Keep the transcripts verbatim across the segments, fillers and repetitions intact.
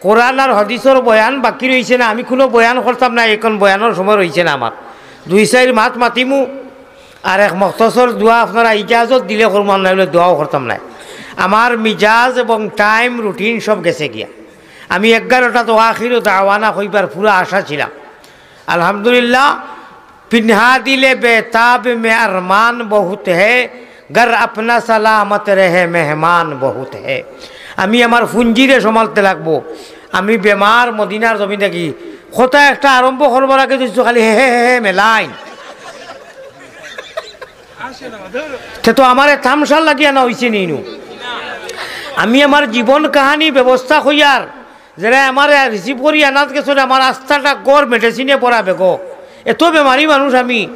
কোরআন আর হাদিসর বয়ান বাকি রইছে না, আমি কুনু বয়ান করতাম না, অখন বয়ানর সময় রইছে না আমার। দুই চাইর মাত মাতিমু, আর এক মখতসর দোয়া আপনারা ইজাজত দিলে করমু, আর নাইলে দোয়াও করতাম না। আমার মিজাজ এবং time routine সব গেছে গিয়া। আমি এগারোটা তো আখিরু দাওয়ানা কইবার পুরা আশা ছিলাম। আলহামদুলিল্লাহ, پنہاں دل بے تاب میں ارمان بہت ہے، گر اپنا سلامت رہے مہمان بہت ہے۔ আমি আমার পুঞ্জিরে সামালতে লাগবো। আমি বেমার মদিনার জমিন থাকি। কথা একটা আরম্ভ করবার আগে তো খালি হে হে হে হে মেলাইন। তে তো আমারে তামশার লাগিয়া না অইছে নি নু। আমি আমার জীবন কাহানি ব্যবস্থা কইয়ার, যেরা আমারে receive করি আনাত গেছইন, আমার আস্তাটা ঘর medicine-এ ভরা বেগো। এত বেমারি মানুষ আমি।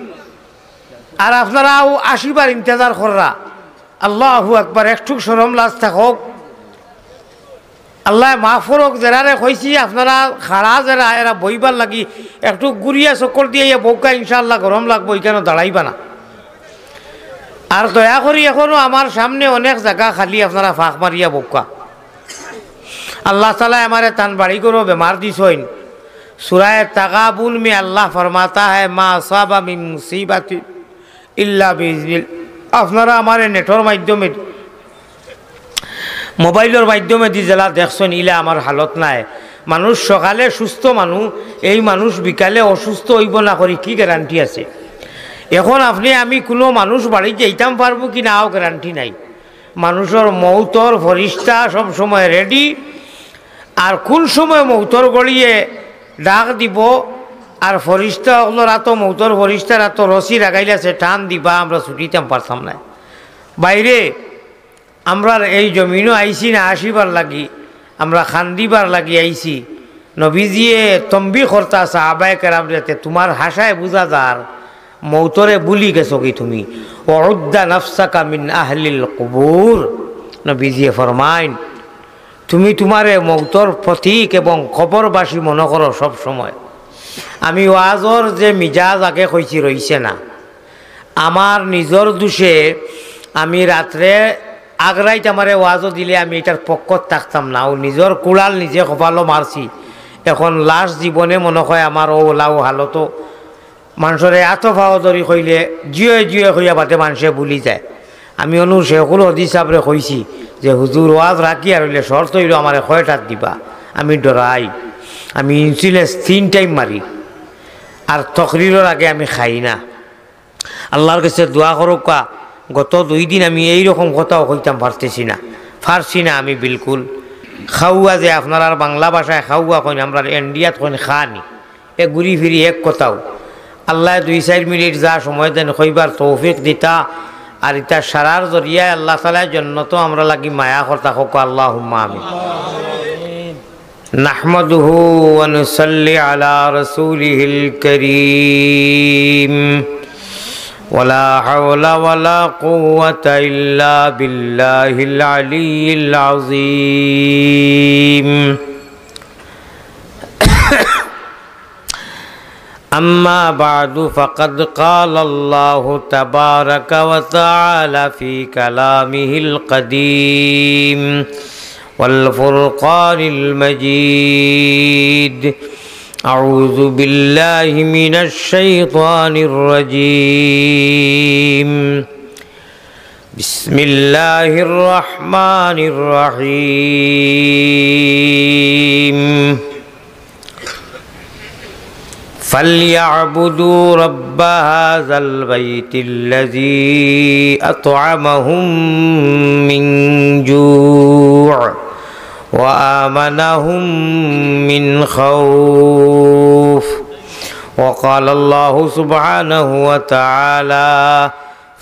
আর আপনারাও আশিবার ইন্তেজার কররা। আল্লাহু আকবার, একটুক শরম লাজ থাকউক। আল্লায় মাফ করউক, যেরারে কইছি আপনারা খাড়া যেরা, এরা বইবার লাগি একটু ঘুরিয়া চক্কর দিয়া ইয়া বউক্কা, ইনশাআল্লাহ গরম লাগবো, ইখানো দাঁড়াইবা না। আর দয়া করি এখনো আমার সামনে অনেক জাগা খালি, আপনারা ফাঁক মারিয়া বউক্কা। আল্লাহ তাআলায় আমারে তান বাড়ি ঘরো বেমার দিছইন। সূরায়ে তাগাবুন মে আল্লাহ ফরমাতা হ্যায়, মা আসাবা মিন মুসিবাতিন ইল্লা বিইজনিল্লাহ। আপনারা আমারে নেটর মাধ্যমে, মোবাইলর মাধ্যমে দি যেলা দেখছইন, ইলা আমার হালত নায়। মানুষ সকালে সুস্থ মানুষ, এই মানুষ বিকালে অসুস্থ অইবো না করি কি গ্যারান্টি আছে? এখন আপনে আমি কুনু মানুষ বাড়িত যাইতাম পারমু কি না, অউ গ্যারান্টি নাই। মানুষর মউতর ফরিস্তা সব সময় ready, আর কুন সময় মউতর ঘড়িয়ে ডাক দিবো, আর ফরিস্তা অকলর আতো, মউতর ফরিস্তার আতো রশি লাগাইল আছে, টান দিবা, আমরা ছুটিতাম পারতাম নায়। ভাইরে, আমরার এই জমিনো আইছি না আসিবার লাগি, আমরা কান্দিবার লাগি আইছি। নবীজিয়ে তম্বি করতা সাহাবায়ে কেরামরে, তে তুমার হাসায় বুঝা যার মউতরে ভুলি গেছো কি তুমি? ওয়া উদ্দা নাফসাকা মিন আহলিল কুবুর। নবীজিয়ে ফরমাইন, তুমি তুমারে মউতর প্রতীক এবং কবরবাসী মনো করো সব সময়। আমি ওয়াজর যে মিজাজ আগে কইছি রইছে না। আমার নিজর দুষে আমি রাত্রে আগ রাইত আমারে ওয়াজও দিলে আমি ইটার পক্ষত থাকতাম না, অউ নিজর কুড়াল নিজে কপালো মারছি। এখন লাশ জীবনে মনো কয় আমার অউ লাউ হালতো মানষরে আতো ফাও ধরি কইলে জিয়ে জিয়ে কইয়া বাদে মানষে ভুলি যায়। আমি অনু শেখুল হদিস সাবরে কইছি যে, "হুজুর, ওয়াজ রাখি আর অইলে শর্ত অইলো আমারে কয়টাত দিবা?" আমি ডরাই, আমি insulin তিন time মারি, আর তকরিরর আগে আমি খাই না। আল্লার গেছে দোয়া করউক্কা, গত দুই দিন আমি এইরকম কথাও কইতাম পারতেছি না, পারছি না আমি বিলকুল। খাওয়া যে আপনারার বাংলা ভাষায় খাওয়া কইন, আমরার ইন্ডিয়াত কইন খানি। এ ঘুরি ফিরি এক কথাউ। আল্লায় দুই চাইর মিনিট যা সময় দেন, কইবার তৌফিক দিতা, আর ইতা সারার জরিয়ায় আল্লাহ তাআলায় জন্নতো আমরার লাগি মায়া করতা, কউক্কা আল্লাহুম্মা আমিন। نحمده ونصلي على رسوله الكريم. ولا حول ولا قوة إلا بالله العلي العظيم. أما بعد، فقد قال الله تبارك وتعالى في كلامه القديم والفرقان المجيد: أعوذ بالله من الشيطان الرجيم. بسم الله الرحمن الرحيم. فليعبدوا رب هذا البيت الذي أطعمهم من جوع وآمنهم من خوف. وقال الله سبحانه وتعالى: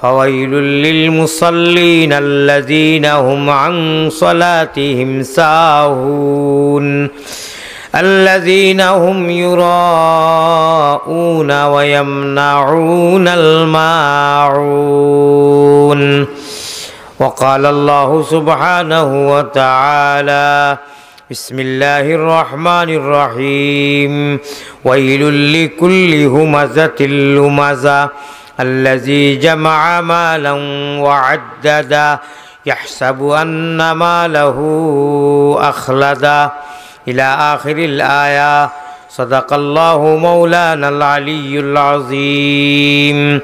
فويل للمصلين الذين هم عن صلاتهم ساهون الذين هم يراءون ويمنعون الماعون. وقال الله سبحانه وتعالى: بسم الله الرحمن الرحيم. ويل لكل همزة لمزة الذي جمع مالا وعدده يحسب أن ماله أخلده إلى آخر الآية. صدق الله مولانا العلي العظيم.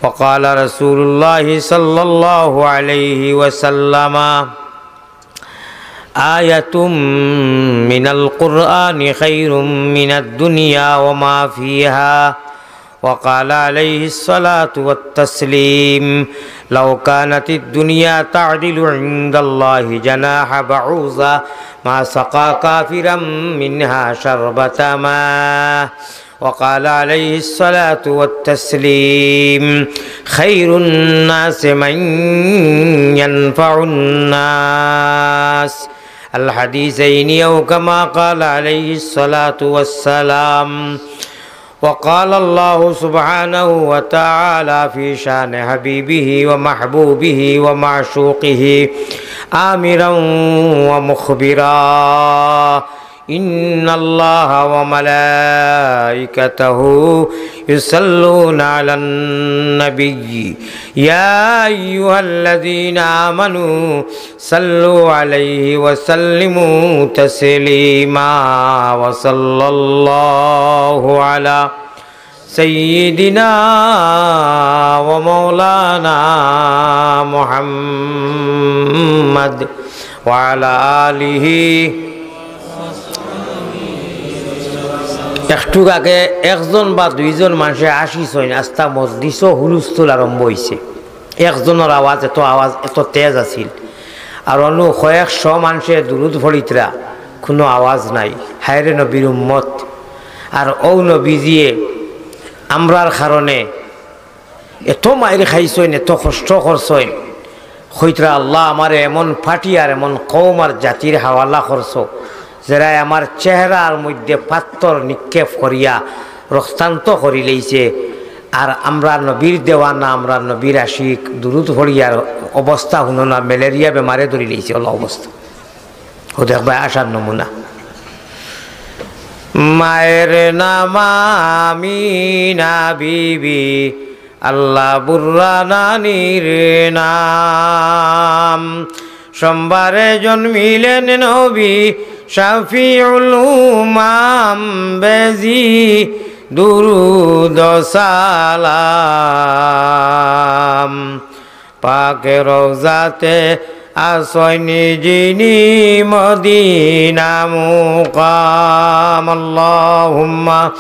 وقال رسول الله صلى الله عليه وسلم: آية من القرآن خير من الدنيا وما فيها. وقال عليه الصلاة والتسليم: لو كانت الدنيا تعدل عند الله جناح بعوضة ما سقى كافرا منها شربة ماء. وقال عليه الصلاة والتسليم: خير الناس من ينفع الناس. الحديثين أو كما قال عليه الصلاة والسلام. وقال الله سبحانه وتعالى في شان حبيبه ومحبوبه ومعشوقه آمرا ومخبرا: إن الله وملائكته يصلون على النبي، يا أيها الذين آمنوا صلوا عليه وسلموا تسليما. وصلى الله على سيدنا ومولانا محمد وعلى آله. একটু আগে একজন বা দুইজন মানষে আসিছইন, আস্তা মজলিসও হুলস্থুল আরম্ভ অইছে। একজনর আওয়াজ, এত আওয়াজ, এত তেজ আছিল। আর অনো কয়েকশ মানষে দুরুদ পড়িতরা, কুনু আওয়াজ নাই। হায়রে নবীর উম্মত। আর অউ নবীজিয়ে আমরার কারণে এত মাইর খাইছইন, এত কষ্ট করছইন। কইতরা, "আল্লাহ, আমারে এমন পার্টি আর এমন কওম আর জাতির হাওয়ালা করছো, যেরায় আমার চেহারার মধ্যে পাত্থর নিক্ষেপ করিয়া রক্তাক্ত করিলাইছে।" আর আমরা নবীর দেওয়ানা, আমরা নবীর আশিক, দুরুদ পড়িয়ার অবস্থা হুনো না, ম্যালেরিয়া বেমারে ধরিলাইছে, অলা অবস্থা। অউ দেখবায় আশার নমুনা। মায়ের নাম আমিনা বিবি, আল্লাহ বুর্রা নানির নাম। সোমবারে জন্মিলেন নবী শাফিউল উমাম, বেজি দুরুদ সালাম। পাক রওজাতে আছইন যিনি মদিনা মুকাম। আল্লাহুম্মা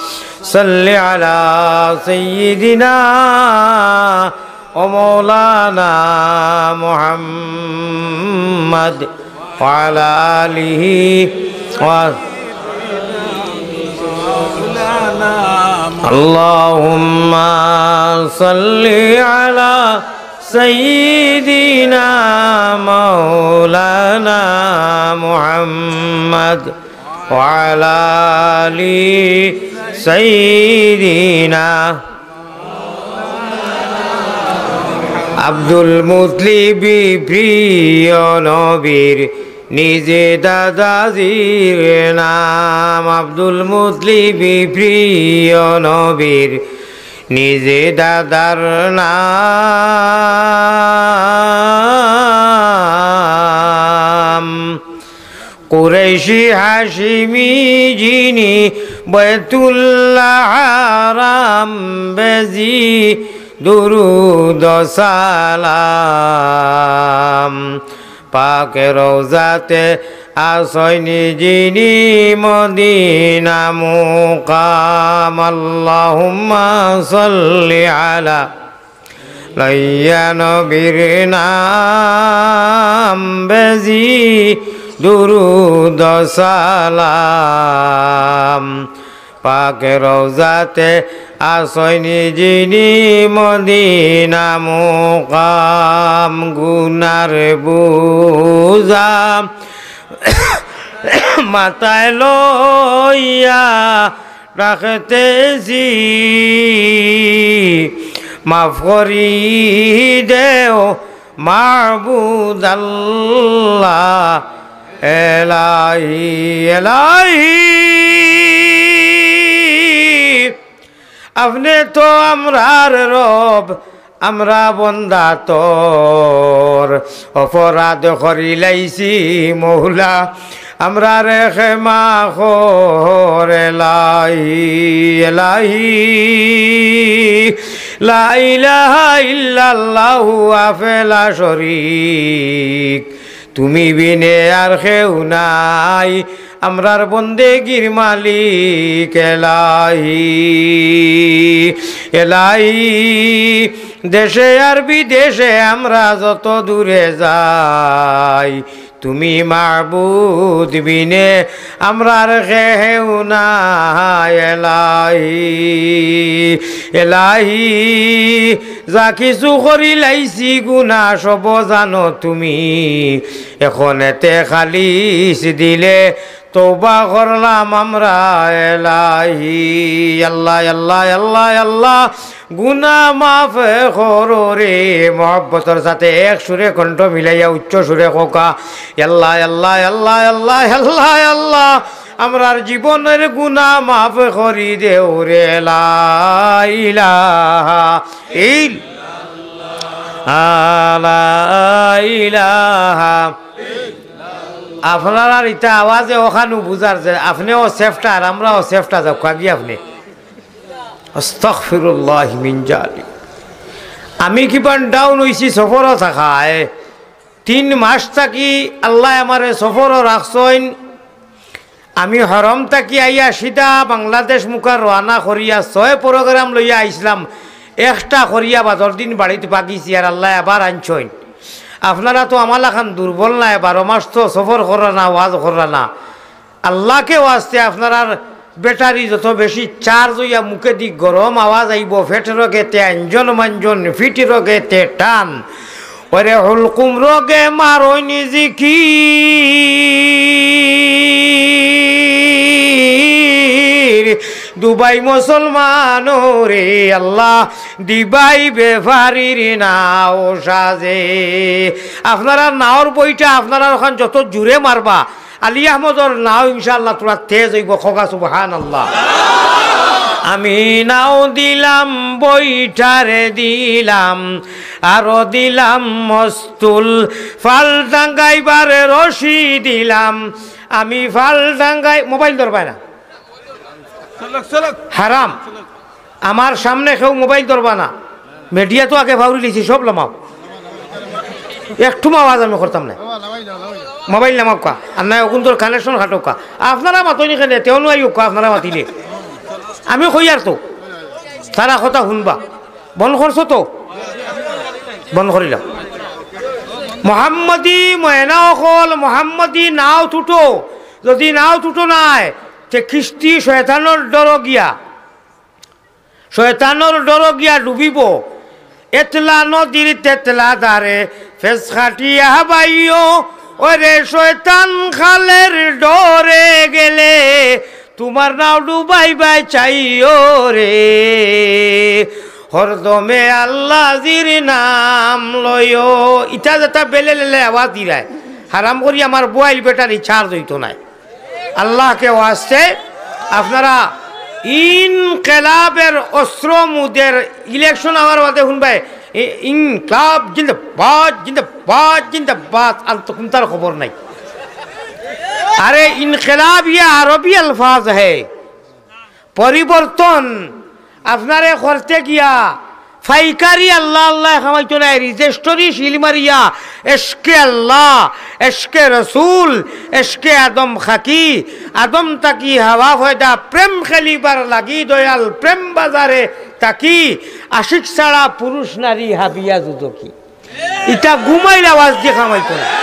সাল্লি আলা সাইয়্যিদিনা ওয়া মাওলানা মুহাম্মদ ওয়া আলা আলিহি ওয়া اللهم صل على سيدنا مولانا محمد وعلى آل سيدنا আব্দুল মুতলিব প্রিয় নবীর নিজে দাদাজির নাম। আব্দুল মুতলিব প্রিয় নবীর নিজে দাদার নাম। কুরাইশি হাশিমি যিনি বৈতুল্লাহ হারাম, বেজি দুরুদ সালাম। পাক রওজাতে আছইন যিনি মদিনা মুকাম। আল্লাহুম্মা সাল্লি আলা লইয়া নবীর নাম, বেজি দুরুদ সালাম। পাক রওজাতে আছইন যিনি মদিনা মুকাম। গুনার বুঝা মাথায় লইয়া ডাকতেছি, মাফ করি দেও মাবুদ আল্লাহ, এলাহি, এলাহি। আপনে তো আমরার রব, আমরা বন্দা তোর, অপরাধ করিলাইছি মৌলা, আমরারে ক্ষমা কর এলাহি, এলাহি, লা ইলাহা ইল্লাল্লাহু ওয়াহদাহু লা শরীক, তুমি বিনে আর কেউ নাই, আমরার বন্দেগির মালিক এলাহি, এলাহি। দেশে আর বিদেশে আমরা যত দূরে যাই, তুমি মাবুদ বিনে আমরার কেউ নাই এলাহি, এলাহি। যা কিছু করিলাইছি গুনা সব জানো তুমি, এখন এতে খালিস দিলে তওবা করলাম আমরা এলাহি। আল্লাহ, আল্লাহ, আল্লাহ, আল্লাহ, গুনা মাফ করো রে। মহব্বতর সাথে এক সুরে কণ্ঠ মিলাইয়া উচ্চ সুরে কউক্কা, আল্লাহ, আল্লাহ, আল্লাহ, আল্লাহ, আল্লাহ, আল্লাহ, আমরার জীবনের গুনা মাফ করি দেও রে। লা ইলাহা ইল-, লা ইলাহা। আপনারার ইতা আওয়াজে অখানউ বুঝার যে আপনেও সেফটা আর আমরাও সেফটা। যাউক্কা গি আপনে। আস্তাগফিরুল্লাহ মিন জালিক। আমি কিমান ডাউন অইছি সফরো থাকায়। তিন মাস থাকি আল্লায় আমারে সফরো রাখছইন। আমি হরম থাকি আইয়া সিধা বাংলাদেশ মুখা রওয়ানা করিয়া ছয় প্রোগ্রাম লইয়া আইছলাম। একটা করিয়া বাদর দিন বাড়িত বাগিছি আর আল্লায় আবার আনছইন। আপনারা তো আমার লাখান দুর্বল নায়, বারো মাস তো সফর কররা না, ওয়াজ কররা না। আল্লাহকে ওয়াস্তে আপনারার ব্যাটারি যত বেশি চার্জ অইয়া মুখেদি গরম আওয়াজ আইবো, ফেট রগেতে আঞ্জন মাঞ্জন, ফিট রগেতে টান। ওরে হুলকুম রগে মারইনি জিকির, দুবাই মুসলমান রে আল্লাহ, দিবাই বেফারির নাও সাজে। আপনারা নাওর বইটা আপনারা অখান যত জুরে মারবা, আলী আহমদর নাও ইনশাআল্লাহ থুড়া তেজ অইবো। কউক্কা সুবহানাল্লাহ। আমি নাও দিলাম, বইটারে দিলাম, আরো দিলাম মস্তুল, ফাল টাঙ্গাইবার রশি দিলাম। আমি ফাল টাঙ্গাই, মোবাইল ধরবায় না। হারাম। আমার সামনে কেউ মোবাইল ধরবা না। মিডিয়া তো আগে ফাউরি লিছি, সব লামাও। একটু আওয়াজ আমি করতাম না। মোবাইল লামাউক্কা, আর নায় অগুন্তর কানেকশন কাটউক্কা। আপনারা মাতইনি কেনে, তেও নু আইউক্কা, আপনারা মাতিলে। আমি কইয়ার তো, তারা কথা হুনবা। বন্ধ করছো তো? বন্ধ করিলাম। মোহাম্মদী ময়না অকল, মোহাম্মদী নাও তুটো। যদি নাও তুটো নায়, তে কিস্তি শয়তানর ডরো গিয়া শয়তানর ডরো গিয়া ডুবিবো। এতলা নদীর তেতলা ধারে ফেস কাটিয়া বাইও, ওরে শয়তান খালের ডরে গেলে তুমার নাও ডুবাইবায় চাইও রে। হরদমে আল্লাজির নাম লইও। ইতা যেতা বেলে লেলে আওয়াজ দিরায়, হারাম করি আমার মোবাইল ব্যাটারি চার্জ অইতো নায়। আল্লাহকে ওয়াস্তে আপনারা ইনকিলাবের অস্ত্র মুদের ইলেকশন আওয়ার বাদে হুনবায়, ই-, ইনকিলাব জিন্দাবাদ, জিন্দাবাদ, জিন্দাবাদ, আর তো কুনটার খবর নাই। আরে ইনকিলাব ইয়ে আরবি আলফাজ হ্যায়, পরিবর্তন। আপনারে করতে গিয়া পাইকারি আল্লাহ আল্লাহ খামাইতো নায়, রেজিস্ট্রি সিল মারিয়া এশকে আল্লাহ, এশকে রসুল, এশকে আদম খাকি, আদম তাকি হাওয়া ফয়দা, প্রেম খেলিবার লাগি দয়াল প্রেম বাজারে তাকি, আশিক ছাড়া পুরুষ নারী হাবিয়া দুদকি। ইতা ঘুমাইল আওয়াজ দিয়া খামাইতো নায়।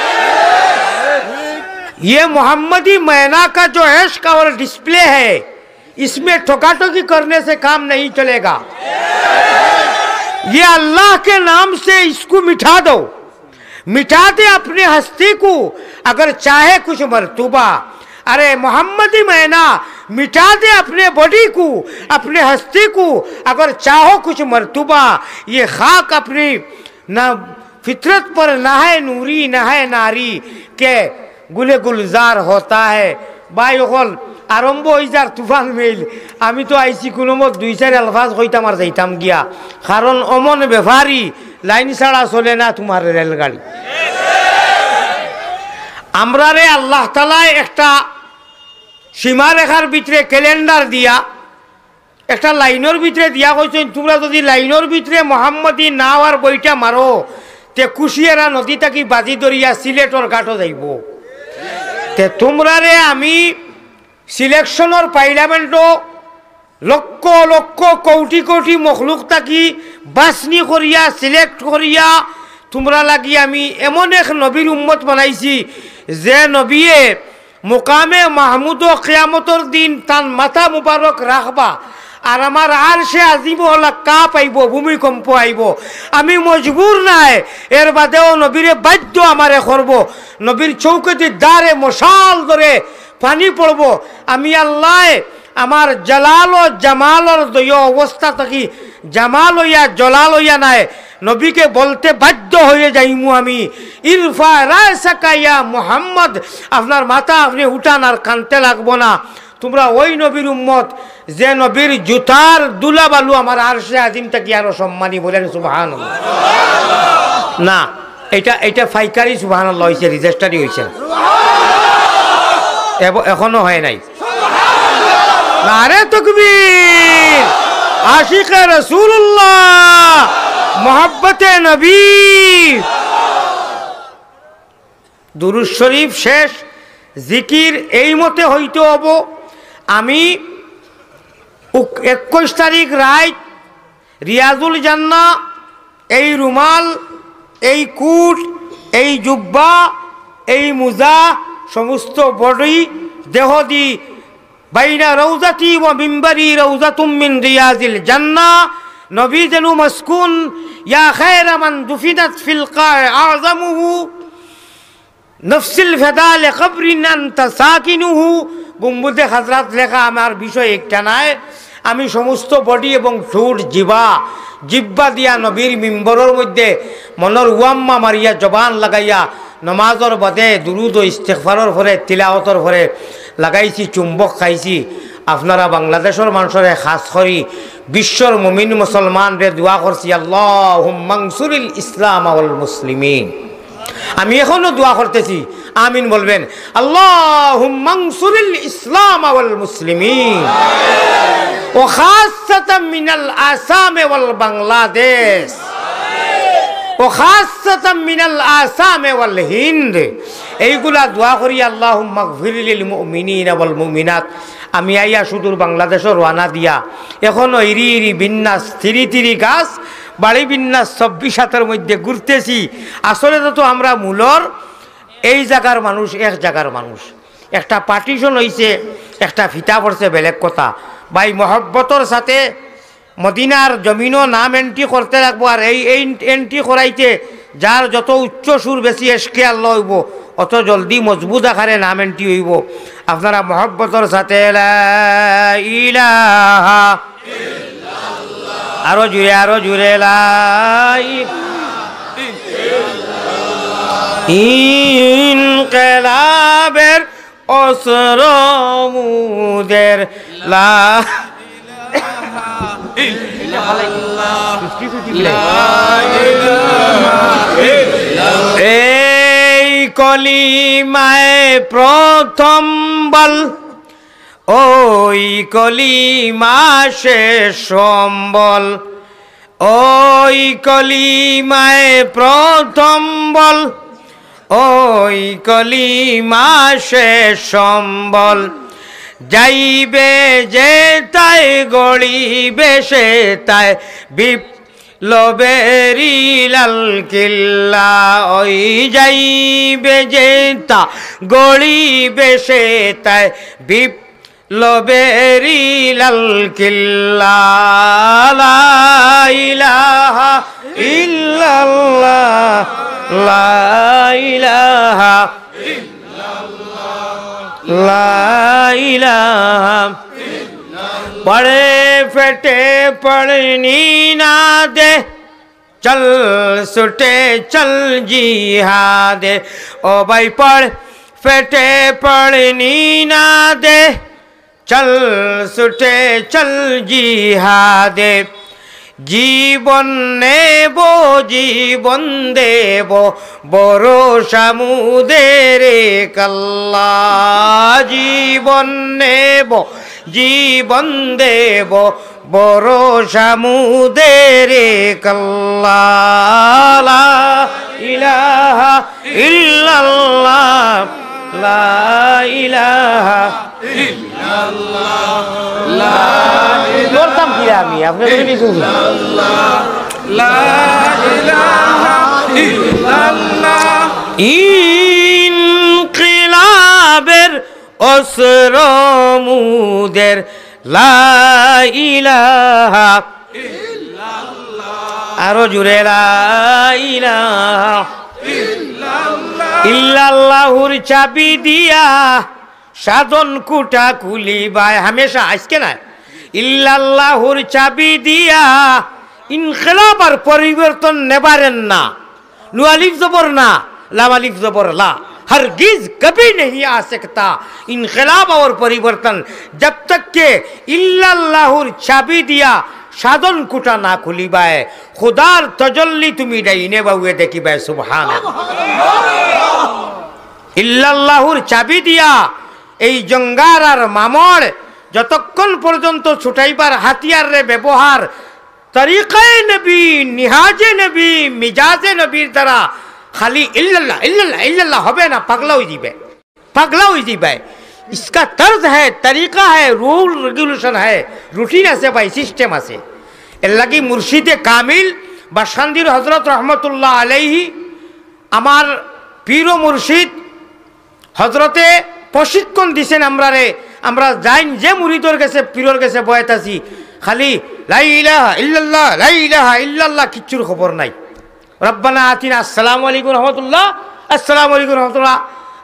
ये मोहम्मदी मैना का जो इश्क और डिस्प्ले है, इसमें ठोकाठोकी करने से काम नहीं चलेगा। ये अल्लाह के नाम से इसको मिटा दो, मिटा दे अपने हस्ती को, अगर चाहे कुछ मर्तबा। अरे मोहम्मदी मैना, मिटा दे अपने बॉडी को, अपने हस्ती को, अगर चाहो कुछ मर्तबा। ये खाक अपनी না, ফিতরত পর না হয় নুরি, না হয় নারী, কে গুলে গুলজার হতা হ্যায়। ভাই অকল, আরম্ভ অইযার তুফান মেইল। আমি তো আইছি কুনুমত দুই চাইর আলফাজ কইতাম আর যাইতাম গিয়া, কারণ অমন ব্যাপারি লাইন ছাড়া চলে না তুমার রেলগাড়ি। আমরারে আল্লাহ তাআলায় একটা সীমারেখার ভিতরে ক্যালেন্ডার দিয়া, একটা লাইনর ভিতরে দিয়া কইছইন, "তুমরা যুদি লাইনর ভিতরে মোহাম্মদী নাও আর বইটা মারো, তে কুশিয়ারা নদী থাকি বাজি ধরিয়া সিলেটর ঘাটো যাইবো।" তে তুমরারে আমি সিলেকশনর পার্লামেন্টো লক্ষ লক্ষ কৌটি কৌটি মখলুক থাকি বাছনি করিয়া, সিলেক্ট করিয়া, তুমরা লাগি আমি এমন এক নবীর উম্মত বানাইছি, যে নবিয়ে মুকামে মাহমুদো কিয়ামতর দিন তান মাথা মুবারক রাখবা, আর আমার আরশে আজিমো অলা কাঁপ আইবো, ভূমিকম্প আইবো। আমি মজবুর নায়, এর বাদেও নবীরে বাধ্য আমারে করবো। নবীর চউখেদি দারে মশাল ধরে পানি পড়বো। আমি আল্লায় আমার জালাল ও জামালর দয় অবস্থা থাকি জামাল অইয়া জালাল অইয়া নায়, নবীকে বলতে বাধ্য হয়ে যাইমু আমি, "ইরফা রাসাকা ইয়া মুহাম্মদ", আপনার মাথা আপনি উঠান আর কানতে লাগবো না। তুমরা ওই নবীর উম্মত, যে নবীর জুতার ধুলা বালু আমার আরশে আজিম থাকি আরো সম্মানী, বলেন সুবহানাল্লাহ। না, এটা, এটা পাইকারি সুবহানাল্লাহ অইছে, রেজিস্টারি অইছে। এব-, এখনো হয় নাই। নারে তকবীর, আশিকে রাসূলুল্লাহ, মহব্বতে নবী। দুরূদ শরীফ শেষ, জিকির এই মতে হইতে হবো। আমি উক-, একুশ তারিখ রাইত রিয়াজুল জান্নাহ, এই রুমাল, এই কোট, এই জুব্বা, এই মুজা, সমস্ত বডি, দেহ দি, বাইনা রওজাতি ওয়া মিম্বারি রওজাতুম মিন রিয়াজিল জান্নাহ, নবী যেনু মাসকুন, ইয়া খায়রা মান দুফিনাত ফিল কায়ে আ'জামুহু, নফসিল ফেদা লে কবরিন আনতা সাকিনুহু, গুম্বুদে খাজরাত লেখা আমার বিষয় একটা নায়। আমি সমস্ত বডি এবং ঠুট জিবা, জিব্বা দিয়া নবীর মিম্বরর মধ্যে মনর ওয়াম্মা মারিয়া জবান লাগাইয়া নমাজর বাদে দুরুদ ও ইস্তেগফারর পরে তিলাওয়াতর পরে লাগাইছি, চুম্বক খাইছি। আপনারা বাংলাদেশর মানষরে খাস করি বিশ্বর মুমিন মুসলমানরে দোয়া করছি, "আল্লাহুম্মানসুরিল ইসলাম ওয়াল মুসলিমিন।" আমি এখনো দোয়া করতেছি, আমিন বলবেন। আল্লাহুম্মানসুরিল ইসলাম ওয়াল মুসলিমিন। ওয়া খাসসাতাম মিনাল আসাম ওয়াল বাংলাদেশ। ওয়া খাসসাতাম মিনাল আসাম ওয়াল হিন্দ। এইগুলা দোয়া করি, আল্লাহুম্মাগফির লিল মুমিনিনা ওয়াল মুমিনাত। আমি আইয়া সুদূর বাংলাদেশো রওয়ানা দিয়া, এখনো ইরি ইরি বিন্যাস, তিরি তিরি গাছ, বাড়ি বিন্যাস চব্বিশ হাতের মধ্যে ঘুরতেছি। আসলে তো, তো আমরা মূলর এই জাগার মানুষ, এক জাগার মানুষ। একটা পার্টিশন অইছে, একটা ফিতা পড়ছে, বেলেগ কথা। ভাই, মহব্বতর সাথে মদিনার জমিনো নাম এন্ট্রি করতে লাগবো। আর এই, এই এন্ট্রি করাইতে যার যত উচ্চ সুর, বেশি এশকে আল্লাহ অইবো, অত জলদি মজবুত আকারে নাম এন্ট্রি অইবো। আপনারা মহব্বতর সাথে লা ইলাহা, আরো জুরে, আরো জুরে, লা ই-, ইনকিলাবের অস্ত্র মুদের লা। এই কলিমায় প্রথম বল, ওই কলিমা শেষ সম্বল। ওই কলিমায় প্রথম বল, ওই কলিমা শেষ সম্বল। যাইবে যেতায়, গড়িবে সেতায় বিপ্লবেরই লাল কিল্লা। ওই যাইবে যেতা, গড়িবে সেতায় বিপ- লবেরি লাল কিল্লা। লা ইলাহা ইল্লাল্লাহ, লা ইলাহা, লা ইলাহা। পড় ফেটে পড়নি না দে, চল ছুটে চল জিহাদে। ও ভাই, পড় ফেটে পড়নি না দে, চল ছুটে চল জিহাদে। জীবন নেব, জীবন দেব, ভরসা মুদের এক আল্লাহ। জীবন নেব, জীবন দেব, ভরসা মুদের এক আল্লাহ। লা ইলাহা ইল্লাল্লাহ, লা ইলাহা ইল্লাল্লাহ, লা ইলাহা ধরতাম কি আমি? আপনি বলে দিয়েছেন। ইল্লাল্লাহ, লা ইলাহা ইল্লাল্লাহ। ইনকিলাবের অস্ত্র মুদের লা ইলাহা। আরো জোরে লা ইলাহা। ইল্লাল্লাহুর চাবি দিয়া সাধন কুটা খুলিবায় হামেশা, আজকে নায়। ইল্লাল্লাহুর চাবি দিয়া ইনকিলাব আর পরিবর্তন নেবারেন না। নু আলিফ জবর না, লাম আলিফ জবর লা। হরগিজ কভি নেহি আ সকতা ইনকিলাব অর পরিবর্তন, জব তক কে ইল্লাল্লাহুর চাবি দিয়া সাধন কুটা না খুলিবায়, খুদার তজল্লি তুমি ডাইনে বাউয়ে দেখিবায়। সুবহানাল্লাহ। ইল্লাল্লাহুর চাবি দিয়া এই জঙ্গার আর মামড় যতক্ষণ পর্যন্ত ছুটাইবার হাতিয়াররে ব্যবহার তরিকায়ে নবী, নিহাজে নবী, মিজাজে নবীর দ্বারা খালি ইল্লাল্লাহ, ইল্লাল্লাহ, ইল্লাল্লাহ হবে না, পাগলা অই যিবায়, পাগলা অই যিবায়। ইসকা তর্জ হ্যায়, তরিকা হ্যায়, রুল রেগুলেশন হ্যায়, রুটিন আছে ভাই, সিস্টেম আছে। এর লাগি মুর্শিদে কামিল বাসকান্দির হজরত রহমতুল্লাহ আলাইহি আমার পীর ও মুর্শিদ হজরতে প্রশিক্ষণ দিছেন আমরারে। আমরা যাইন যে মুরিদর গেছে, পীরর গেছে বয়াত আছি, খালি লা ইলাহা ইল্লাল্লাহ, লা ইলাহা ইল্লাল্লাহ, কিচ্ছুর খবর নাই। রব্বানা আতিনা, আসসালামু আলাইকুম রহমতুল্লাহ, আসসালামু আলাইকুম রহমতুল্লাহ,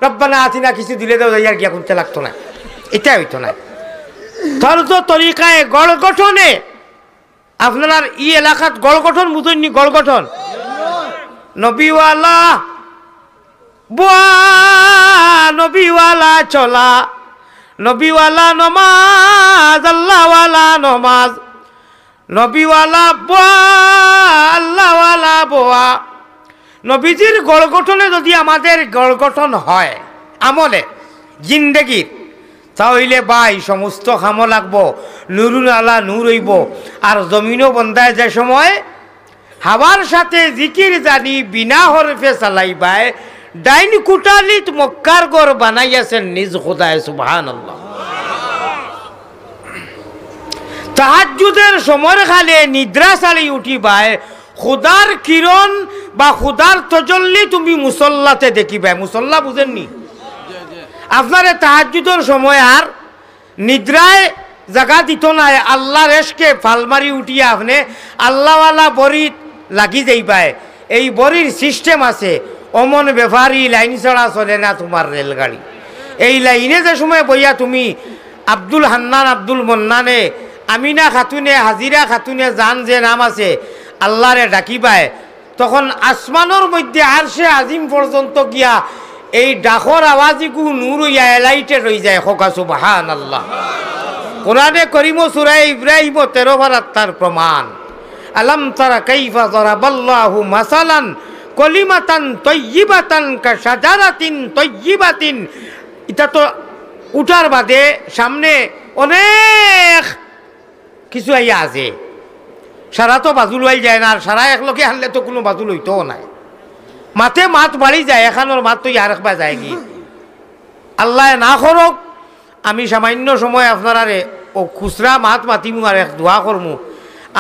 রব্বানা আতিনা কিছু দিলে দেও, যাইয়ার গিয়া কুনতে লাগতো না, এটা অইতো না। তর্জ তরিকায় গড় গঠনে আপনারার ই এলাকাত গড় গঠন বুঝইননি? গড় গঠন। নবীওয়ালা বওয়া, নবীওয়ালা চলা, নবীওয়ালা নমাজ, আল্লাহওয়ালা নমাজ, নবীওয়ালা বওয়া, আল্লাহওয়ালা বওয়া। নবীজির গড় গঠনে যদি আমাদের গড় গঠন হয় আমলে, জিন্দেগির, তা অইলে ভাই সমস্ত কামো লাগবো, নুরুন আলা নূর অইবো। আর জমিনো বন্দায় যে সময় হাওয়ার সাথে জিকির জারি বিনা হরফে চালাইবায়, ডাইন কুটালিত মক্কার ঘর বানাইয়াছেন নিজ খুদায়, সুবহানাল্লাহ। তাহাজ্জুদের সময় খালে নিদ্রা ছাড়ি উঠিবায়, খুদার কিরণ বা খুদার তজল্লি তুমি মুসল্লাতে দেখিবায়। মুসল্লা বুঝেননি? আপনারে তাহাজ্জুদর সময় আর নিদ্রায় জাগা দিত নায়, আল্লাহর এশকে ফাল মারি উঠিয়া আপনে আল্লাহওয়ালা বড়িত লাগি যাইবায়। এই বড়ির সিস্টেম আছে, অমন ব্যাপারী লাইন ছাড়া চলে না তোমার রেলগাড়ি। এই লাইনে যে সময় বইয়া তুমি আব্দুল হান্নান, আব্দুল মন্নানে, আমিনা খাতুনে, হাজিরা খাতুনে, যান যে নাম আছে, আল্লাহরে ডাকিবায়, তখন আসমানর মধ্যে আরশে আজিম পর্যন্ত গিয়া এই ডাকর আওয়াজিগু নূর অইয়া এলাইটেড অই যায়। কউক্কা সুবহানাল্লাহ। কোরআনে করিমো সূরা ইব্রাহিমো তেরো পারাত তার প্রমাণ। আলাম তারা কাইফা যারাবাল্লাহু মাসালান কালিমাতান তাইয়িবাতান কাশাজারাতিন তাইয়িবাতিন। ইটা তো উঠার বাদে সামনে অনেক কিছু আইয়া আছে। সারা তো বাজুল অওয়াই যায় না, আর সারা একলগে আনলে তো কুনু বাজুল অইতোও নায়। মাতে মাত বাড়ি যায়, এখানোর মাত তো ইয়ার একবার যায়গি। আল্লায় না করউক, আমি সামান্য সময় আপনারারে অউ খুচরা মাত মাতিমু আর এক দোয়া করমু।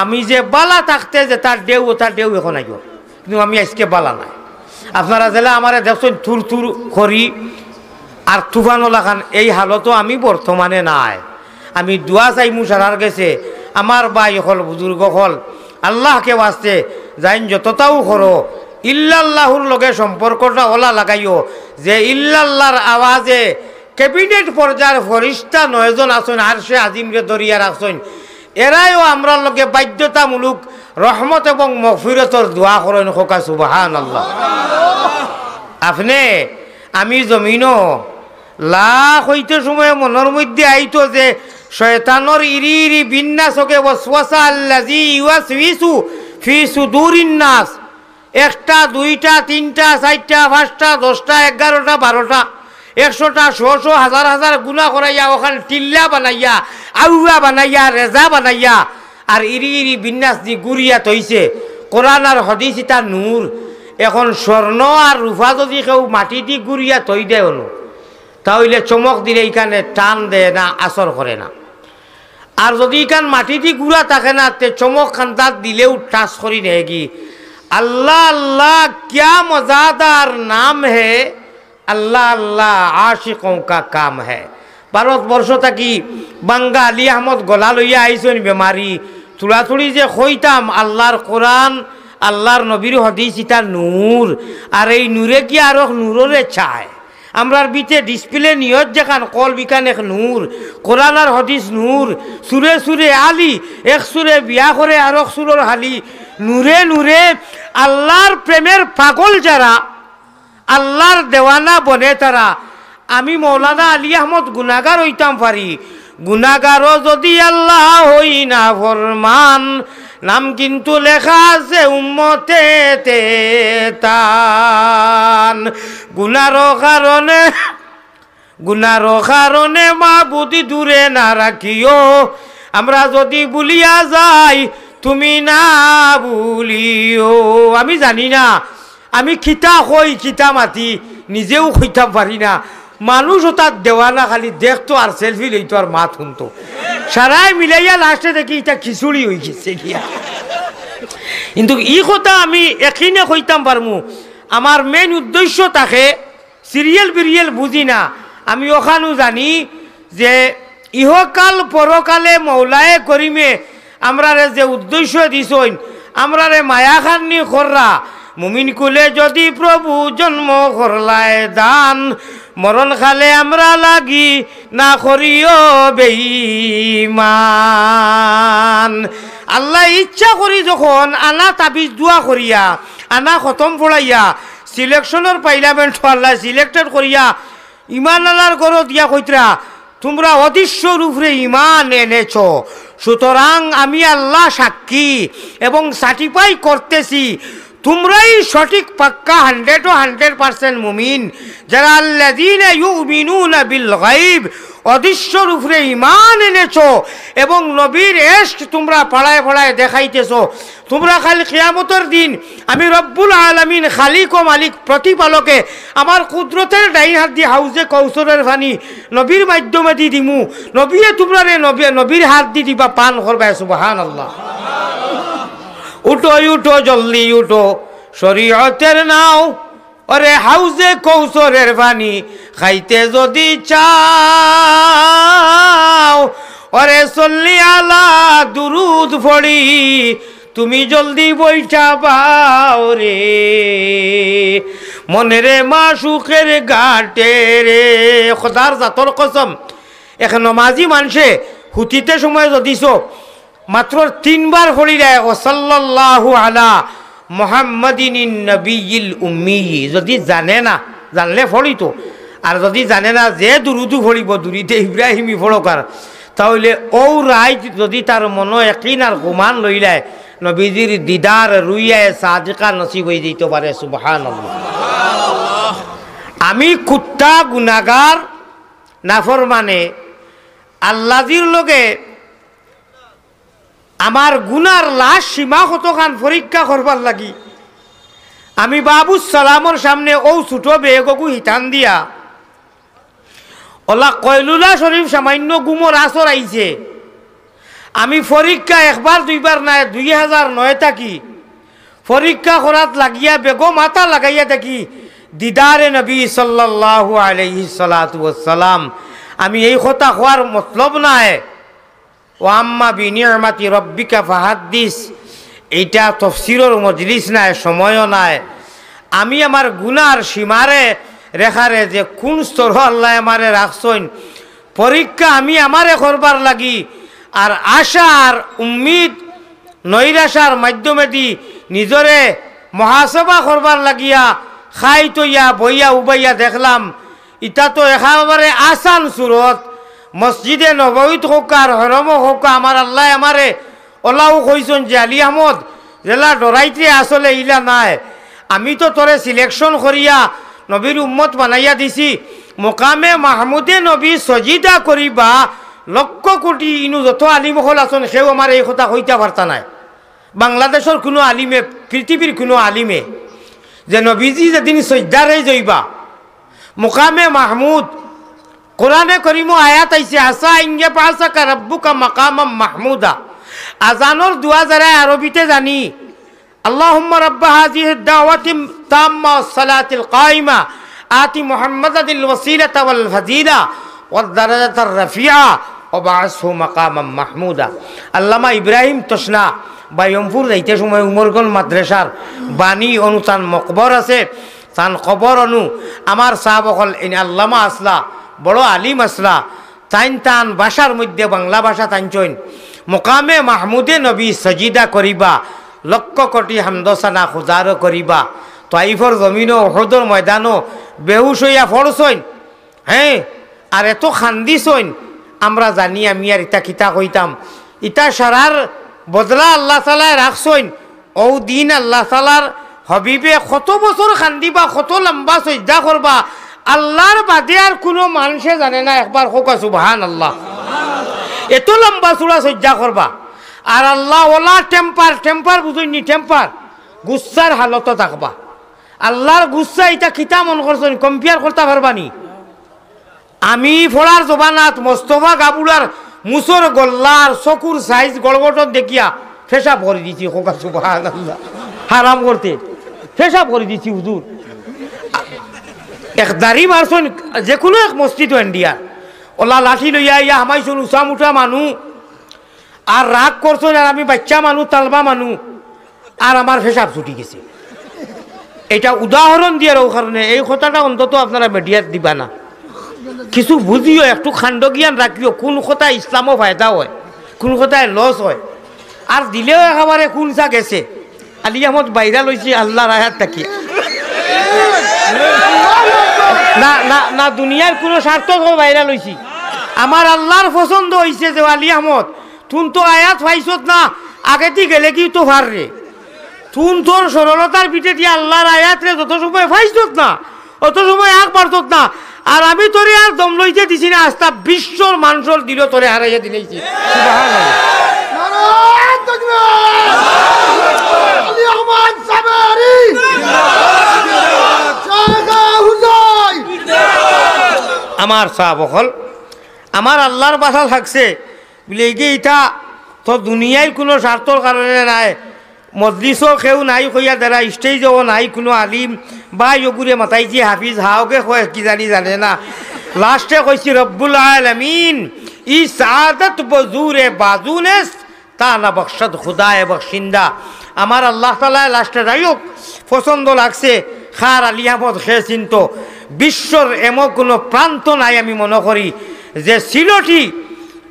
আমি যে বালা থাকতে যেতা ঢেউ, অতা ঢেউ এখন আইও, কিন্তু আমি আইজকে বালা নায়। আপনারা যেলা আমারে দেখছইন থুর থুর করি, আর তুফানও লাখান, এই হালতো আমি বর্তমানে নাই। আমি দোয়া চাইমু সারার গেছে, আমার ভাই অকল, বুজুর্গ অকল, আল্লাহকে ওয়াস্তে যাইন যততাউ করো, ইল্লাল্লাহুর লগে সম্পর্কটা অলা লাগাইও, যে ইল্লাল্লাহর আওয়াজে ক্যাবিনেট পর্যার ফরিস্তা নয়জন আছইন, আরশে আজিমরে ধরিয়া রাখছইন, এরাও আমরার লগে বাধ্যতামূলক রহমত এবং মগফিরতর দোয়া করইন। কউক্কা সুবহানাল্লাহ। আপনে আমি জমিনো লা কইতে সময় মনর মধ্যে আইতো যে শয়তানর ইরি ইরি বিন্যাস অকে ওয়াসওয়াসা আল্লাযী ইউয়াসউিসু ফি সুদুরিন নাস। একটা, দুইটা, তিনটা, চাইরটা, পাঁচটা, দশটা, এগারোটা, বারোটা, একশোটা, শ শ, হাজার হাজার গুনা করাইয়া, অখান টিল্লা বানাইয়া, আউয়া বানাইয়া, রেজা বানাইয়া, আর ইরি ইরি বিন্যাস দি গুরিয়া থইছে। কোরআন আর হাদিস ইতা নূর। এখন স্বর্ণ আর রূপা যুদি কেউ মাটি দি গুরিয়া থই দেয় অনো, তা অইলে চমক দিলে ইখানে টান দেয় না, আসর করে না। আর যুদি ইখান মাটি দি গুরা থাকে না, তে চমক খান্দাত দিলেও টাচ করি নেয়গি। আল্লাহ আল্লাহ, ক্যা মজাদার নাম হে, আল্লাহ আল্লাহ আশিকোঁ কা কাম হে। ভারতবর্ষ থাকি বাঙ্গা আলী আহমদ গলা লইয়া আইছইন বেমারি। থুড়া থুড়ি যে কইতাম, আল্লাহর কোরআন, আল্লাহর নবীর হাদিস, ইতা নূর। আর এই নূরে কি আরক নূররে চায়? আমরার ভিতরে ডিসপ্লে নিয়ত যেখান, কলব ইখান এক নূর, কোরআন আর হাদিস নূর, সুরে সুরে আলী, এক সুরে বিয়া করে আরক সুরর হালি, নূরে নূরে আল্লাহর প্রেমের পাগল যারা, আল্লাহর দেওয়ানা বনে তারা। আমি মৌলানা আলী আহমদ গুনাগার অইতাম পারি, গুনাগারও যুদি আল্লাহ হই না ফরমান, নাম কিন্তু লেখা আছে উম্মতে তে তান। গুনার কারণে, গুনার কারণে মাবুদ দূরে না রাখিও, আমরা যুদি ভুলিয়া যাই তুমি না ভুলিও। আমি জানি না, আমি কিতা কই, কিতা মাতি, নিজেও কইতাম পারি না। মানুষ অতাত দেওয়ানা, খালি দেখতো আর সেলফি লইতো আর মাত হুনতো। সারায় মিলাইয়া লাস্টে দেখি ইটা খিচুড়ি অইগেছে গিয়া। কিন্তু ই কথা আমি একিনে কইতাম পারমু, আমার মেইন উদ্দেশ্য থাকে সিরিয়াল বিরিয়াল বুঝি না। আমি অখানউ জানি যে ইহকাল পরকালে মৌলায়ে করিমে আমরারে যে উদ্দেশ্য দিছইন, আমরারে মায়া খান্নি কররা, মুমিন কুলে যুদি প্রভু জন্ম করলায় দান, মরণ কালে আমরা লাগি না করিও বেইমান। আল্লায় ইচ্ছা করি যখন আনা তাবিজ দোয়া করিয়া, আনা খতম পড়াইয়া, সিলেকশনর পার্লামেন্ট আল্লায় সিলেক্টেড করিয়া ইমান আলার ঘরো দিয়া কইতরা, তুমরা অদৃশ্যর উপরে ইমান এনেছ, সুতরাং আমি আল্লাহ সাক্ষী এবং সার্টিফাই করতেছি, তুমরাই সঠিক পাক্কা হান্ড্রেডও হান্ড্রেড পার্সেন্ট মুমিন, যারা আল্লাযীনা ইউমিনুনা বিল গায়ব, অদৃশ্যর উপরে ইমান এনেছ এবং নবীর এশক তুমরা পাড়ায় পাড়ায় দেখাইতেছ। তুমরা কাল কিয়ামতর দিন আমি রব্বুল আলামিন, খালিক ও মালিক, প্রতিপালকে আমার কুদরতের ডাইন হাত দি হাউজে কৌসরের পানি নবীর মাধ্যমে দি দিমু। নবীয়ে তুমরারে নবী, নবীর হাত দি দিবা, পান করবায়। সুবহানাল্লাহ। উঠো, উঠো, জলদি উঠো, শরীয়তের নাও, ওরে হাউজে কৌসরের পানি খাইতে যুদি চাও, ওরে সল্লি আলা দুরুদ পড়ি তুমি জলদি বইঠা বাও রে, মনরে মাশুকের ঘাটে রে। খোদার জাতর কসম, এক নমাজি মানষে হুতিতে সময় যুদি সো মাত্র তিনবার পড়িলায়, "ওয়া সাল্লাল্লাহু আলা মুহাম্মাদিন নবিয়্যিল উম্মি।" যুদি জানে না, জানলে পড়িতো। আর যুদি জানে না, যে দুরুদু পড়িবো, দুরুদে ইব্রাহিমী পড়োক আর, তা অইলে অউ রাইত যুদি তার মনো একিন আর গুমান লইলায়, নবীজির দিদার রুইয়ায়ে সাদিকা নসিব অইযিতো পারে। সুবহানাল্লাহ। আমি কুত্তা, গুনাগার, নাফরমানে, আল্লাজির লগে আমার গুনার লাশ সীমা কতখান পরীক্ষা করবার লাগি আমি বাবুস সালামর সামনে অউ ছুটো বেগগু হিটান দিয়া, অলা কয়লুলা শরীফ সামাইন্য গুমর আসর আইছে। আমি পরীক্ষা একবার দুইবার নায়, দুই হাজার নয় থাকি পরীক্ষা করাত লাগিয়া বেগো মাথা লাগাইয়া দেখি দিদারে নবী সাল্লাল্লাহু আলাইহি সালাতু ওয়াসসালাম। আমি এই কথা কওয়ার মতলব নায়, "ওয়া আম্মা বিনি'মাতি রাব্বিকা ফাহাদ্দিস।" এইটা তফসিরর মজলিস নায়, সময়ও নায়। আমি আমার গুনার সীমারে রেখারে যে কুন স্তর আল্লায় আমারে রাখছইন, পরীক্ষা আমি আমারে করবার লাগি, আর আশা আর উম্মিদ নৈরাশার মাধ্যমেদি নিজরে মহাসভা করবার লাগিয়া খাইত অইয়া বইয়া উবাইয়া দেখলাম, ইটা তো একেবারে আসান সুরত, মসজিদে নববীত কউক্কা আর হরমো কউক্কা, আমার আল্লায় আমারে অলাউ কইছইন যে, "আলী আহমদ, যেলা ডরাইতে আসলে ইলা নায়, আমি তো তোরে selection করিয়া নবীর উম্মত বানাইয়া দিছি, মোকামে মাহমুদে নবী সজিদা করিবা, লক্ষ কোটি ইনু যত আলিম অকল আছইন, কেউ আমারে এই কথা কইতা পারতা নায়।" বাংলাদেশর কুনু আলিমে, পৃথিবীর কুনু আলিমে, যে নবীজি যেদিন সজদারে যাইবা, মোকামে মাহমুদ, কোরআনে করিমো আয়াত আইছে, "আসা আন ইয়াবআসাকা রাব্বুকা মাকামাম মাহমুদা।" আজানর দোয়া যারা আরবিতে জানি, "আল্লাহুম্মা রাব্বা হাযিহিদ দাওয়াতিত তাম্মা ওয়াস সালাতিল কাইমা, আতি মুহাম্মাদানিল ওয়াসিলাতা ওয়াল ফাজিলা ওয়াদ দারাজাতার রাফিআ ওয়াবআসহু মাকামাম মাহমুদা।" আল্লামা ইব্রাহিম তসনা বায়মপুর যাইতে সময় উমরগঞ্জ মাদ্রাসার বাণী অনু তান মকবর আছে, তান কবর অনু আমার সাব অকল ইন আল্লামা আছলা, বড় আলিম আছলা, তাইন তান ভাষার মধ্যে বাংলা ভাষা তানছইন, "মোকামে মাহমুদে নবী সজিদা করিবা, লক্ষ কোটি হামদসানা খুদারো করিবা।" তাইফর জমিনো উহুদর ময়দানো বেহুশ অইয়া পড়ছইন, হ্যাঁ, আর এত কান্দিছইন, আমরা জানি আমি আর ইতা কিতা কইতাম। ইতা সারার বদলা আল্লাহ তাআলায় রাখছইন। অউ দিন আল্লাহ তাআলার হাবিবে কত বছর কান্দিবা, কত লম্বা সজদা করবা, আল্লাহর বাদে আর কুনু মানষে জানে না। একবার কউক্কা সুবহানাল্লাহ। এত লম্বা চুড়া সজদা করবা, আর আল্লাহ ওয়ালা temper, temper বুঝইননি, temper, গুচ্ছার হালতো থাকবা। আল্লাহর গুচ্ছা ইতা কিতা মনো করছইন, compare করতা পারবানি? আমি পড়ার জমানাত মোস্তফা গাবুড়ার মুছর গল্লা আর চকুর size গড়গড়ন দেখিয়া পেশাব করি দিছি, কউক্কা সুবহানাল্লাহ। হারাম করতে পেশাব করি দিছি হুজুর। এক দাড়ি মারছইন, যেকুনু এক মসজিদ ইন্ডিয়া, ওলা লাঠি লইয়া আইয়া হামাইছইন, উচা মুটা মানু, আর রাগ করছইন, আর আমি বাইচ্চা মানু, তালবা মানু, আর আমার পেশাব ছুটি গেছে। এটা উদাহরণ দিয়ার অউ কারণে, এই কথাটা অন্তত আপনারা মিডিয়াত দিবা না। কিছু বুঝিও, একটু কাণ্ডজ্ঞান রাখিও, কুন কথায় ইসলামো ফায়দা অয়, কুন কথায় loss অয়। আর দিলেও একেবারে কুনছা গেছে, আলী আহমদ ভাইরাল অইছে আল্লাহর আয়াত থাকি। না, না, না, দুনিয়ার কুনু স্বার্থ অয় ভাইরাল অইছি। আমার আল্লাহর পছন্দ অইছে যে আলী আহমদ, তুন তো আয়াত পাইছত না, আগেদি গেলেগিউ তো পাররে। তুন তোর সরলতার পিঠেদি আল্লাহর আয়াতরে যত সময় পাইছত না, অত সময় আগ বাড়ছত না। আর আমি তোরে আর দম লইতে দিছি না, আস্তা বিশ্বর মানষর দিলো তোরে হারাইয়া দিলাইছি। সুবহানাল্লাহ। নারায়ে তাকবীর। আলী আহমদ সাবেরি। শাহ হুজাই। আমার সাব অকল, আমার আল্লাহর বাসা থাকছে, বুলে, "এই যে ইতা তো দুনিয়ার কুনু স্বার্থর কারণে নায়, মজলিসো কেউ নাই কইয়া দাঁড়া, stage-ও নাই কুনু আলিম, বা ইগুরে মাতাইছি হাফিজ, হাওগে কয় কি জানি জানে না।" Last-এ কইছি, "রব্বুল আলামিন, ই সাআদত বজুরে বাজু নেস্ত, তা না বখশদ খুদায়ে বখশিন্দা।" আমার আল্লাহ তাআলায় last-এ যাই হোক, পছন্দ লাগছে, কার আলী আহমদ কে চিনতো। বিশ্বর এমন কুনু প্রান্ত নাই, আমি মনো করি, যে সিলটি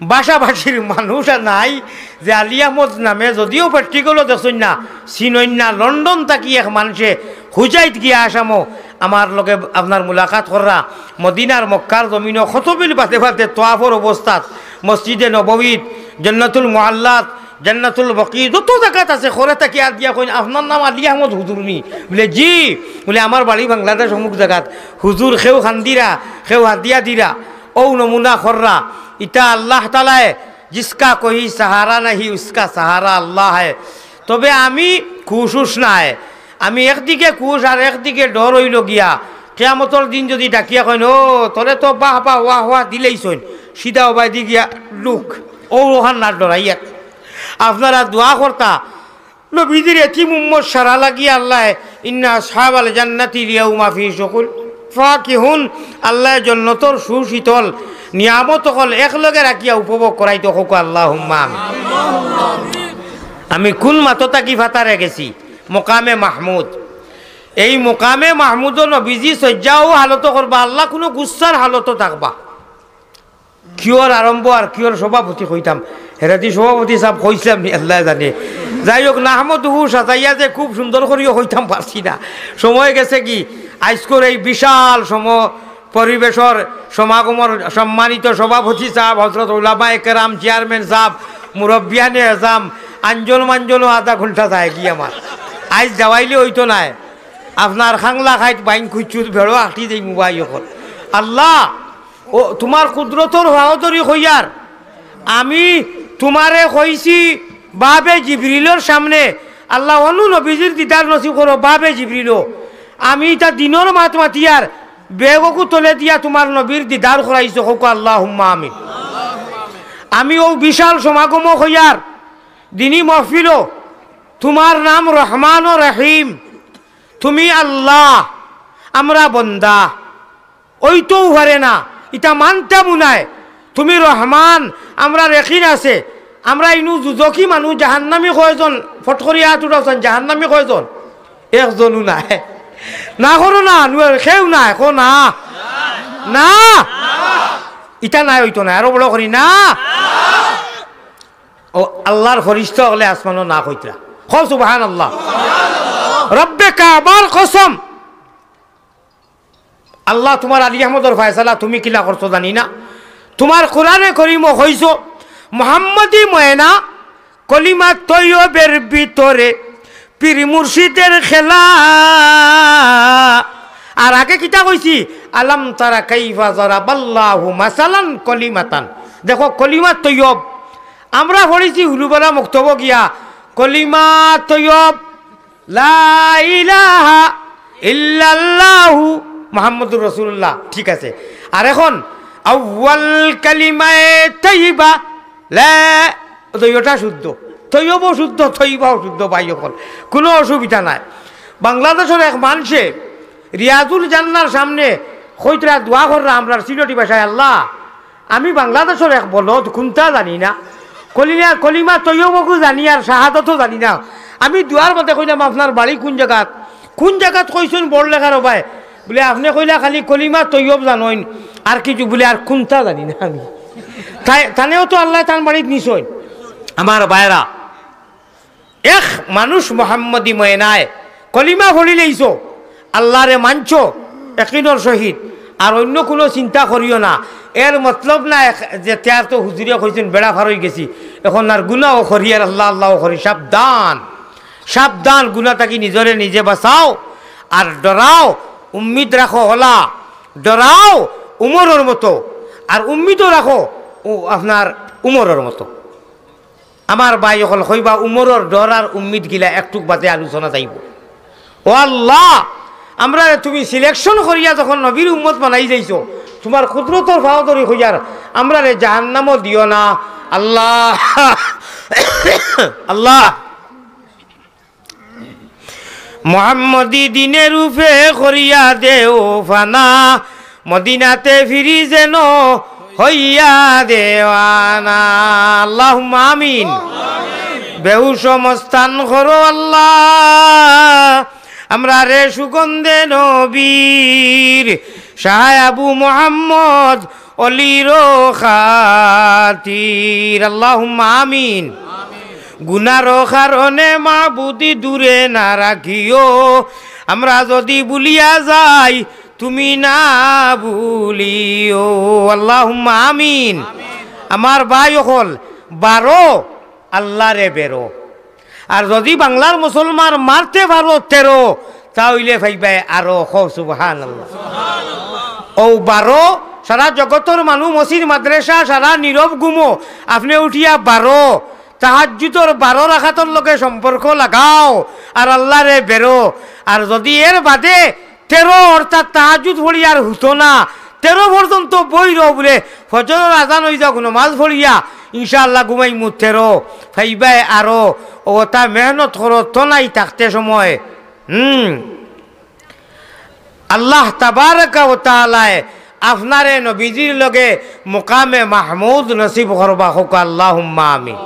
ভাষাভাষীর মানুষ আর নাই, যে আলী আহমদ নামে যদিও practical-ও দেখছইন না, চিনইন না। লন্ডন থাকি এক মানষে হুজাইত গিয়া আসামো, আমার লগে আপনার মুলাকাত কররা, মদিনার মক্কার জমিনো কত বিল বাদে বাদে তোয়াফর অবস্থাত, মসজিদে নববীত, জন্নতুল মুআল্লাত, জান্নাতুল বকি, যত জাগাত আছে, করে থাকি আর দিয়া কইন, "আপনার নাম আলী আহমদ হুজুর নি?" বুলে, "জি।" বুলে, "আমার বাড়ি বাংলাদেশ অমুক জাগাত।" হুজুর কেউ কান্দিরা, কেউ হাদিয়া দিরা, অউ নমুনা কররা। ইটা আল্লাহ তাআলায়, "জিসকা কোই সাহারা নাহি, উসকা সাহারা আল্লাহ হ্যায়।" তবে আমি খুশ উশ নায়, আমি একদিকে খুশ আর একদিকে ডর অইলো গিয়া, কিয়ামতর দিন যুদি ডাকিয়া কইন, "ও, তোরে তো বাহ বাহ ওয়াহ ওয়াহ দিলাইছইন," সিধা ওবায়দি গিয়া লুক, অউ অখান না ডরাইয়া। আপনারা দোয়া করতা, নবীজির এতিম উম্মত সারা লাগিয়া আল্লায়, "ইন্না আসহাবাল জান্নাতিল ইয়াউমা ফি শুগুল ফাকিহুন", আল্লায় জন্নতর সুশীতল নিয়ামত অকল একলগে রাখিয়া উপভোগ করাইতো, কউক্কা আল্লাহুম্মা আমিন। আমি কুন মাতো থাকি ফাতারে গেছি? মোকামে মাহমুদ। এই মোকামে মাহমুদো নবীজি সইজ্জাও হালতো করবা, আল্লাহ কুনু গুচ্ছার হালতো থাকবা। কিওর আরম্ভ আর কিওর সভাপতি কইতাম, হেরাদি সভাপতি সাব কইছিলাম নি, আল্লায় জানে। যাই হোক, নাহমদুহু সাজাইয়া যে খুব সুন্দর করিও কইতাম পারছি না, সময় গেছে কি। আইজকর এই বিশাল সম-, পরিবেশর সমাগমর সম্মানিত সভাপতি সাব, হজরত উলামায়ে কেরাম, চেয়ারম্যান সাব, মুরব্বিয়ানে এজাম, আঞ্জল মাঞ্জলও আধা ঘন্টা যায়গি আমার। আইজ যাওয়াইলে অইতো নায়। আপনার খাংলা খাইত বাইন খুঁজছুত বেড়ো আটি দেই মুবাই অকল। আল্লাহ, ও তুমার কুদরতর হাওদরি কইয়ার, আমি তুমারে কইছি বাবে জিবরিলর সামনে, আল্লাহ, অনো নবীজির দিদার নসিব করো, বাবে জিবরিলো। আমি ইতা দিনর মাত মাতিয়ার, বেগকু তলে দিয়া তুমার নবীর দিদার করাইছো, কউক্কা আল্লাহুম্মা আমিন। আমি অউ বিশাল সমাগমো কইয়ার, দিনি মহফিলো, তুমার নাম রহমান ও রহিম, তুমি আল্লাহ, আমরা বন্দা, অইতোউ পারে না, ইতা মানতামউ নায়। তুমি রহমান, আমরার একিন আছে, আমরা ইনু দুজখি মানুষ, জাহান্নামি কয়জন? ফট করি আত উঠাও চাইন, জাহান্নামি কয়জন? একজনও নায়। না করো না, নুয়ার কেউ নায়, কও না। না। ইতা নায় অইতো নায়, আরো বড় করি না। ও আল্লাহর ফিরিস্তা অকলে আসমানো না কইতরা। কও সুবহানাল্লাহ। রব্বে কাবার কসম, আল্লাহ, তুমার আলী আহমদর ফয়সালা তুমি কিলা করছো জানি না। তুমার কোরআনে করিমো কইছো, মোহাম্মদী ময়না, কলিমা তৈয়বের ভিতরে পীর মুর্শিদের খেলা। আর আগে কিতা কইছি? আলাম তারা কাইফা জারাবাল্লাহু মাসালান কলিমাতান। দেখো, কলিমা তৈয়ব, আমরা পড়ছি হুলুবলা মক্তবো গিয়া, কলিমা তৈয়ব, লা ইলাহা ইল্লাল্লাহু মুহাম্মাদুর রাসূলুল্লাহ। ঠিক আছে। আর এখন আউয়াল কালিমায়ে তাইয়্যিবা, লা, দুইওটা শুদ্ধ। তৈয়বও শুদ্ধ, তৈয়বাও শুদ্ধ, ভাই অকল। কুনু অসুবিধা নাই। বাংলাদেশর এক মানষে রিয়াজুল জান্নার সামনে কইতরা দোয়া কররা আমরার সিলটি ভাষায়, "আল্লাহ, আমি বাংলাদেশর এক বলদ, কুনতা জানি না। কলিমা, কলিমা তৈয়বগু জানি আর শাহাদতও জানি না। আমি দোয়ার মাঝে কইলাম, 'আপনার বাড়ি কুন জাগাত?' 'কুন জাগাত?' কইছইন বড় লেখার অবায়। বুলে, 'আপনে কইলা খালি কলিমা তৈয়ব জানইন, আর কিছু?' বুলে, 'আর কুনতা জানি না আমি।' তাই, তানেও তো আল্লায় তান বাড়িত নিছইন। আমার ভাইরা, এক মানুষ মোহাম্মদী ময়নায় কলিমা পড়িলাইছো, আল্লারে মানছো একিনর সহিত, আর অইন্য কুনু চিন্তা করিও না। এর মতলব না এক, যে তে আর তো হুজুরে কইছইন বেড়া পার অইগেছি, এখন আর গুনাও করি আর আল্লাহ আল্লাহও করি। সাবধান, সাবধান, গুনা থাকি নিজরে নিজে বাঁচাও, আর ডরাও, উম্মিদ রাখো অলা, ডরাও উমরর মতো, আর উম্মিদও রাখো উ-, আপনার উমরর মতো। আমার ভাই অকল, কইবা উমরর ডর আর উম্মিদ গিলা একটুক বাদে আলোচনা যাইবো। ও আল্লাহ, আমরারে তুমি selection করিয়া যখন নবীর উম্মত বানাই যাইছো, তুমার কুদরতর পাও ধরি কইয়ার, আমরারে জাহান্নামও দিও না। আল্লাহ, আল্লাহ, মোহাম্মদী দিনের উপে করিয়া দেও ফানা, মদিনাতে ফিরি যেন হইয়া দেওয়ানা। আল্লাহুম্মা আমিন। বেহুশ মস্তান করো আল্লাহ, আমরারে সুগন্ধে নবীর, শাহ আবু মোহাম্মদ অলির খাতির। আল্লাহুম্মা আমিন। গুনার কারণে মাবুদি দূরে না রাখিও, আমরা যদি ভুলিয়া যাই তুমি না ভুলিও। আল্লাহুম্মা আমিন। আমার ভাই অকল, বারো আল্লারে বেরো। আর যদি বাংলার মুসলমান মারতে পারো তেরো, তা অইলে পাইবায় আরো। কও সুবহানাল্লাহ। অউ বারো, সারা জগতর মানুষ, মসজিদ মাদ্রাসা, সারা নীরব ঘুমো, আপনে উঠিয়া বারো, তাহাজ্জুদর বারো রাকাতর লগে সম্পর্ক লাগাও, আর আল্লারে বেরো। আর যদি এর বাদে তেরো, অর্থাৎ তাহাজ্জুদ পড়িয়া আর হুতো না, তেরো পর্যন্ত বই রও বুলে, ফজরর আজান অই যাউক, নমাজ পড়িয়া ইনশাআল্লাহ ঘুমাইমু তেরো, পাইবায় আরো। অতা মেহনত করো, তো নাই থাকতে সময়। হুম। আল্লাহ তাবারাকা ওয়া তাআলায় আপনারে নবীজির লগে মুকামে মাহমুদ নসিব করবা, কউক্কা আল্লাহুম্মা আমিন।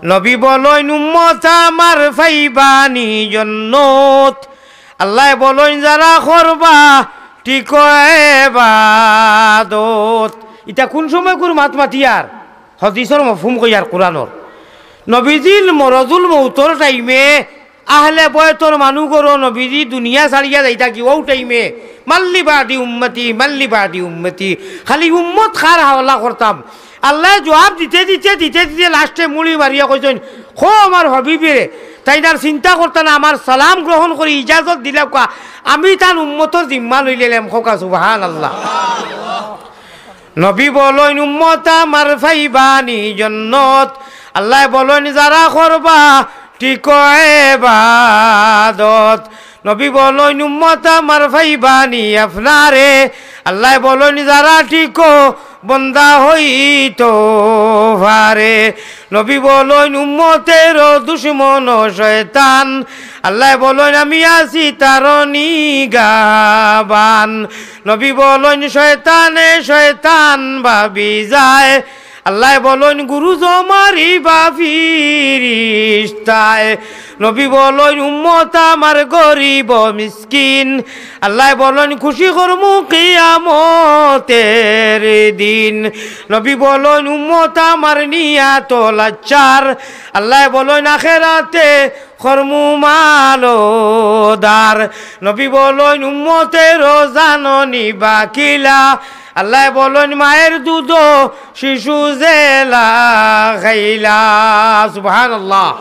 নবী বলইন, "উম্মত আমার পাইবানি জন্নত।" আল্লায় বলইন, "যারা করবা ঠিক এবাদত।" ইতা কুন সময়কুর মাত মাতিয়ার? হাদিসর মফহুম কইয়ার কুরআনর। নবীজির মরজুল মউতর টাইমে আহলে বয়তর মানুগরও নবীজি দুনিয়া ছাড়িয়া যাইতা কি, অউ টাইমে মাল্লি বাদি উম্মতি, মাল্লি বাদি উম্মতি। খালি উম্মত কার হাওলা করতাম। আল্লায় জুয়াব দিতে দিতে, দিতে দিতে লাস্টে মুড়ি মারিয়া কইছইন, "খো আমার হবিবরে, তাইন আর চিন্তা করতা না, আমার সালাম গ্রহণ করি ইজাজত দিলাউক্কা, আমি তান উম্মতর জিম্মা লইলাইলাম।" কউক্কা সুবহানাল্লাহ। নবী বলইন, "উম্মত আমার ফাইবানি জন্নত।" আল্লায় বলইন, "যারা করবা ঠিক এবাদত।" নবী বলইন, "উম্মত আমার ফাইবানি আপনারে।" আল্লায় বলইন, "যারা ঠিক বন্দা হইতো পারে।" নবী বলইন, "উম্মতের দুশমন শয়তান।" আল্লায় বলইন, "আমি আছি তার নিগাবান।" নবী বলইন, "শয়তানে শয়তান ভাবি যায়।" আল্লায় বলইন, "গুরু জমারি বা ফিরিস্তায়।" নবী বলইন, "উম্মত আমার গরিব মিসকিন।" আল্লায় বলইন, "খুশি করমু কিয়ামতের দিন।" নবী বলইন, "উম্মত আমার নিয়াত লাচ্চার।" আল্লায় বলইন, "আখেরাতে করমু মালদার।" নবী বলইন, "উম্মতের জাননি বাকিলা।" আল্লায় বলইন, "মায়ের দুধ শিশু জেলা খাইলা।" সুবহানাল্লাহ।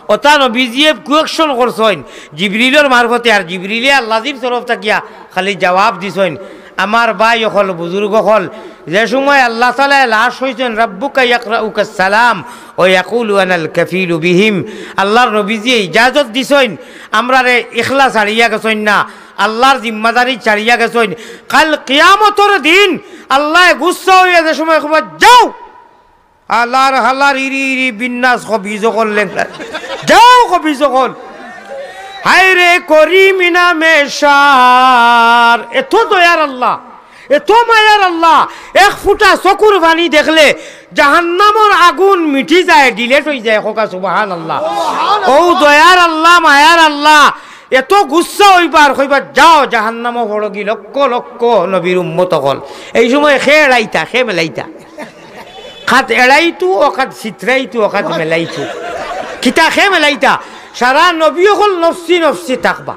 ওটা নবীজিয়ে কুয়েকশন করছইন জিবরিলর মারফতে, আর জিবরিলে আল্লাহজির তরফ থাকিয়া খালি জবাব দিছইন। আমার ভাই অকল, বুজুর্গ অকল, যে সময় আল্লাহ তাআলায় লাশ হইছইন, "রাব্বুকা ইয়াকরাউকা সালাম ওয়া ইয়াকুলু আনাল কাফিলু বিহিম", আল্লাহর নবীজিয়ে ইজাজত দিছইন, আমরারে ইখলা ছাড়িয়া গেছইন না, আল্লাহর জিম্মাদারি ছাড়িয়া গেছইন। কাল কিয়ামতর দিন আল্লায় গুসা অইয়া যে সময় কইবা, "যাও, আল্লাহর হালার ইরি ইরি বিন্যাস কবিজ করলেন, যাও কবিজ কর।" হায় রে করিম ইনামে সার, এত দয়ার আল্লাহ, এত মায়ার আল্লাহ, এক ফুটা চকুর পানি দেখলে জাহান্নামর আগুন মিটি যায়, delete অই যায়। কউক্কা সুবহানাল্লাহ। ও দয়ার আল্লাহ, মায়ার আল্লাহ, এত গুসা অইবা, কইবা, "যাও জাহান্নামো পড়গি লক্ষ লক্ষ নবীর উম্মত অকল।" এই সময় কে এড়াইতা, কে মেলাইতা? কাত এড়াইতু, অকাত ছিতরাইতু, অকাত মেলাইতু। কিতা কে মেলাইতা? সারা নবী অকল নফসি নফসি থাকবা।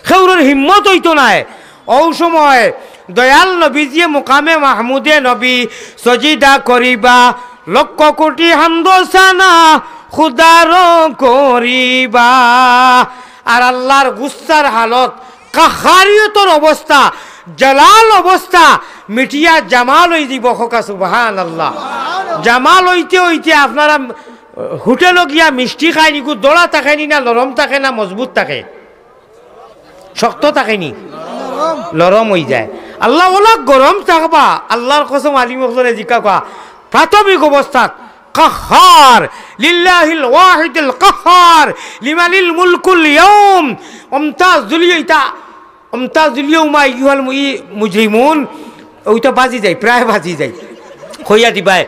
কেউরর হিম্মত অইতো নায়। অউ সময় দয়াল নবীজিয়ে মুকামে মাহমুদে নবী সজিদা করিবা, লক্ষ কোটি হামদ সানা খুদার করিবা। আর আল্লাহর গুসার হালত, কাহারিয়তর অবস্থা, জালাল অবস্থা, মিটিয়া জামাল অই যিবো। কউক্কা সুবহানাল্লাহ। জামাল অইতে অইতে আপনারা হোটেলো গিয়া মিষ্টি খাইন, ইগু দড়া থাকে নি না লরম থাকে না মজবুত থাকে? শক্ত থাকে নি? লরম অই যায়। আল্লাহ ওলা গরম থাকবা। আল্লাহর কসম, আলিম অকলরে জিকাউক্কা, প্রাথমিক অবস্থাত, কাহ্হার, লিল্লাহিল ওয়াহিদিল কাহ্হার, লিমানিল মুলকুল ইয়াউম, ওয়ামতাজুল ইতা-, ওয়ামতাজুল ইয়াউমা আইয়ুহাল মু-, ই-, মুজরিমুন, ওইটা বাজি যায়, প্রায় বাজি যায়। কইয়া দিবায়,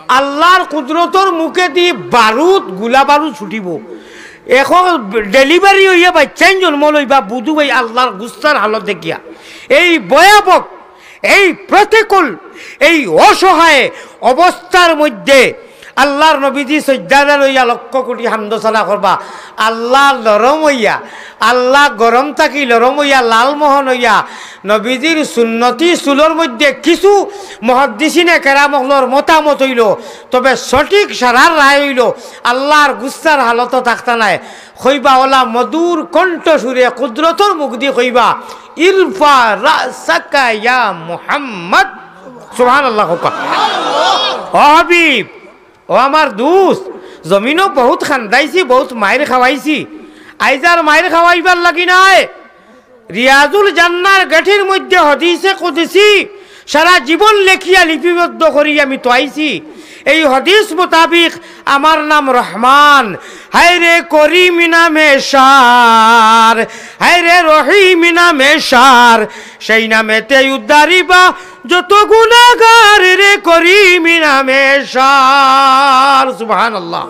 আল্লাহর কুদরতর মুখেদি বারুদ, গুলা বারুদ ছুটিবো। এখন delivery অইয়া বাইচ্চাইন জন্ম লইবা, বুধু ভাই আল্লাহর গুসার হালত দেখিয়া। এই ভয়াবহ, এই প্রতিকূল, এই অসহায় অবস্থার মধ্যে আল্লাহর নবীজি সজ্জাদা লইয়া লক্ষ কোটি হামদ সানা করবা। আল্লাহ লরম অইয়া, আল্লাহ গরম থাকি লরম অইয়া, লালমোহন অইয়া, নবীজির সুন্নতি চুলর মধ্যে কিছু মুহাদ্দিসিনে কেরাম অকলর মতামত অইলো, তবে সঠিক সারার রায় অইলো, আল্লাহর গুসার হালতো থাকতা নায়। কইবা ওলা মধুর কণ্ঠ সুরে কুদরতর মুখদি কইবা, "ইরফা রাসাকা ইয়া মুহাম্মদ।" সুবহানাল্লাহ কউক্কা। ও হাবিব, ও আমার দুস্ত, জমিনো বহুত খান্দাইছি, বহুত মাইর খাওয়াইছি, আইজ আর মাইর খাওয়াইবার লাগি নায়। রিয়াজুল জান্নার গেটির মধ্যে হাদিসে কুদসি, সারা জীবন লেখিয়া লিপিবদ্ধ করি আমি তো আইছি। এই হাদিস মোতাবিক আমার নাম রহমান, হায় রে করিম নামে সার, হায় রে রহিম নামে সার, সেই নামেতে উদ্ধারিবা যত গুনাগার রে করিম নামে সার। সুবহানাল্লাহ।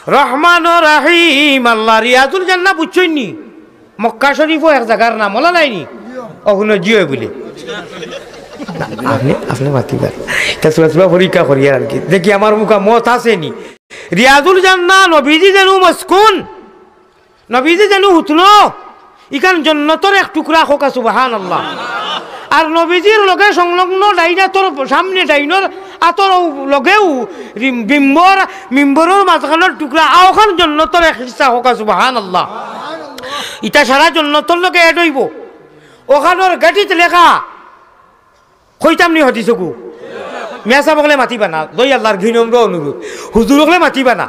রহমান ও রাহিম আল্লাহ। রিয়াজুল জান্নাহ বুঝছইন নি? মক্কা শরীফও এক জাগার নাম, ওলা নায়নি? অখনো জিও বুলে। আপনে, আপনে মাতিবা। ইটা থুড়া থুড়া পরীক্ষা করিয়ার আর কি। দেখি আমার মুখা মত আছে নি। রিয়াজুল জান্নাহ, নবীজি যেন মসকুন, নবীজি যেন হুতনো। ইখান জন্নতর এক টুকরা, কউক্কা সুবহানাল্লাহ। আর নবীজির লগে সংলগ্ন ডাইন আতর সামনে, ডাইনর আতর অউ লগেউ রিম-, মিম্বর, মিম্বরর মাঝখানর টুকরা, অউখান জন্নতর এক হিস্সা, কউক্কা সুবহানাল্লাহ। ইটা সারা জন্নতর লগে add অইবো। অখানর গেটিত লেখা, কইতাম নি হদিস অগু? মিয়া সাব অকলে মাতিবা না, দই আল্লার বিনম্র অনুরোধ। হুজুর অকলে মাতিবা না।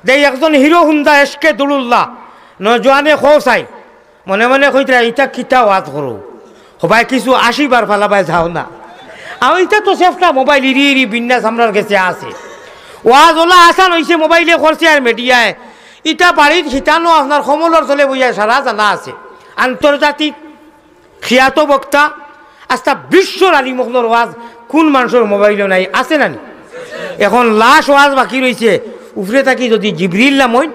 দেই একজন হিরো হুন্দা এশকে দুরুল্লাহ, নওজোয়ানে কও চাই, মনে মনে কইতরা, "ইতা কিতা ওয়াজ করো? হবায় কিছু আশি বার ফালাবায় যাও না।" আর ইতা তো সেফটা মোবাইল ইরি ইরি বিন্যাস আমরার গেছে আছে। ওয়াজ অলা আসান অইছে মোবাইলে করছে আর মিডিয়ায়। ইতা বাড়িত হিতানো আপনার কমলর তলে বইয়া সারা জানা আছে। আন্তর্জাতিক খিয়াত বক্তা, আস্তা বিশ্বর আলিম অকলর ওয়াজ কুন মানষর মোবাইলো নাই, আছে না নি? এখন লাশ ওয়াজ বাকি রইছে, উপরে থাকি যদি জিবরিল লামইন,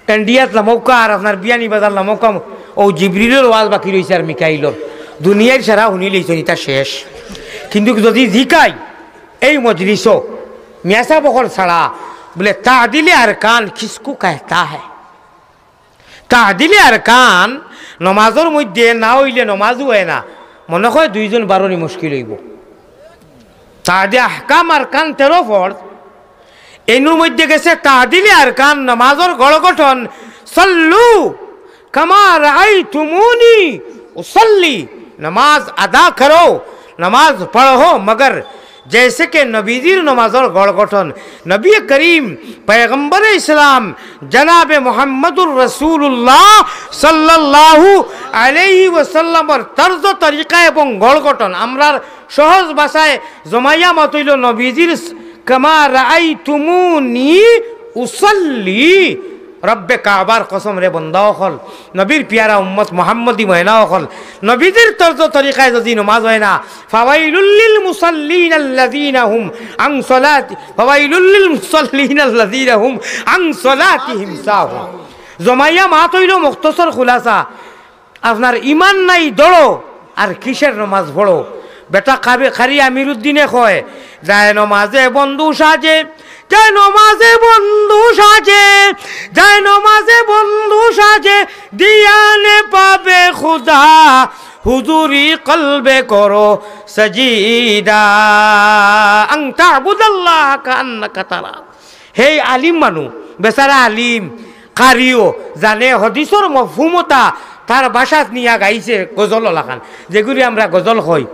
ইন্ডিয়াত লামউক্কা আর আপনার বিয়ানীবাজার লামউক্কা, অউ জিবরিলর ওয়াজ বাকি রইছে আর মিকাইলর। দুনিয়ার সারা হুনিলাইছইন, ইতা শেষ। কিন্তু যদি জিকাই, এই মজলিসো মিয়া সাব অকল ছাড়া, বলে, "তাদিলে আরকান কিসকো কেহতা হ্যায়?" তাদিলে আরকান, নমাজর মধ্যে না অইলে নমাজউ অয় না। মনে কয় দুইজন বারনি মুশকিল অইবো। তাদি আহকাম আরকান তেরো ফরজ, এইনুর মধ্যে গেছে তাদিলে আরকান, নমাজর গড় গঠন। সল্লু কামা রাআইতুমুনি উসাল্লি, নমাজ আদা করো, নমাজ পড়ো, মগর জেসে কে নবীজির নমাজর গড় গঠন, নবী করিম পয়গম্বরে ইসলাম জনাবে মুহাম্মদুর রাসূলুল্লাহ সাল্লাল্লাহু আলাইহি ওয়াসাল্লামর তর্জ তরিকা এবং গড় গঠন। আমরার সহজ ভাষায় জমাইয়া মাত অইলো নবীজির স-, কামা রাআইতুমুনি উসাল্লি। রব্বে কাবার কসম রে বন্দা অকল, নবীর পিয়ারা উম্মত মুহাম্মদী ময়না অকল, নবীজির তর্জ তরিকায় যদি নমাজ অয় না, ফাওয়াইলুল লিল মুসাল্লিন আল্লাযীনা হুম আন সলাতি, ফাওয়াইলুল লিল মুসাল্লিন আল্লাযীনা হুম আন সলাতিহিম সাহুন। জমাইয়া মাত অইলো মুখতসর খুলাসা, আপনার ইমান নাই দৌড়ো, আর কিসের নমাজ পড়ো? বেটা কাবে-, কারি আমিরুদ্দিনে কয়, "যায় নমাজে বন্ধু সাজে, যায় নমাজে বন্ধু সাজে, যায় নমাজে বন্ধু সাজে, দিয়ানে পাবে খুদা, হুজুরি কলবে করো সজিদা, আন তা'বুদাল্লাহ কাআন্নাকা তারা।" হেই আলিম মানু, বেচারা আলিম, কারিও, জানে হদিসর মফহুমতা, তার ভাষাত নিয়া গাইছে গজল অলাখান, যেগুলি আমরা গজল কই।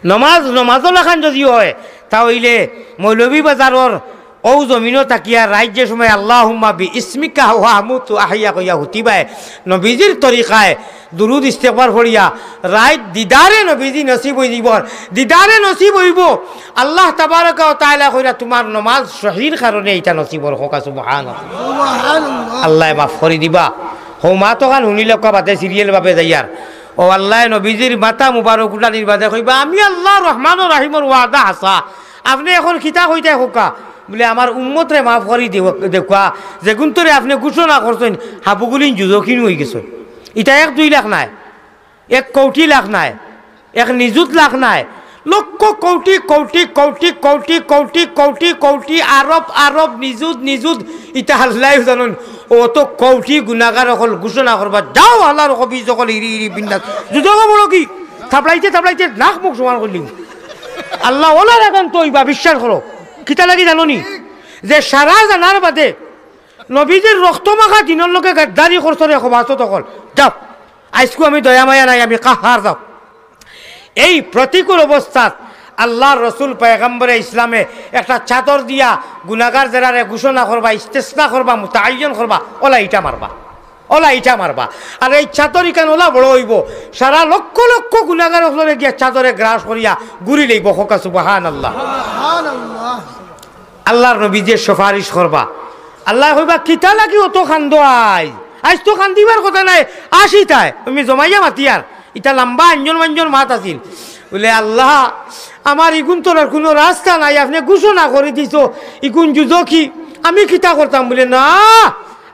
নমাজ, নমাজ অলাখান যদি অয়, তা অইলে মৌলভীবাজারর অউ জমিনো থাকিয়া রাইত যে সময় "আল্লাহুম্মা বি ইসমিকা ওয়া আমুতু আহইয়া" কইয়া হুতিবায়, নবীজির তরিকায় দুরুদ ইস্তেগফার পড়িয়া রাইত দিদারে নবীজি নসিব অইযিবর, দিদারে নসিব অইবো। আল্লাহ তাবারাকা ওয়া তাআলা কইরা, "তুমার নমাজ সহির কারণে ইটা নসিব অর।" কউক্কা সুবহানাল্লাহ। সুবহানাল্লাহ। আল্লায় মাফ করি দিবা। হউ মাতখান হুনিলাউক্কা বাদে সিরিয়াল ভাবে যাইয়ার। অউ আল্লায় নবীজির মাথা মুবারক উঠানির বাদে কইবা, "আমি আল্লাহ রহমান ও রাহিমর ওয়াদা হাছা। আপনে এখন কিতা কইতায় কউক্কা?" বুলে, "আমার উম্মতরে মাফ করি দেউ-, দেউক্কা, যেগুনতরে আপনে ঘোষণা করছইন, হাবুগুলিন জুজখিনু অইগেছইন।" ইটা এক দুই লাখ নায়, এক কৌটি লাখ নায়, এক নিযুত লাখ নায়, লক্ষ কৌটি, কৌটি, কৌটি, কৌটি, কৌটি, কৌটি, কৌটি, আরব, আরব, নিযুত, নিযুত, ইতা আল্লায় জানইন। অত কৌটি গুনাগার অকল ঘোষণা করবা, "যাও, আল্লার খবিস অকল, ইরি, ইরি, বিন্দাস।" জুজখো বড় কি? থাপড়াইতে, থাপড়াইতে নাক মুখ সমান করিলিমু। আল্লাহ অলার আগান তো অইবা, বিশ্বাস করো। কিতা লাগি জানো নি? যে সারা জানার বাদে নবীজির রক্ত মাখা দিনর লগে গাদ্দারি করছো রে খবাসত অকল। যাও, আইজকু আমি দয়া মায়া নাই, আমি কাহার, যাও। এই প্রতিকূল অবস্থাত আল্লার রসুল পয়গম্বরে ইসলামে একটা চাদর দিয়া গুনাগার যেরারে ঘোষণা করবা, ইস্তেসনা করবা, মুতাআইয়ন করবা, অলা ইটা মারবা, অলা ইটা মারবা। আর এই চাদর ইখান অলা বড় অইবো, সারা লক্ষ লক্ষ গুনাগার অকলরে গিয়া চাদরে গ্রাস করিয়া ঘুরি লইবো। কউক্কা সুবহানাল্লাহ। সুবহানাল্লাহ। আল্লার নবীজিয়ে সুপারিশ করবা। আল্লায় কইবা, "কিতা লাগি অত কান্দো আইজ? আইজ তো কান্দিবার কথা নায়, আসিতায়।" আমি জমাইয়া মাতিয়ার, ইটা লাম্বা আঞ্জন মাঞ্জন মাত আছিল। বুলে, "আল্লাহ, আমার ইগুনতর আর কুনু রাস্তা নাই, আপনে ঘোষণা করি দিছো, ইগুন জুজখি, আমি কিতা করতাম?" বুলে, "না,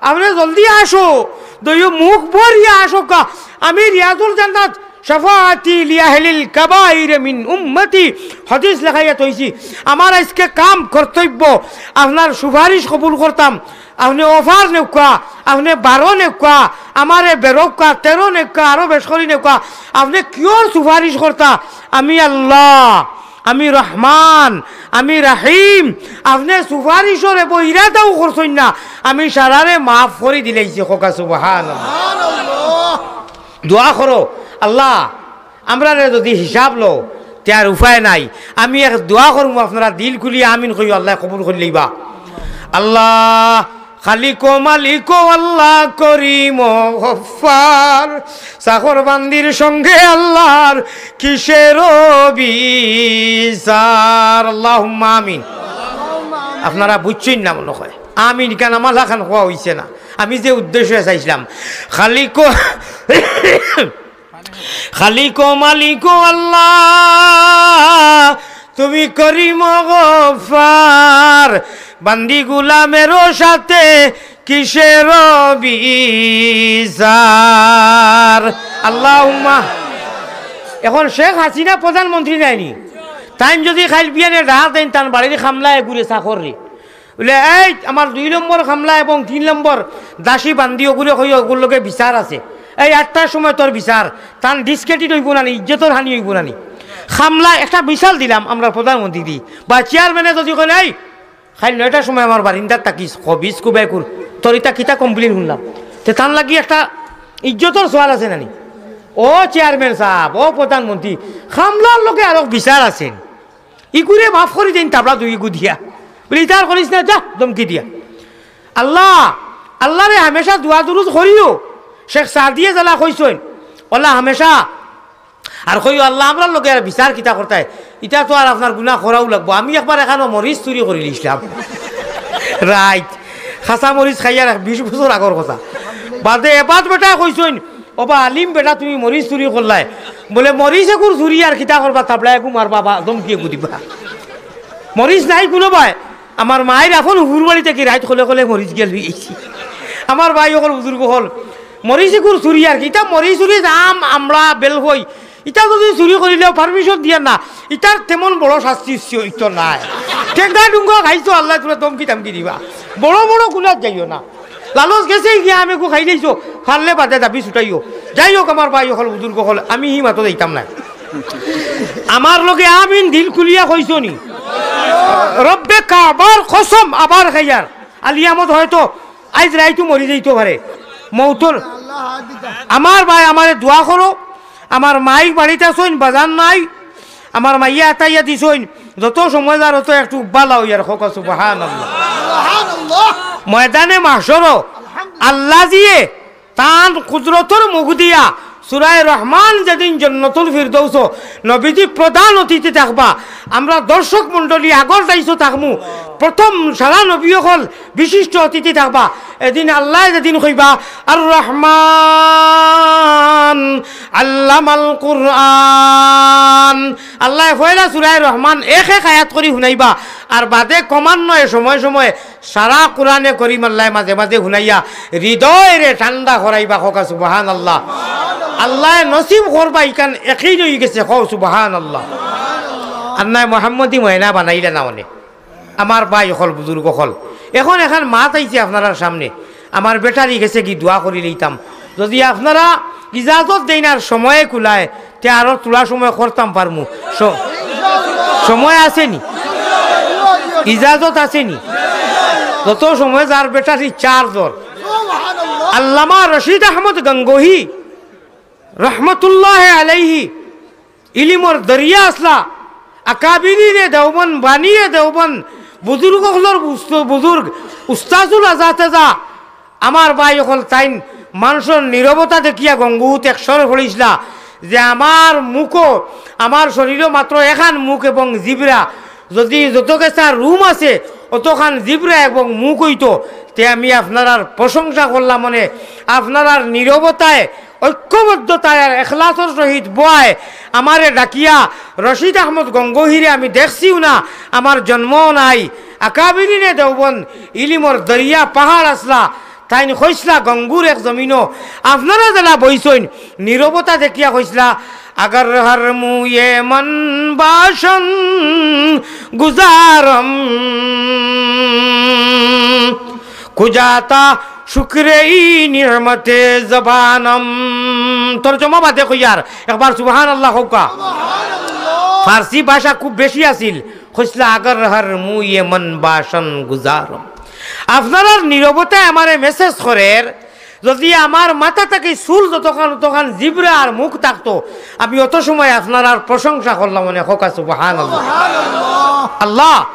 আপনে জলদি আসো, দইও মুখ ভরিয়া আসউক্কা, আমি রিয়াজুল জান্নাত শাফাআতি লিআহলিল কাবাইর মিন উম্মতি। হাদিস লেখাইয়া থইছি, আমার আইজকে কাম কর্তব্য, আপনার সুপারিশ কবুল করতাম। আপনে অফার নেউক্কা, আপনে বারো নেউক্কা, আমারে বেরোক্কা, তেরো নেউক্কা, আরো বেশ করি নেউক্কা, আপনে কিওর সুপারিশ করতা? আমি আল্লাহ, আমি রহমান, আমি রাহিম। আপনে সুপারিশর এবো ইরাদাও করছইন না, আমি সারারে মাফ করি দিলাইছি। কউক্কা সুবহানাল্লাহ। দোয়া করো, আল্লাহ, আমরারে যদি হিসাব লও, তে আর উপায় নাই। আমি এক দোয়া করমু, আপনারা দিল খুলি আমিন কইও, আল্লায় কবুল করি লইবা। আল্লাহ, খালিক ও মালিক ও আল্লাহ, করিম ও গফফার, চাকর বান্দির সঙ্গে আল্লাহর কিসের বিচার? আল্লাহুম্মা আমিন। আপনারা বুঝছইন না মনে হয়, আমিন কেন আমার লাখান কওয়া অইছে না। আমি যে উদ্দেশ্যে চাইছিলাম, খালিক ও খালিক ও মালিক ও আল্লাহ, তুমি করিম ও গফফার, বান্দি গুলামেরও সাথে কিসের বিচার? আল্লাহুম্মা। এখন শেখ হাসিনা প্রধানমন্ত্রী নায়নি, তাইন যদি খাইল বিয়ানে ডাক দেইন, তান বাড়ির খামলা এগুরে চাকররে, বুলে, "এই আমার দুই নম্বর খামলা এবং তিন নম্বর দাসী বান্দি, ওগুরে কই, ওগুর লগে বিচার আছে। এই আটটার সময় তোর বিচার।" তান ডিসক্রেডিট অইবো না নি, ইজ্জতর হানি অইবো না নি? খামলা একটা মিসাল দিলাম আমরা প্রধানমন্ত্রী দি বা চেয়ারম্যানে যদি কইন, "এই খাইল নয়টার সময় আমার বারিন্দাত থাকিস, খবিস কুবাই কুর, তোর ইতা কিতা কমপ্লেন শুনলাম?" তে তান লাগি একটা ইজ্জতর সওয়াল আছে না নি? ও চেয়ারম্যান সাব, ও প্রধানমন্ত্রী, খামলার লগে আরো বিচার আছে। ইগুরে মাফ করি দেইন, তাবলা দুই ইগু দিয়া। বুলে, "ইতা আর করিস না, যা," ধমকি দিয়া। আল্লাহ, আল্লাহরে হামেশা দোয়া দুরুদ করিও। শেখ সাদিয়ে যেলা কইছইন, ওলা হামেশা আর কইও, "আল্লাহ, আমরার লগে আর বিচার কিতা করতায়? ইতা তো আর আপনার গুনা করাউ লাগবো। আমি একবার এখানো মরিচ চুরি করিলিছলাম।" রাইট, খাসা মরিচ খাইয়ার এক বিশ বছর আগর কথা। বাদে এবাদ বেটায় কইছইন, "ওবা আলিম বেটা, তুমি মরিচ চুরি করলায়।" বুলে, "মরিচ এগুর চুরি আর কিতা করবা, তাবলা এগু মারবা বা ধমকি এগু দিবা।" মরিচ নাই কুনুবায়। আমার মাইর আফন হুরবাড়ি থাকি রাইত কলে কলে মরিচ গিয়া লই আইছি। আমার ভাই অকল, বুজুর্গ অকল, মরিচ এগুর চুরি আর কি। ইতা মরিচ চুরি, আম, আমড়া, বেলফই, ইতা যদি চুরি করিলেও পারমিশন দিয়া না, ইতার তেমন বড় শাস্তি উস্তি অইতো নায়। ঠেঙ্গা ডুঙ্গা খাইছো, আল্লায় তুমরা ধমকি টামকি দিবা। বড় বড় গুনাত যাইও না। লালচ গেছে গিয়া আমি কু খাই দিছো, ফাললে বাদে দাবি ছুটাইও। যাই হোক, আমার ভাই অকল, বুজুর্গ অকল, আমি হি মাতো যাইতাম না। আমার লগে আমিন দিল খুলিয়া কইছো নি? রব্বে কাবার কসম, আবার খাইয়ার। আলী আহমদ হয়তো আইজ রাইতু মরি যাইতো পারে। মৌতর আমার ভাই, আমারে দোয়া করো। আমার মাই বাড়িত আছইন, বাজার নাই। আমার মাইয়া আতাইয়া দিছইন, যত সময় যার অত একটু উব্বালা অইয়ার, কউক্কা সুবহানাল্লাহ। ময়দানে মাহশরো আল্লাহ জিয়ে তান কুদরতর মুখ দিয়া সূরায়ে রহমান যেদিন জন্নতুল ফিরদৌসো নবীজি প্রধান অতিথি থাকবা, আমরা দর্শক মণ্ডলী আগর দাইছো থাকমু, প্রথম সারা নবী অকল বিশিষ্ট অতিথি থাকবা। এদিন আল্লায় যেদিন কইবা, "আর রহমান আল্লামাল কুরআন", আল্লায় পয়লা সূরায়ে রহমান এক এক আয়াত করি হুনাইবা, আর বাদে ক্রমান্বয়ে সময় সময় সারা কুরআনে করিম আল্লায় মাঝে মাঝে হুনাইয়া হৃদয়রে ঠান্ডা করাইবা। কউক্কা সুবহানাল্লাহ। আল্লায় নসিব করবা, ইখান একিন অইগেছে, কও সুবহানাল্লাহ। আর নায় মোহাম্মদী ময়না বানাইলা না অনে। আমার ভাই অকল, বুজুর্গ অকল, এখন এখান মাত আইছে আপনারার সামনে, আমার ব্যাটারি গেছে গি, দোয়া করি লইতাম। যদি আপনারা ইজাজত দেইন আর সময়ে কুলায়, তে আরো থুড়া সময় করতাম পারমু। স-, সময় আছে নি? ইজাজত আছে নি? যত সময় যার ব্যাটারি চার্জ অর। আল্লামা রশিদ আহমদ গঙ্গোহী রহমতুল্লাহ আলাইহি ইলিমর দরিয়া আছলা। আকাবিরিনে দেওবন্দ, বানিয়ে দেওবন্দ, বুজুর্গ অকলর বুজ-, বুজুর্গ, উস্তাজুল আজাতেজা, আমার ভাই অকল, তাইন মানষর নীরবতা দেখিয়া গঙ্গোহীত এক সরে পড়িছলা যে আমার মুখো, আমার শরীরো মাত্র এখান মুখ এবং জিব্রা, যদি যত গেছা রুম আছে, অতখান জিব্রা এবং মুখ অইতো, তে আমি আপনারার প্রশংসা করলাম অনে। আপনারার নীরবতায়, ঐক্যবদ্ধতায় আর এখলাসর সহিত বয়ায় আমারে ডাকিয়া রশিদ আহমদ গঙ্গোহীরে আমি দেখছিও না, আমার জন্মও নাই। আকাবিরিনে দেওবন্দ ইলিমর দরিয়া পাহাড় আছলা, তাইন কইছলা গঙ্গুর এক জমিনো, আপনারা যেলা বইছইন, নীরবতা দেখিয়া কইছলা, "আগর হর মুয়ে মন বাসন গুজারম, কুজাতা শুক্রে ই নিয়মতে জবানম।" তর্জমা বাদে কইয়ার, একবার সুবহানাল্লাহ কউক্কা। ফার্সি ভাষা খুব বেশি আছিল, কইছলা, "আগর হর মুয়ে মন বাসন গুজারম।" আপনারার নীরবতায় আমারে মেসেজ করের, যদি আমার মাথা থাকি চুল যতখান, অতখান জিব্রা আর মুখ থাকতো, আমি অত সময় আপনারার প্রশংসা করলাম অনে, কউক্কা সুবহানাল্লাহ। আল্লাহ,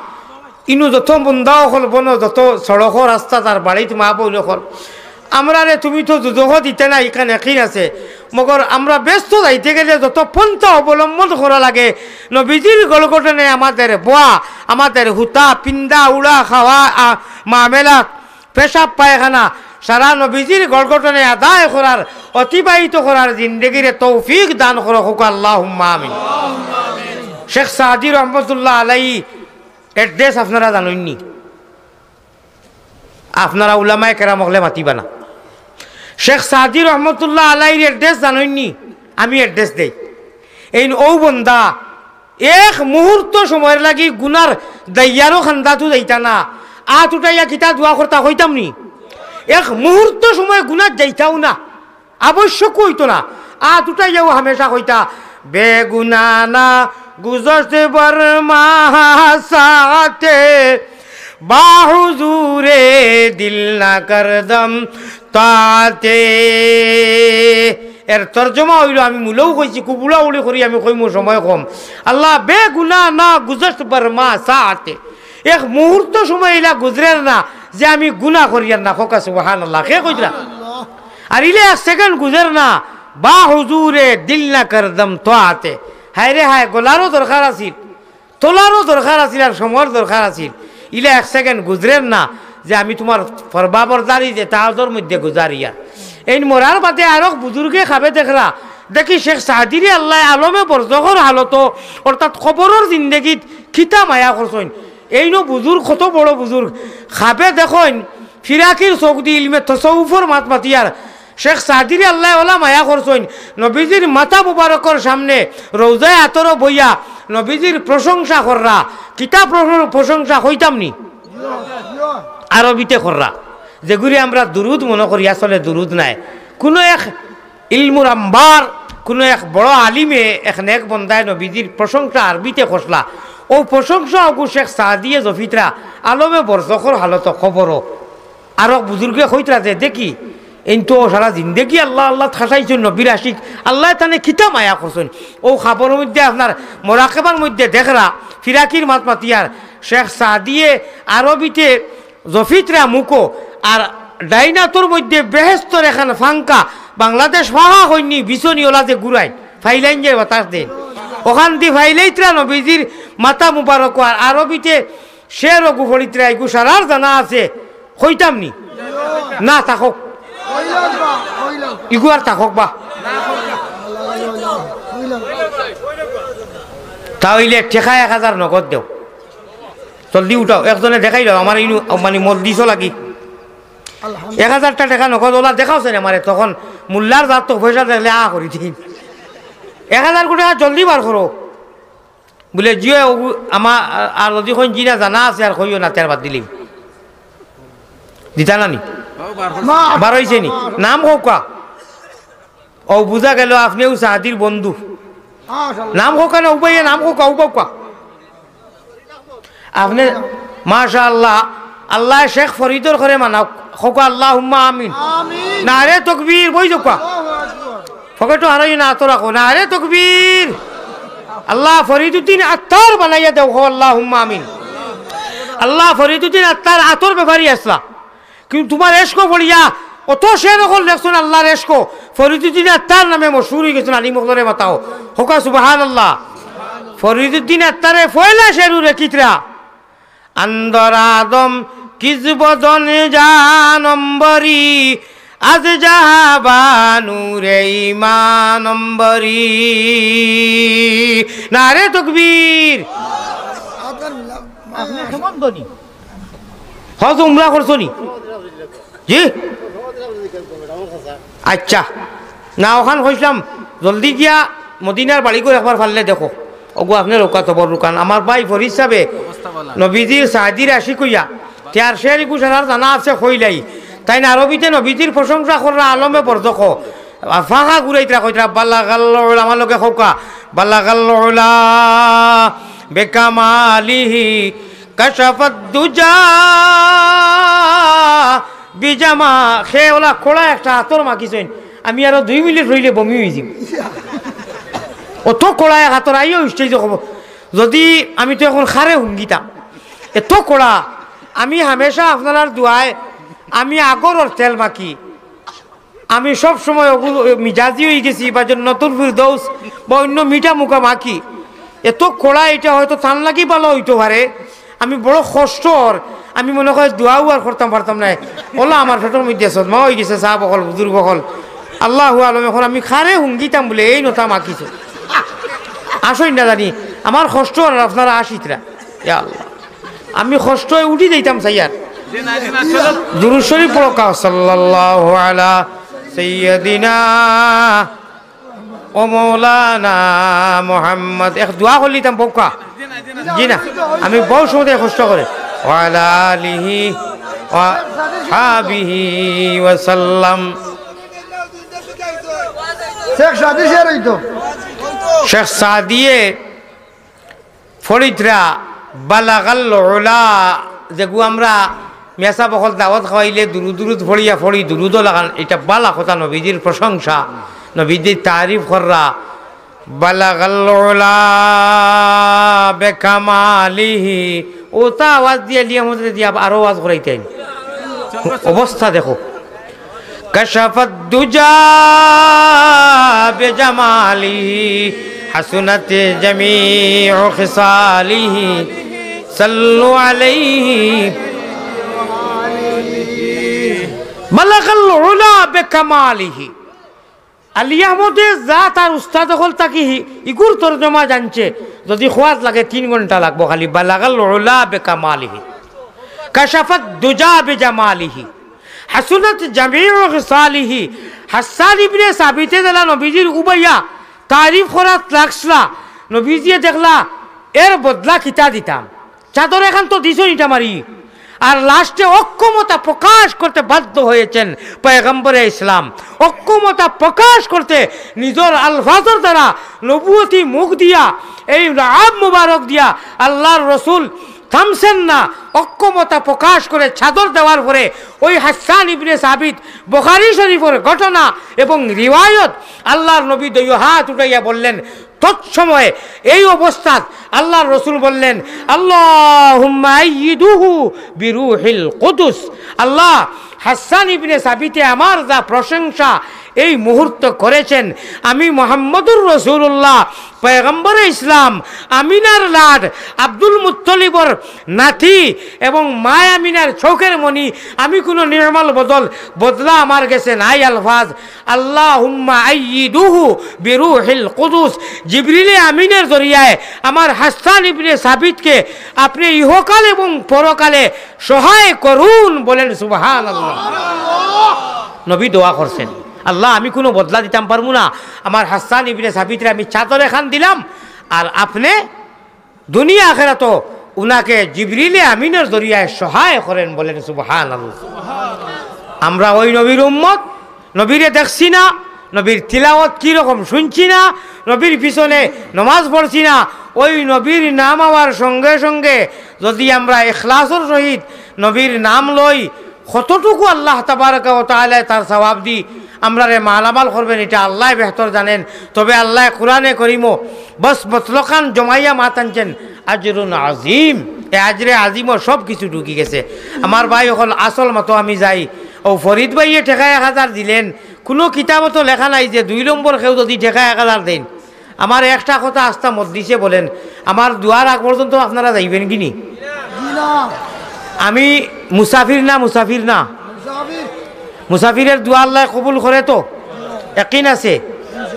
ইনো যত বন্দা অকল বনো, যত সড়কো রাস্তাত আর বাড়িত মা বইন অকল, আমরারে তুমি তো দুজখো দিতে না, ইখান একিন আছে, মগর আমরা বেহেস্তো যাইতে গেলে যত পন্থা অবলম্বন করা লাগে, নবীজির গলগটনে আমাদের বওয়া, আমাদের হুতা, পিন্দা, উড়া, খাওয়া, আ, মামেলা, পেশাব পায়খানা, সারা নবীজির গলগটনে আদায় করার, অতিবাহিত করার জিন্দেগিরে তৌফিক দান করো, কউক্কা আল্লাহুম্মা আমিন। শেখ সাদি রহমতুল্লাহ আলাইহি এড্রেস আপনারা জানইননি? আপনারা উলামায়ে কেরাম অকলে মাতিবা না। শেখ সাদি রহমতুল্লাহ আলাইহির এড্রেস জানইননি? আমি এড্রেস দেই। এইন অউ বন্দা এক মুহূর্ত সময়র লাগি গুনার দাইয়ারও খান্দাত যাইতা না। আত উঠাইয়া কিতা দোয়া করতা কইতাম নি? এক মুহূর্ত সময় গুনাত যাইতাও না, আবশ্যক অইতো না। আত উঠাইয়াও হামেশা কইতা, "বেগুনা না গুজশত বর মা সাতে, বা হুজুরে দিল না করদম তাতে।" এর তর্জমা অইলো, আমি মুলেও কইছি, খুব উড়াউড়ি করি আমি কইমু, সময় কম। আল্লাহ, বেগুনা না গুজশত বর মা সাতে, এক মুহূর্ত সময় ইলা গুজরের না যে আমি গুনা করিয়ার না, কউক্কা সুবহানাল্লাহ। কে কইতরা? আর ইলা এক সেকেন্ড গুজের না, বা হুজুরে দিল না করদম তাতে। হায় রে হায়, গলারও দরকার আছিল, তলারও দরকার আছিল, আর সময়র দরকার আছিল। ইলা এক সেকেন্ড গুজরের না যে আমি তুমার ফরমাবরদারি যে তাহাজর মধ্যে গুজারিয়ার। এইন মরার বাদে আরক বুজুর্গে খাবে দেখরা, দেখি শেখ সাদিরে আল্লায় আলমে বরজখর হালতো, অর্থাৎ কবরর জিন্দেগিত কিতা মায়া করছইন। এইনও বুজুর্গ, কত বড় বুজুর্গ, খাবে দেখইন, ফিরাকির চউখ দি ইলমে তসউফর মাত মাতিয়ার। শেখ সাদিরে আল্লায় অলা মায়া করছইন, নবীজির মাথা মুবারকর সামনে রওজায়ে আতরো বইয়া নবীজির প্রশংসা কররা। কিতা প্রশ-, প্রশংসা কইতাম নি? আরবিতে কররা। যেগুরে আমরা দুরুদ মনো করি, আসলে দুরুদ নায়। কুনু এক ইলমুর আম্বার, কুনু এক বড় আলিমে, এক নেক বন্দায় নবীজির প্রশংসা আরবিতে করছলা। অউ প্রশংসা অগু শেখ সাদিয়ে জফিতরা আলমে বরজখর হালতো কবরো। আরক বুজুর্গে কইতরা যে, দেখি, এইন তো সারা জিন্দেগি আল্লাহ আল্লাহ খাটাইছইন, নবীর আশিক, আল্লায় তানে কিতা মায়া করছইন। অউ খাবর মধ্যে আপনার মোরাকেবার মধ্যে দেখরা, ফিরাকির মাত মাতিয়ার, শেখ সাদিয়ে আরবিতে জফিতরা মুখো, আর ডাইন আতর মধ্যে বেহেস্তর এখান ফাঙ্কা, বাংলাদেশ ফাহা হইনি, বিছনি ওলা যে ঘুরাইন, ফাইলাইন যে বাতাস দেইন, অখান দি ফাইলাইতরা নবীজির মাথা মুবারক, আর আরবিতে শের অগু ফড়িতরা, ইগু সারার জানা আছে, কইতাম নি? না, থাকউক। ইগু আর থাকউক বা। তা অইলে টেকা এক হাজার নগদ দেও। জলদি উঠাও, একজনে দেখাইলাও, আমার ইনু, মানে, মজলিসও লাগি। এক হাজারটা টেকা নগদ ওলা দেখাও চাইন আমারে, তখন মোল্লার জাত তো পয়সা দেখলে আ করি দিন। এক হাজার টেকা জলদি বার করো। বুলে, "জিও, ওগু-, আমা-, আর যুদি কইন জি না, জানা আছে, আর কইও না, তের বাদ দিলিম।" দিতা না নি? বার অইছে নি? নাম কউক্কা। অউ বুজা গেল আপনেউ সাদির বন্ধু। নাম কউক্কা না, উবাইয়া নাম কউক্কা, উবাউক্কা। আপনে, মাশাআল্লাহ, আল্লায় শেখ ফরিদর ঘরে মানাউক, কউক্কা আল্লাহুম্মা আমিন। আমিন। নারে তকবীর, বই যাউক্কা। আল্লাহু আকবার। পকেটো হারাইও না, আতো রাখো। নারে তকবীর। আল্লাহ ফরিদুদ্দিন আত্তার বানাইয়া দেও, কও আল্লাহুম্মা আমিন। আল্লাহ ফরিদুদ্দিন আত্তার আতর বেপারি আছলা। কিন্তু তুমার এশকো পড়িয়া অত শের অকল লেখছইন আল্লাহর এশকো, ফরিদুদ্দিন আত্তার নামে মশহুর অইগেছইন, আলিম অকলরে মাতাও। কউক্কা সুবহানাল্লাহ। ফরিদুদ্দিন আত্তারে পয়লা শের উরে কিতরা, আন্দর আদম কিস বদন জান অম্বরি, আজ জাহাবা নূরে ইমান অম্বরি। নারে তকবীর। আপনে কেমন ধনী? হজ উমরা করছো নি? জি? আচ্ছা, না, অখান কইছলাম, জলদি গিয়া মদিনার বাড়িঘর একবার পারলে দেখো। ওগু আপনে রোকা তবর রুকান। আমার ভাই ফরিদ সাবে নবীজির সাদির আশিক অইয়া, তে আর শের ইগু সারার জানা আছে কইলাই। তাইন আরবিতে নবীজির প্রশংসা কররা আলমে বরজখো। আর ফাঁকা ঘুরাইতরা কইতরা, "বালাগাল উলা", আমার লগে কউক্কা, "বালাগাল উলা বেকামালিহি, কাশাফাত দুজা বিজামা।" হে ওলা কড়া একটা আতর মাখিছইন, আমি আরো দুই মিনিট রইলে বমি অইযিমু। অত কড়া এক আতর আইও stage-ও কব, যদি আমি তো এখন খারে হুঙ্গিতাম, এত কড়া। আমি হামেশা আপনারার দোয়ায় আমি আগরর তেল মাখি। আমি সব সময় ওগু-, মিজাজি অইগেছি, বা জন্নতুল ফিরদৌস বা অইন্য মিঠা মুখা মাখি। এত কড়া, ইটা হয়তো তান লাগি ভালা অইতো পারে। আমি বড় কষ্ট অর, আমি মনে করি দোয়াও আর করতাম পারতাম নায়। ওলা আমার পেটর মধ্যে সদমা অইগেছে, সাব অকল, বুজুর্গ অকল। আল্লাহু আলম, এখন আমি খারে হুঙ্গিতাম বুলে এই নতা মাখিছে। আসইন না জানি, আমার কষ্ট অর, আপনারা আসিতরা। ইয়া আল্লাহ। আমি কষ্ট অয় উঠি যাইতাম চাইয়ার। দুরূদ শরীফ পড়ো কা, সাল্লাল্লাহু আলা সাইয়্যিদিনা ও মাওলানা মুহাম্মদ। এক দোয়া করলিতাম বউক্কা। জি না, আমি বউত সময় কষ্ট করে। ওয়া আলা আলিহি ওয়া সাহবিহি ওয়া সাল্লাম। শেখ সাদি শের অইতো। শেখ সাদিয়ে ফরিদরা বালাগাল উলা, যেগু আমরা মিয়াসাব অকল দাওয়াত খাওয়াইলে দুরুদ দুরুদ ফড়িয়া ফড়ি, দুরুদও লাগান, ইটা বালা কথা, নবীজির প্রশংসা, নবীজির তারিফ কররা। বালাগাল উলা বেকামালিহি, ওতা আওয়াজ দিয়া লিয়া মধ্যে দিয়া আরো আওয়াজ করাইতেন। অবস্থা দেখো। كشف الدجى بجماله، حسنت جميع خصاله، صلوا عليه، بلغ العلا بكماله। আলী আহমদে যা তার উস্তাদ অকল থাকি হি-, ইগুর তর্জমা জানছে, যদি খোয়াজ লাগে তিন ঘন্টা লাগবো খালি। বালাগাল উলা বেকামালিহি, কাশাফাত দুজা বেজামালিহি, হাসুনাত জামিউ খিসালিহি। হাসসান ইবনে সাবিতে যেলা নবীজির উবাইয়া তারিফ করাত লাগছলা, নবীজিয়ে দেখলা এর বদলা কিতা দিতাম। চাদর এখান তো দিছইন ইটা মারি। আর লাস্টে অক্ষমতা প্রকাশ করতে বাধ্য হয়েছেন পয়গম্বরে ইসলাম। অক্ষমতা প্রকাশ করতে নিজর আলফাজর দ্বারা নবুয়তি মুখ দিয়া এই নাম মুবারক দিয়া আল্লাহর রসুল থামছেন না। অক্ষমতা প্রকাশ করে চাদর দেওয়ার পরে ওই হাসসান ইবনে সাবিত, বুখারী শরীফের ঘটনা এবং রিওয়ায়ত, আল্লাহর নবী দুই হাত উঠাইয়া বললেন, তৎসময়ে এই অবস্থাত আল্লাহর রসুল বললেন, "আল্লাহুম্মা আইয়িদুহু বিরুহিল কুদুস।" আল্লাহ, হাসসান ইবনে সাবিতে আমার যা প্রশংসা এই মুহূর্ত করেছেন, আমি মোহাম্মদুর রসুলুল্লাহ, পয়গম্বরে ইসলাম, আমিনার লাড, আব্দুল মুত্তলিবর নাতি এবং মায় আমিনার চোখের মণি, আমি কোনো নির্মল বদল, বদলা আমার গেছে নাই। আলফাজ, "আল্লাহুম্মা আইয়িদুহু বিরুহিল কুদুস।" জিবরিলে আমিনের জরিয়ায় আমার হাসসান ইবনে সাবিতকে আপনি ইহকাল এবং পরকালে সহায় করুন, বলেন সুবহানাল্লাহ। নবী দোয়া করছেন, "আল্লাহ, আমি কোনো বদলা দিতাম পারবো না, আমার হাসসান ইবনে সাবিতরে আমি চাদর এখান দিলাম, আর আপনি দুনিয়া আখেরাতো উনাকে জিবরিলে আমিনের জরিয়ায় সহায় করেন", বলেন সুবহানাল্লাহ। আমরা ওই নবীর উম্মত, নবীরে দেখছি না, নবীর তিলাওয়াত কি রকম শুনছি না, নবীর পিছনে নমাজ পড়ছি না, ওই নবীর নাম আওয়ার সঙ্গে সঙ্গে যদি আমরা ইখলাসর সহিত নবীর নাম লই, কতটুকু আল্লাহ তাবারাকা ওয়া তাআলায় তার সওয়াব দি আমরারে মালামাল করবেন, ইটা আল্লায় বেহতর জানেন। তবে আল্লায় কোরআনে করিমো বস মতলকান জমাইয়া মাত আনছেন, আজরুন আজিম। এ আজরে আজিমো সব কিছু ঢুকি গেছে। আমার ভাই অকল, আসল মাতো আমি যাই, ও ফরিদ ভাইয়ে টেকা এক হাজার দিলেন, কোনো কিতাবো তো লেখা নাই যে দুই নম্বর কেউ যদি টেকা এক হাজার দেন, আমার একটা কথা আস্তা মজলিসে বলেন, আমার দোয়ার আগ পর্যন্ত আপনারা যাইবেন কি নি? জি না। আমি মুসাফির না, মুসাফির না? মুসাফির। মুসাফিরের দোয়া আল্লায় কবুল করে তো? একিন আছে?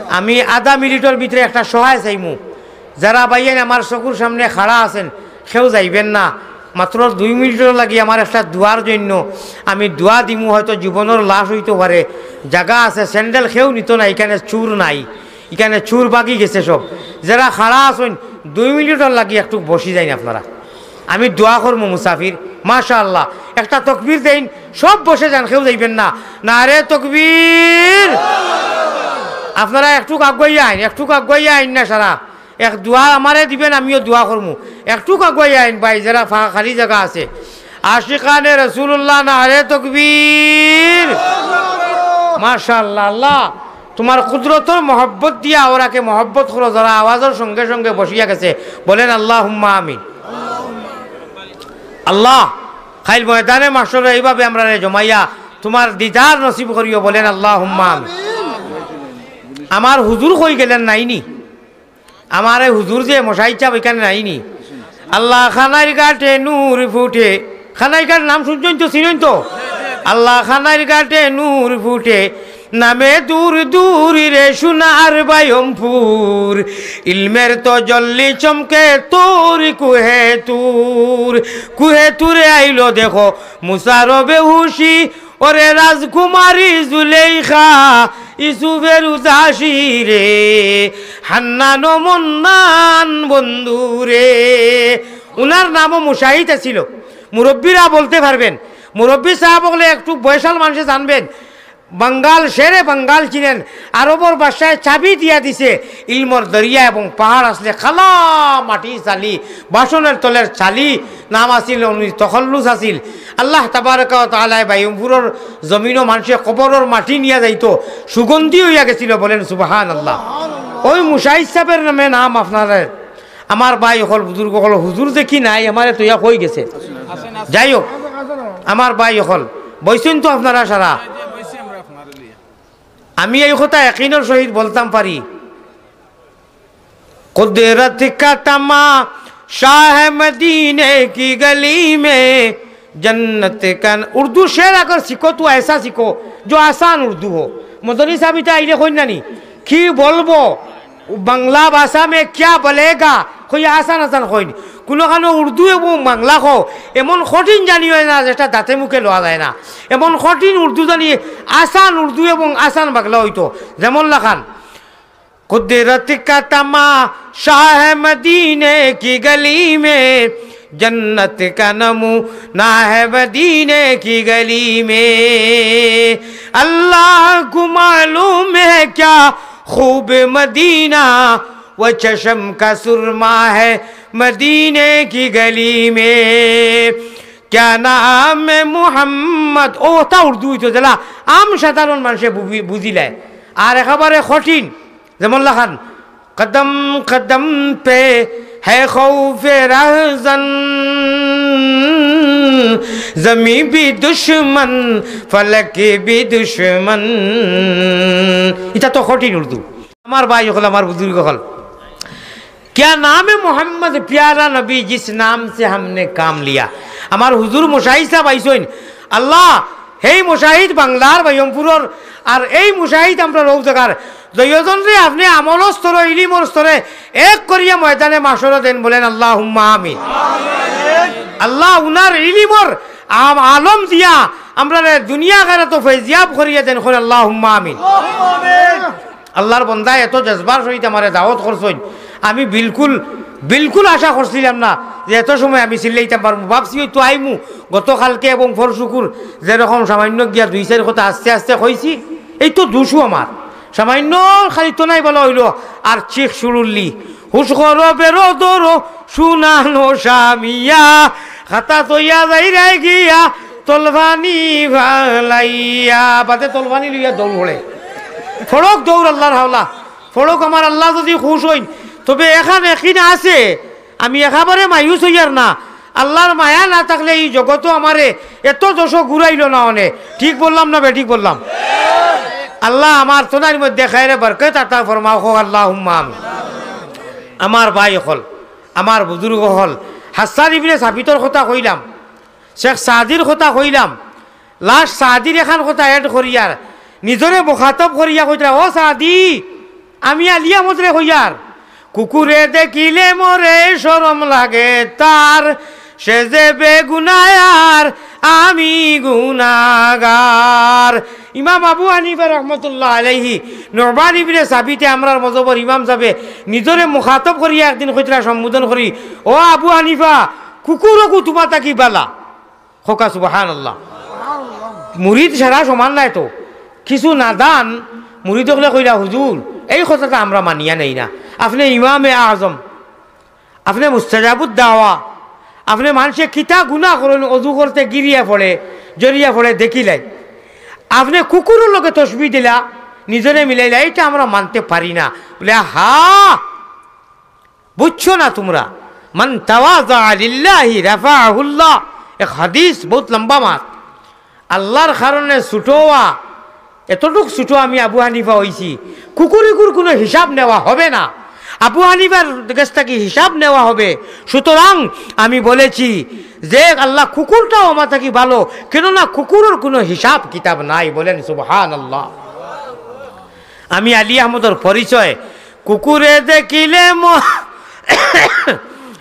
আমি আধা মিনিটর ভিতরে একটা সহায় চাইমু। যারা ভাইয়াইন আমার চকুর সামনে খাড়া আছেন, কেউ যাইবেন না, মাত্র দুই মিনিটর লাগি আমার একটা দোয়ার জন্য আমি দোয়া দিমু, হয়তো জীবনর লাশ অইতো পারে, জাগা আছে, স্যান্ডেল কেউ নিতো না, ইখানে চুর নাই, ইখানে চুর ভাগি গেছে সব। যেরা খাড়া আছইন, দুই মিনিটর লাগি একটু বসি যাইন আপনারা, আমি দোয়া করমু মুসাফির। মাশাআল্লাহ, একটা তকবীর দেইন, সব বসে যান, কেউ যাইবেন না। নারে তকবীর। আপনারা একটু আগুয়াইয়া আইন, একটু আগুয়াইয়া আইন না সারা। এক দোয়া আমারে দিবেন, আমিও দোয়া করমু। একটু আগুয়াইয়া আইন ভাই, যেরা ফা-, খালি জাগা আছে। আশিকানে রাসূলুল্লাহ, নারে তকবীর। মাশাআল্লাহ, আল্লাহ, তুমার কুদরতর মহব্বত দিয়া ওরাকে মহব্বত করো, যারা আওয়াজর সঙ্গে সঙ্গে বসিয়া গেছে, বলেন আল্লাহুম্মা আমিন। আল্লাহ, কাইল ময়দানে মাহশরে এইভাবে আমরারে জমাইয়া তুমার দিদার নসিব করিও, বলেন আল্লাহুম্মা আমিন। আমার হুজুর কই গেলেন, নাইনি? আমার এই হুজুর যে মশাই সাহেব এখানে নাইনি? আল্লাহ খানাইর ঘাটে নূর ফুটে, খানাইর ঘাট নাম শুনছইন তো, চিনইন তো? আল্লাহ খানাইর ঘাটে নূর ফুটে, নামে দূর দূর রে সোনার বায়মপুর। ইলমের তজল্লি চমকে তোর কুহে তুর, কুহে তুরে আইলো দেখো মুসার বেহুশি, ওরে রাজকুমারী জুলেখা, ইউসুফের উদাসী রে, হান্নান ও মন্নান বন্ধু রে। উনার নামও মুশাহিদ আছিল। মুরব্বীরা বলতে পারবেন, মুরব্বী সাহেব হকলে একটু বয়সাল মানুষে জানবেন। বাঙ্গাল, শেরে বাঙ্গাল চিনেন, আরবর বাদশায় চাবি দিয়া দিছে ইলমর দরিয়া এবং পাহাড় আসলে খালা মাটি চালি, বাসনের তলের চালি, নাম আছিল, উনি তখল্লুস আছিল। আল্লাহ তাবারাকা ওয়া তাআলায় বাইমপুরর জমিনো মানষে কবরর মাটি নিয়া যাইতো, সুগন্ধি অইয়া গেছিল, বলেন সুবহানাল্লাহ। ওই মুশাহিদ সাহেবের নামে নাম আপনারা। আমার ভাই অকল, বুজুর্গ অকল, হুজুর দেখি নাই, আমারে তইয়া কই গেছে। যাই হোক, আমার ভাই অকল, বইছইন তো আপনারা সারা। আমি এই কথা একিনর সহিত বলতাম পারি, قدرت کا تماشا ہے مدینے کی گلی میں، جنت کا ن-، উর্দু শের আগর শিখো তো এসা শিখো যে আসান উর্দু হো। মদনী সাহেব ইতা আইলে কইন না নি, কি বলবো, বাংলা ভাষা মে কিয়া বলেগা, কই আসান আসান কইন। কুনুখানো উর্দু এবং বাংলা কও, এমন কঠিন জানি অয় না যেটা দাঁতে মুখে লওয়া যায় না। এমন কঠিন উর্দু জানি, আসান উর্দু এবং আসান বাংলা অইতো। যেমন লাখান, قدرت کا تماشا ہے مدینے کی گلی میں، جنت کا نمونہ ہے مدینے کی گلی میں۔ اللہ کو معلوم ہے کیا خوب مدینہ، وہ چشم کا سرما ہے مدینے کی گلی میں۔ کیا نام محمد، ও তা উর্দু অইতো যেলা আম সাধারণ মানষে বুঝি-, বুঝিলায়। আর একেবারে কঠিন, যেমন লাখান, قدم قدم پہ ہے خوف رہزن، زمین بھی دشمن، فلک بھی دشمن۔ ইতা তো কঠিন উর্দু। আমার ভাই অকল, আমার বুজুর্গ অকল, کیا نام محمد پیارا نبی جس نام سے ہم نے کام لیا۔ আমার হুজুর মুশাহিদ সাহেব আইছইন। আল্লাহ, হেই মুশাহিদ বাংলার বাইমপুরর, আর এই মুশাহিদ আমরার অউ জাগার। দুইওজনরে আপনে আমলর স্তরে, ইলিমর স্তরে এক করিয়া ময়দানে মাশরে দেন, বলেন আল্লাহুম্মা আমিন। আল্লাহ, উনার ইলিমর আম-, আলম দিয়া আমরারে দুনিয়া আখেরাতো ফয়জিয়াব করিয়া দেন, কইন আল্লাহুম্মা আমিন। আল্লাহর বন্দা এত জজবার সহিত আমারে দাওয়াত করছইন, আমি বিলকুল, বিলকুল আশা করছিলাম না যে এত সময় আমি চিল্লাইতাম পারমু। ভাবছি অইতো আইমু গতকালকে এবং পরশুকুর যেরকম সামান্য গিয়া দুই চাইর কথা আস্তে আস্তে কইছি, এই তো দুষু আমার সামান্য খালি তো নাই বলা অইলো, আর চিক শুরুল্লি হুশ করো বেরো ধরো শুনানো শামিয়া, খাতা তৈয়া যাইরায় গিয়া তলফানি ফালাইয়া, বাদে তলফানি লইয়া দৌড় পড়ে। ফড়ক দৌড় আল্লাহর হাওলা। ফড়ক আমার আল্লাহ যুদি খুশ অইন, তবে এখান একিন আছে, আমি একেবারে মায়ুস অইয়ার না। আল্লাহর মায়া না থাকলে ই জগতো আমারে এত দশক ঘুরাইলো না অনে। ঠিক বললাম না বেঠিক বললাম? আল্লাহ আমার তনার মধ্যে খায়রে বরকত আতা ফরমাও, কও আল্লাহুম্মা আমিন। আমার ভাই অকল, আমার বুজুর্গ অকল, হাসান ইবনে সাবিতর কথা কইলাম, শেখ সাদির কথা কইলাম, লাস্ট সাদির এখান কথা add করিয়ার, নিজরে মুখাতব করিয়া কইতরা, "ও সাদি, আমি আলী আহমদরে কইয়ার, কুকুরে দেখিলে মোরে শরম লাগে তার, সে যে বেগুনায় আর আমি গুনাগার। ইমাম আবু হানিফা রহমতুল্লাহ আলাইহি, নু'মান ইবনে সাবিতে আমরার মজহবর ইমাম সাবে নিজরে মুখাতব করিয়া একদিন কইতরা, সম্বোধন করি, "ও আবু হানিফা, কুকুরগু তুমা থাকি বালা।" কউক্কা সুবহানাল্লাহ। মুরিদ সারা সমান নায় তো, কিছু নাদান মুরিদ অকলে কইলা, "হুজুর, এই কথাটা আমরা মানিয়া নেই না, আপনে ইমামে আজম।" আপনে মুস্তাজাবুদ দাওয়া, আপনে মানষে কিতা গুনা করইন, অজু করতে গিরিয়া পড়ে, জড়িয়া পড়ে দেখিলাই। আপনে কুকুরর লগে তসবি দিলা, নিজরে মিলাইলা, এইটা আমরা মানতে পারি না। বলে, "আহা, বুঝছো না তুমরা? মান তাওয়াযা লিল্লাহি রাফাআহুল্লাহ।" এক হাদিস, বউত লম্বা মাত। আল্লার কারণে ছুটো অওয়া, এতটুক ছুটো আমি আবু হানিফা অইছি, কুকুরিকুর কুনু হিসাব নেওয়া হবে না, আবু হানিফার গেছ থাকি হিসাব নেওয়া হবে। সুতরাং আমি বলেছি যে আল্লা কুকুরটাও আমা থাকি ভালো, কেননা কুকুরর কুনু হিসাব কিতাব নাই। বলেন সুবহানাল্লাহ। আমি আলী আহমদর পরিচয়, কুকুরে দেখিলে ম-,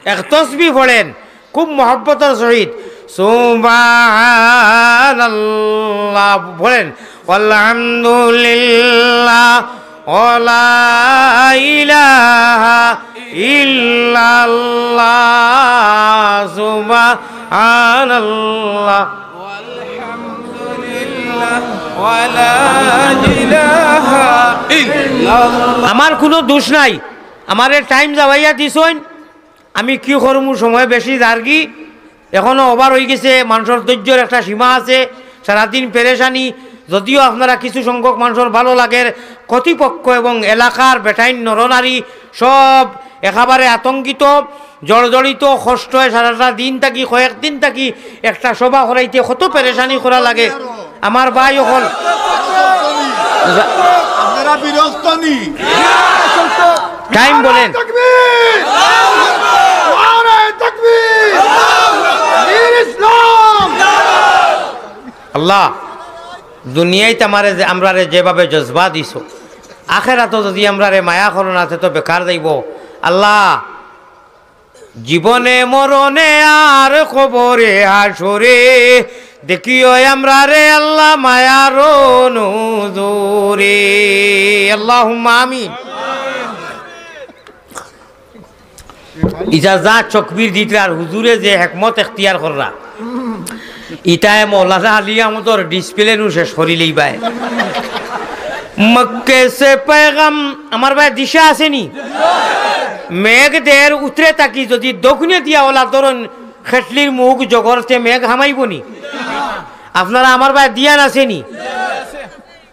এক তসবি পড়েন, খুব মহব্বতর সহিত সুবহানাল্লাহ বলেন, ওয়ালহামদুলিল্লাহ, ওয়ালা ইলাহা ইল্লাল্লাহ, সুবহানাল্লাহ। ওয়ালহামদুলিল্লাহ, ওয়ালা ইলাহা ইল্লাল্লাহ। আমার কুনু দোষ নাই, আমারে টাইম যাওয়াইয়া দিছইন, আমি কি করমু, সময় বেশি যারগি, এখনো ওভার অইগেছে, মানষর ধৈর্যর একটা সীমা আছে, সারাদিন পেরেশানি। যদিও আপনারা কিছু সংখ্যক মানষর ভালো লাগের, কর্তৃপক্ষ এবং এলাকার বেটাইন নরনারী সব একেবারে আতঙ্কিত, জর্জরিত, কষ্টে সারাটা দিন থাকি, কয়েকদিন থাকি একটা সভা করাইতে কত পেরেশানি করা লাগে। আমার ভাই অকল, আপনারা বিরস্ত নি? টাইম বলেন। তাকবীর! নারায়ে তাকবীর! বীর ইসলাম! আল্লাহ, দুনিয়াইত আমারে যে, আমরারে যেভাবে জজবা দিছো, আখেরাতো যদি আমরারে মায়া করো না, তে তো বেকার যাইবো। আল্লাহ, জীবনে মরণে আর কবরে হাশরে দেখিও আমরারে আল্লাহ মায়ার নজরে। আল্লাহুম্মা আমিন। ইজা যা চকবির দিতরা আর হুজুরে যে হেকমত এখতিয়ার কররা, ইতায় মৌলানা আলী আহমদর ডিসপ্লে নু শেষ করিলেই বায়। মক্কে সে পেগাম, আমার ভাই দিশা আছে নি? মেঘ দের উতরে থাকি যদি দক্ষিণে দিয়া ওলা ধরন খেটলির মুখ জগরতে মেঘ হামাইবো নি? আপনারা আমার ভাই দিয়ান আছে নি?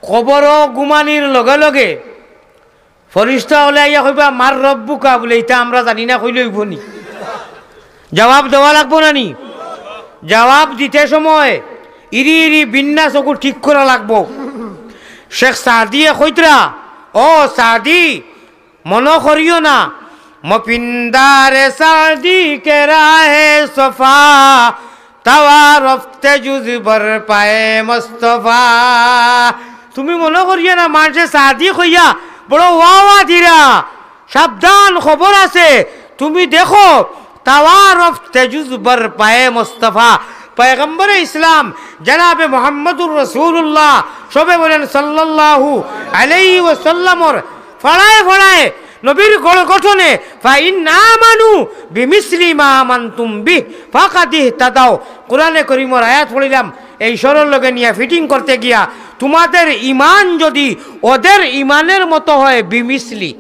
কবরো ঘুমানির লগে লগে ফরিস্তা অকলে আইয়া কইবা, "মান রব্বুকা?" বুলে, "ইতা আমরা জানি না," কইলে অইবো নি? জবাব দেওয়া লাগবো না নি? জবাব দিতে সময় ইরি ইরি বিন্যাস অকু ঠিক করা লাগবো। শেখ সাদিয়ে কইতরা, "ও সাদি, মনো করিও না, মপিন্দারে সাদি কে রাহে সফা, তাওয়ারফতে জুজ বর পায়ে মুস্তফা।" তুমি মনো করিও না, মানষে সাদি কইয়া বড় ওয়া ওয়া দিরা। সাবধান, খবর আছে। তুমি দেখো, তাওয়ারফতে জুজ বর পায়ে মুস্তফা, পয়গম্বরে ইসলাম জনাবে মুহাম্মদুর রাসূলুল্লাহ, সবে বলেন সাল্লাল্লাহু আলাইহি ওয়াসাল্লামর ফড়ায় ফড়ায় নবীর গড় গঠনে, "ফাইন আমানু বিমিসলি মা আমানতুম বিহ ফাকাদ ইহতাদাও।" কোরআনে করিমর আয়াত পড়িলাম, এই সরর লগে নিয়া ফিটিং করতে গিয়া, তোমাদের ইমান যদি ওদের ইমানের মতো হয়, বিমিসলি,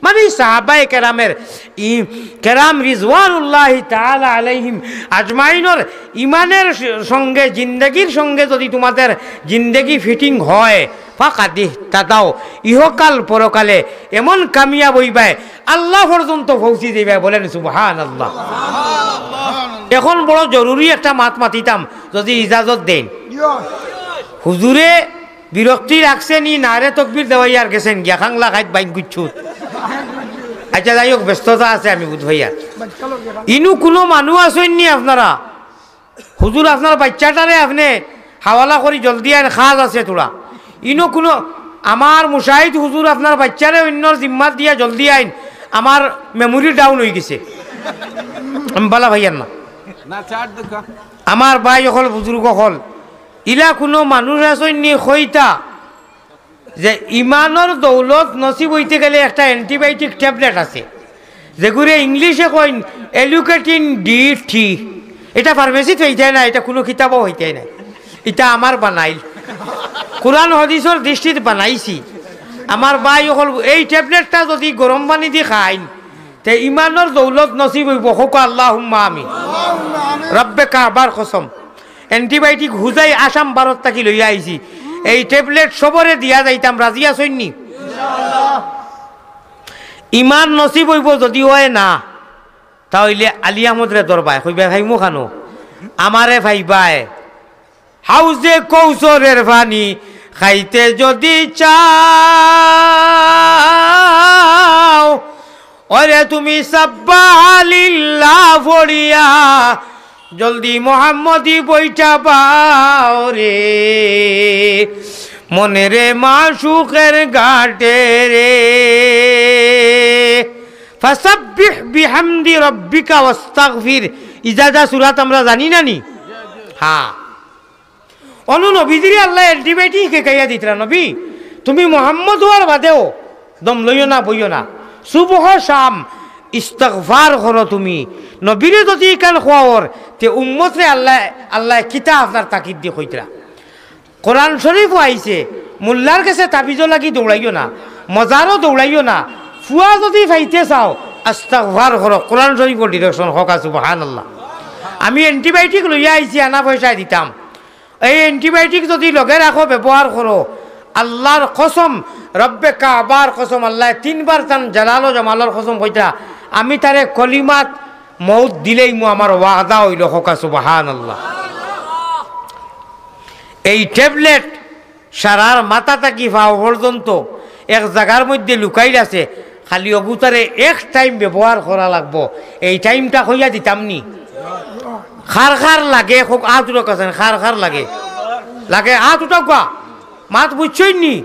মানে সাহাবায়ে কেরামের, ই-, কেরাম রিজওয়ানুল্লাহি তাআলা আলাইহিম আজমাইনর ইমানের স-, সঙ্গে, জিন্দেগির সঙ্গে যদি তোমাদের জিন্দেগি ফিটিং হয়, ফাকাদ ইহতাদাও, ইহকাল পরকালে এমন কামিয়াব অইবায়, আল্লাহ পর্যন্ত পৌঁছি যাইবায়। বলেন সুবহানাল্লাহ। এখন বড় জরুরি একটা মাত মাতিতাম, যদি ইজাজত দেন। হুজুরে বিরক্তি লাগছে নি? নারে তকবির দেওয়াইয়ার গেছেন গিয়া, খাংলা খাইত বাইন গুচ্ছুত। আচ্ছা, যাই হোক, ব্যস্ততা আছে, আমি বুঝ ভাইয়া। ইনু কুনু মানুষ আছইন নি আপনারা? হুজুর, আপনার বাইচ্চাটারে আপনে হাওয়ালা করি জলদি আইন, কাজ আছে থুড়া। ইনু কুনু আমার মুশাহিদ হুজুর, আপনার বাইচ্চারে অইন্যর জিম্মাত দিয়া জলদি আইন, আমার মেমোরি ডাউন অইগেছে। আমি বালা ভাইয়ার না। না, চার দেখা। আমার ভাই অকল, বুজুর্গ অকল, ইলা কুনু মানুষ আছইন নি কইতা যে ইমানর দৌলত নসিব অইতে গেলে একটা antibiotic tablet আছে, যেগুরে ইংলিশে কইন Eliquorin D three। এটা ফার্মেসিত পাইতায় না, এটা কুনু কিতাবও পাইতায় না, এটা আমার বানাইল। কোরআন হাদিসর দৃষ্টিত বানাইছি। আমার ভাই অকল, এই ট্যাবলেটটা যদি গরম পানি দি খাইন, তে ইমানর দৌলত নসিব অইবো। কউক্কা আল্লাহুম্মা আমিন। রব্বে কাবার কসম, antibiotic হুজাই আসাম ভারত থাকি লইয়া আইছি। এই ট্যাবলেট সবরে দিয়া যাইতাম, রাজি আছইন নি? ইমান নসিব অইবো, যদি অয় না, তা অইলে আলী আহমদরে ধরবায়, কইবায়, "পাইমু কানো, আমারে পাইবায়।" হাউজে কৌসরের পানি খাইতে যদি চাও, ওরে তুমি সাব্বাহালিল্লাহ পড়িয়া জলদি মোহাম্মদী বইটা পাও রে, মনেরে মাশুকের ঘাটে রে। ফাসাব্বিহ বিহামদি রাব্বিকা ওয়াস্তাগফির। ইজা যা সুরাত আমরা জানি না নি? হ্যাঁ। অনু নবীজিরে আল্লায় antibiotic হিকাইয়া দিতরা, "নবী, তুমি মোহাম্মদ অওয়ার বাদেও দম লইও না, বইও না। সুবহ শাম ইস্তিগফার করো তুমি।" নবীরে যদি ইখান কওয়াওর, তে উম্মতরে আল্লায়, আল্লায় কিতা আপনার তাকিদ দি কইতরা? কোরআন শরীফও আইছে, মোল্লার গেছে তাবিজও লাগি দৌড়াইও না, মজারও দৌড়াইও না। ফুয়া যদি পাইতে চাও, আস্তাগফার করো। কোরআন শরীফর direction, কউক্কা সুবহানাল্লাহ। আমি antibiotic লইয়া আইছি, আনা পয়সায় দিতাম। এই antibiotic যদি লগে রাখো, ব্যবহার করো, আল্লাহর কসম, রব্বে কাবার কসম, আল্লায় তিনবার তান জালাল ও জামালর কসম কইতরা, আমি তারে কলিমাত মউত দিলাইমু, আমার ওয়াদা অইলো, কউক্কা সুবহানাল্লাহ। এই ট্যাবলেট সারার মাথা থাকি পাও পর্যন্ত এক জাগার মধ্যে লুকাইল আছে, খালি অগুতারে এক টাইম ব্যবহার করা লাগবো। এই টাইমটা কইয়া দিতাম নি? কার কার লাগে, কউক্কা, আত উঠাউক্কা, কার কার লাগে? লাগে, আত উঠাউক্কা। মাত বুঝছইন নি?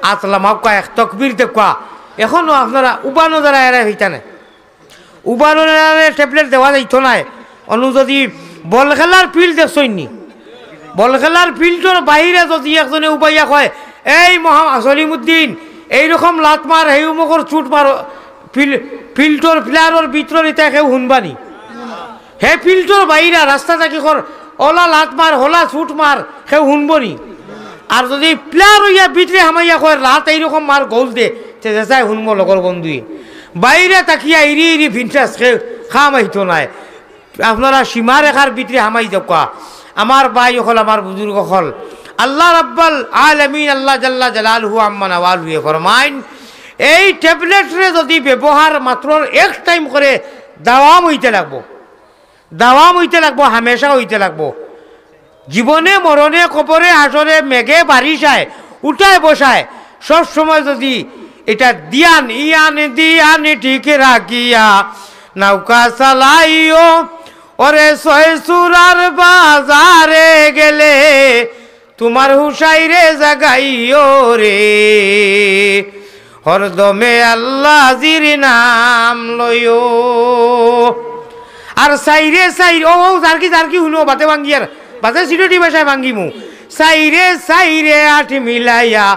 আত লামাউক্কা, এক তকবীর দেউক্কা। এখনো আপনারা উবানো যারা এরা হইতা না। উবানোরে ট্যাবলেট দেওয়া যাইতো নায়। অনু যদি বল খেলার ফিল্ড দেখছইন নি, বল খেলার ফিল্ডর বাইরে যদি একজনে উবাইয়া কয়, "এই মোহাম-, সলিমুদ্দিন, এইরকম লাত মার, হেউ মগর চুট মার, ফিল-, ফিল্ডর প্লেয়ারর ভিতরে ইতা কেউ হুনবা নি?" হে ফিল্ডর বাইরে রাস্তা থাকি কর, "ওলা লাত মার, হোলা চুট মার", কেউ হুনবো নি? আর যদি প্লেয়ার অইয়া ভিতরে হামাইয়া কয়, "লাত এইরকম মার, গোল দে", তে যেতায় হুনবো লগর বন্ধুয়ে। বাইরে থাকিয়া ইরি ইরি ফিনটাস কেউ কাম আইতো নায়। আপনারা সীমারেখার ভিতরে হামাই যাউক্কা। আমার ভাই অকল, আমার বুজুর্গ অকল, আল্লাহ রাব্বাল আলামিন, আল্লাহ জাল্লা জালালহু আম্মা নাওয়ালহুয়ে ফরমাইন, এই ট্যাবলেটরে যদি ব্যবহার মাত্র এক টাইম করে দাওয়াম অইতে লাগবো, দাওয়াম অইতে লাগবো, হামেশা অইতে লাগবো। জীবনে মরণে কবরে হাশরে মেঘে বারিশায় উঠায় বসায় সব সময় যদি এটা দিয়ান ইয়ান দিয়ান ঠিক রাখিয়া নৌকা চালাইও, ওরে ছয় সুরার বাজারে গেলে তুমার হুশাইরে জাগাইও রে, হরদমে আল্লাজির নাম লইও। আর সাইরে সাইরে, ও, ও, জারকি, জারকি হুনো, বাতে ভাঙ্গিয়ার, বাতে সিলেটি ভাষায় ভাঙ্গিমু। সাইরে সাইরে আট মিলাইয়া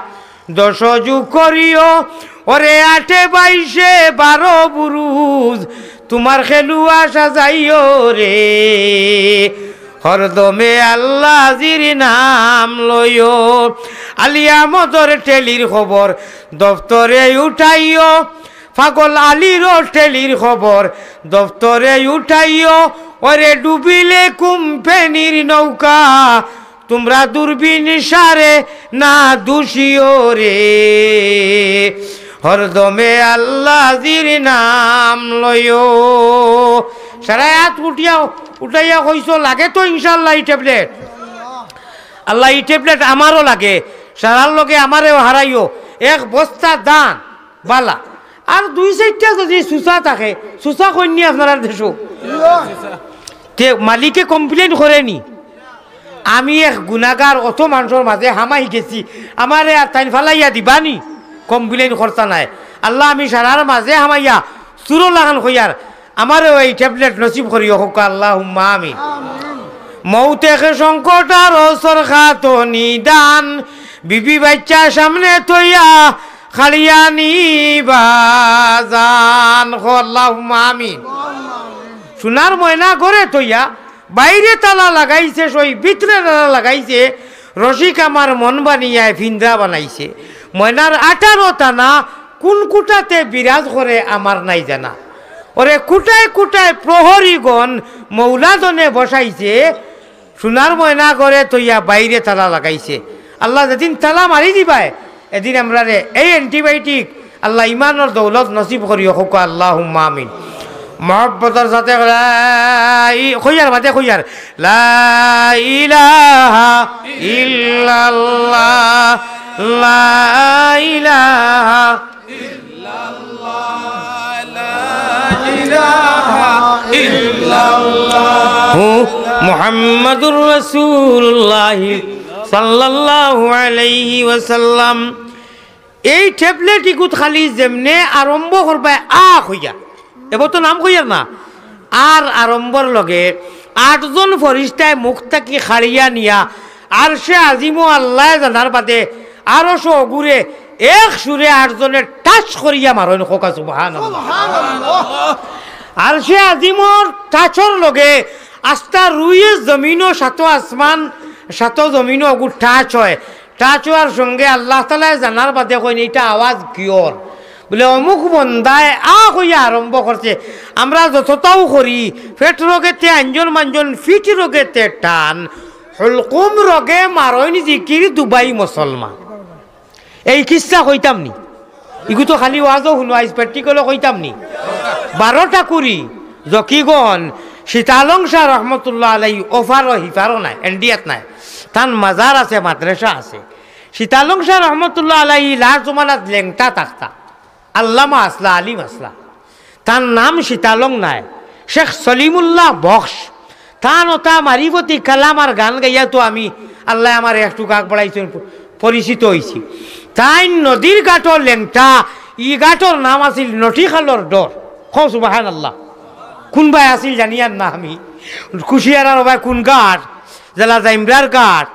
দশ অজু করিও, ওরে আটে বাইশে বারো বুরুজ, তুমার খেলুয়া সাজাইও রে, হরদমে আল্লাজির নাম লইও। আলিয়া মদর টেলির খবর দপ্তরে উঠাইও, পাগল আলীর টেলির খবর দপ্তরে উঠাইও, ওরে ডুবিলে কোম্পানির নৌকা, তুমরা দূরবীন সারে না দুষিও রে, হরদমে আল্লাজির নাম লইও। সারায় আত উঠিয়া, উঠাইয়া কইছো, "লাগে তো ইনশাআল্লাহ ই ট্যাবলেট।" আল্লাহ, ই ট্যাবলেট আমারও লাগে, সারার লগে আমারেও হারাইও। এক বস্তা দান, বালা। আর দুই চাইরটা যদি সুসা থাকে, সুসা কইন নি আপনারার দেশো? তে মালিকে কমপ্লেন করে নি? আমি এক গুনাগার, অত মানষর মাজে হামাই গেছি, আমারে আর তাইন ফালাইয়া দিবা নি? কমপ্লেন করতা নায়। আল্লাহ, আমি সারার মাজে হামাইয়া চুরর লাখান কইয়ার, আমারেও এই ট্যাবলেট নসিব করিও, কউক্কা আল্লাহুম্মা আমিন। মউত এক সংকট আর অসর খাত নিদান, বিবি বাইচ্চা সামনে থইয়া খাড়িয়া নিবা জান। কও আল্লাহুম্মা আমিন। সোনার ময়না ঘরে থইয়া বাইরে তালা লাগাইছে, সই ভিতরে তালা লাগাইছে, রশিক আমার মন বানিয়ায় ফিঞ্জরা বানাইছে। ময়নার আঠারো তানা কোন কুটাতে বিরাজ করে আমার নাই জানা। ওরে কুটায় কুটায় প্রহরীগণ মৌলাজনে বসাইছে, সোনার ময়না ঘরে থইয়া বাইরে তালা লাগাইছে। আল্লাহ যেদিন তালা মারি দিবায়, এদিন আমরারে এই অ্যান্টিবায়োটিক আল্লাহ ইমানর দৌলত নসিব করিও, কউক্কা আল্লাহুম্মা আমিন। মহব্বতর সাথে লা ই-, কইয়ার বাদে কইয়ার, লা ইলাহা ইল্লাল্লাহ, লা ইলাহা ইল্লাল্লাহ, লা ইলাহা ইল্লাল্লাহ, হু মুহাম্মাদুর রাসূলুল্লাহ সাল্লাল্লাহু আলাইহি ওয়াসাল্লাম। এই ট্যাবলেট ইগুত খালি যেমনে আরম্ভ করবায় আ কইয়া, এবার তো নাম কইয়ার না, আর আরম্ভর লগে আটজন ফরিস্তায় মুখ থাকি খাড়িয়া নিয়া আরশে আজিমো আল্লায় জানার বাদে আরশো অগুরে এক সুরে আটজনে টাচ করিয়া মারইন, কউক্কা সুবহানাল্লাহ। আরশে আজিমর টাচর লগে আস্তা রুয়ে জমিনও সাত আসমান, সাত জমিনও অগু টাচ অয়। টাচ অওয়ার সঙ্গে আল্লাহ তাআলায় জানার বাদে কইন, "ইটা আওয়াজ কিওর?" বুলে, "অমুক বন্দায় আ কইয়া আরম্ভ করছে।" আমরা যততাউ করি, পেট রগেতে আঞ্জন মাঞ্জন, ফিট রগেতে টান, হুলকুম রগে মারইন জিকির দুবাই মুসলমান। এই কিচ্ছা কইতাম নি, ইগু তো খালি ওয়াজও হুনো, আইজ প্র্যাকটিক্যালও কইতাম নি। বারোটা কুড়ি, জকিগঞ্জ, শীতালং শাহ রহমতুল্লাহ আলাই, ওফারও হিফারও নাই, এন্ডিয়াত নাই। তান মাজার আছে, মাদ্রাসা আছে। শীতালং শাহ রহমতুল্লাহ আলাই লাস্ট জমানাত লেংটা থাকতা, আল্লামা আসলা, আলিম আসলা। তান নাম শীতালং নায়, শেখ সলিমুল্লাহ বখশ। তান ওটা মারিফতি কালাম আর গান গাইয়া তো আমি, আল্লায় আমারে একটু আগ বাড়াইছইন, প-, পরিচিত অইছি। তাইন নদীর ঘাটর লেংটা, ই ঘাটর নাম আছিল নটিখালর ডর। কও সুবহানাল্লাহ। কুনবায় আছিল জানিয়ার না আমি। কুশিয়ারার ওবায় কুন ঘাট, জেলা জাইমরার ঘাট।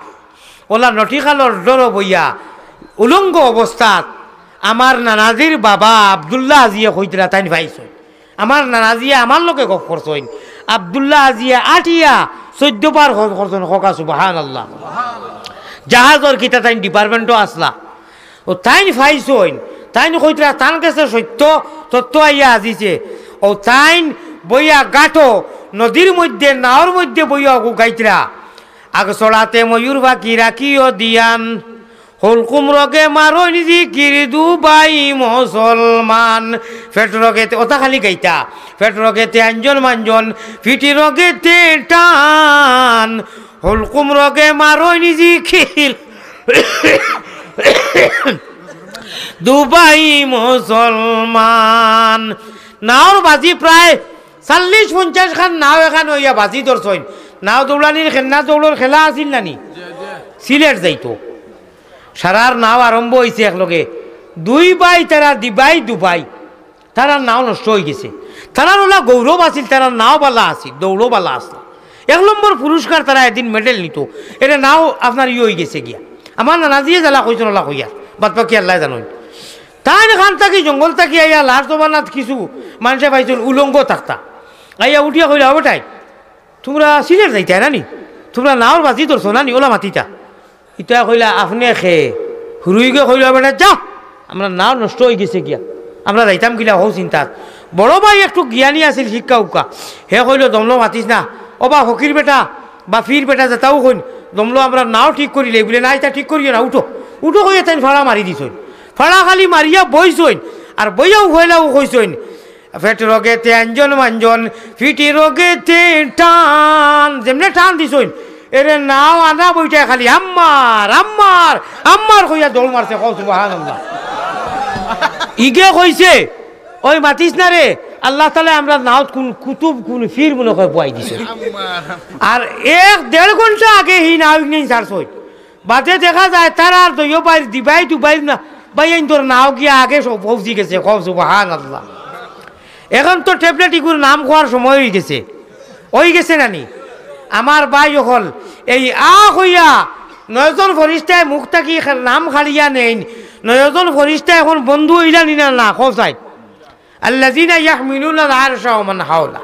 ওলা নটিখালর ডরো বইয়া উলঙ্গ অবস্থাত আমার নানাজির বাবা আব্দুল্লাহ আজিয়ে কইতরা তাইন পাইছইন। আমার নানাজিয়ে আমার লগে গপ করছইন। আব্দুল্লাহ আজিয়ে আটিয়া চৈদ্দ বার গপ করছইন, কউক্কা সুবহানাল্লাহ। জাহাজর কিতা তাইন ডিপার্টমেন্টও আসলা। ও তাইন পাইছইন, তাইন কইতরা তান গেছে সত্য তথ্য আইয়া আজিছে। ও তাইন বইয়া ঘাটো নদীর মধ্যে নাওর মধ্যে বইয়া অগু গাইতরা। আগ ছড়াতে ময়ূর পাখি রাখিও দিয়ান, হুলকুম রগে মারইন জিকির দুবাই মুসলমান। পেট রগেতে, ওটা খালি গাইতা, পেট রগেতে আঞ্জন মাঞ্জন, ফিটি রগেতে টান, হুলকুম রগে মারইন জিকির দুবাই মুসলমান। নাওর বাজি প্রায় চল্লিশ পঞ্চাশ খান নাও এখান অইয়া বাজি ধরছইন। নাও দৌড়ানির খে-, না দৌড়র খেলা আছিল না নি? সিলেট যাইতো। সারার নাও আরম্ভ অইছে একলগে। দুই ভাই তারা দিবাই দুবাই। তারার নাও নষ্ট অইগেছে। তারার ওলা গৌরব আছিল, তারার নাও বালা আছিল, দৌড়ও বালা আছিল। এক নম্বর পুরস্কার তারা এদিন মেডেল নিতো। এরে নাও আপনার ই অইগেছে গিয়া। আমার নানাজিয়ে জ্বালা কইছইন ওলা কইয়া। বাদ বাকি আল্লায় জানইন। তাইন খান থাকি, জঙ্গল থাকি আইয়া লাশ জমানাত কিছু মানষে পাইছইন উলঙ্গ থাকতা। আইয়া উঠিয়া কইলা, "ও বেটাইন, তুমরা সিলেট যাইতায় না নি? তুমরা নাওর বাজি ধরছো না নি? ওলা মাতিতা।" ইতায় কইলা, "আপনে খে?" হুরুইগে কইলা, "বেটা যা, আমরা নাও নষ্ট অইগেছে গিয়া, আমরা যাইতাম কিলা হউ চিন্তাত।" বড় ভাই একটু জ্ঞানী আছিল, শিক্ষা উক্কা, হে কইলো, "দমলো মাতিস না, ও বা ফকির বেটা বা ফির বেটা যেতাউ কইন, দমলো আমরা নাও ঠিক করিলে।" বুলে, "না, ইতা ঠিক করিও না, উঠো, উঠো" কইয়া তাইন ফাড়া মারি দিছইন। ফাড়া খালি মারিয়া বইছইন, আর বইয়াউ কইলাউ কইছইন, "পেট রগেতে আঞ্জন মাঞ্জন, ফিটি রগেতে টান।" যেমনে টান দিছইন, এরে নাও আনা বইটায় খালি "আম্মার, আম্মার, আম্মার" কইয়া দৌড় মারছে। কও সুবহানাল্লাহ। ইগে কইছে, "ওই মাতিস না রে, আল্লাহ তাআলায় আমরার নাওত কুন কুতুব, কুন ফির মনে কয় বওয়াই দিছে।" আর এক দেড় ঘন্টা আগে হি নাও ইগনেইন ছাড়ছইন। বাদে দেখা যায় তারার দুইও ভাইর দিবাই দুবাইর না, ভাইয়াইন্তর নাও গিয়া আগে সব পৌঁছি গেছে। কও সুবহানাল্লাহ। এখন তো ট্যাবলেট ইগুর নাম কওয়ার সময় অইগেছে, অইগেছে না নি? আমার ভাই অকল, এই আ কইয়া নয়জন ফরিস্তায় মুখ থাকি খা-, নাম কাড়িয়া নেইন। নয়জন ফরিস্তা এখন বন্ধু অইলা নি না, না, কও চাই। আল্লাযিনা ইয়াহমিলুনাল আরশা ওয়া মান হাওলা।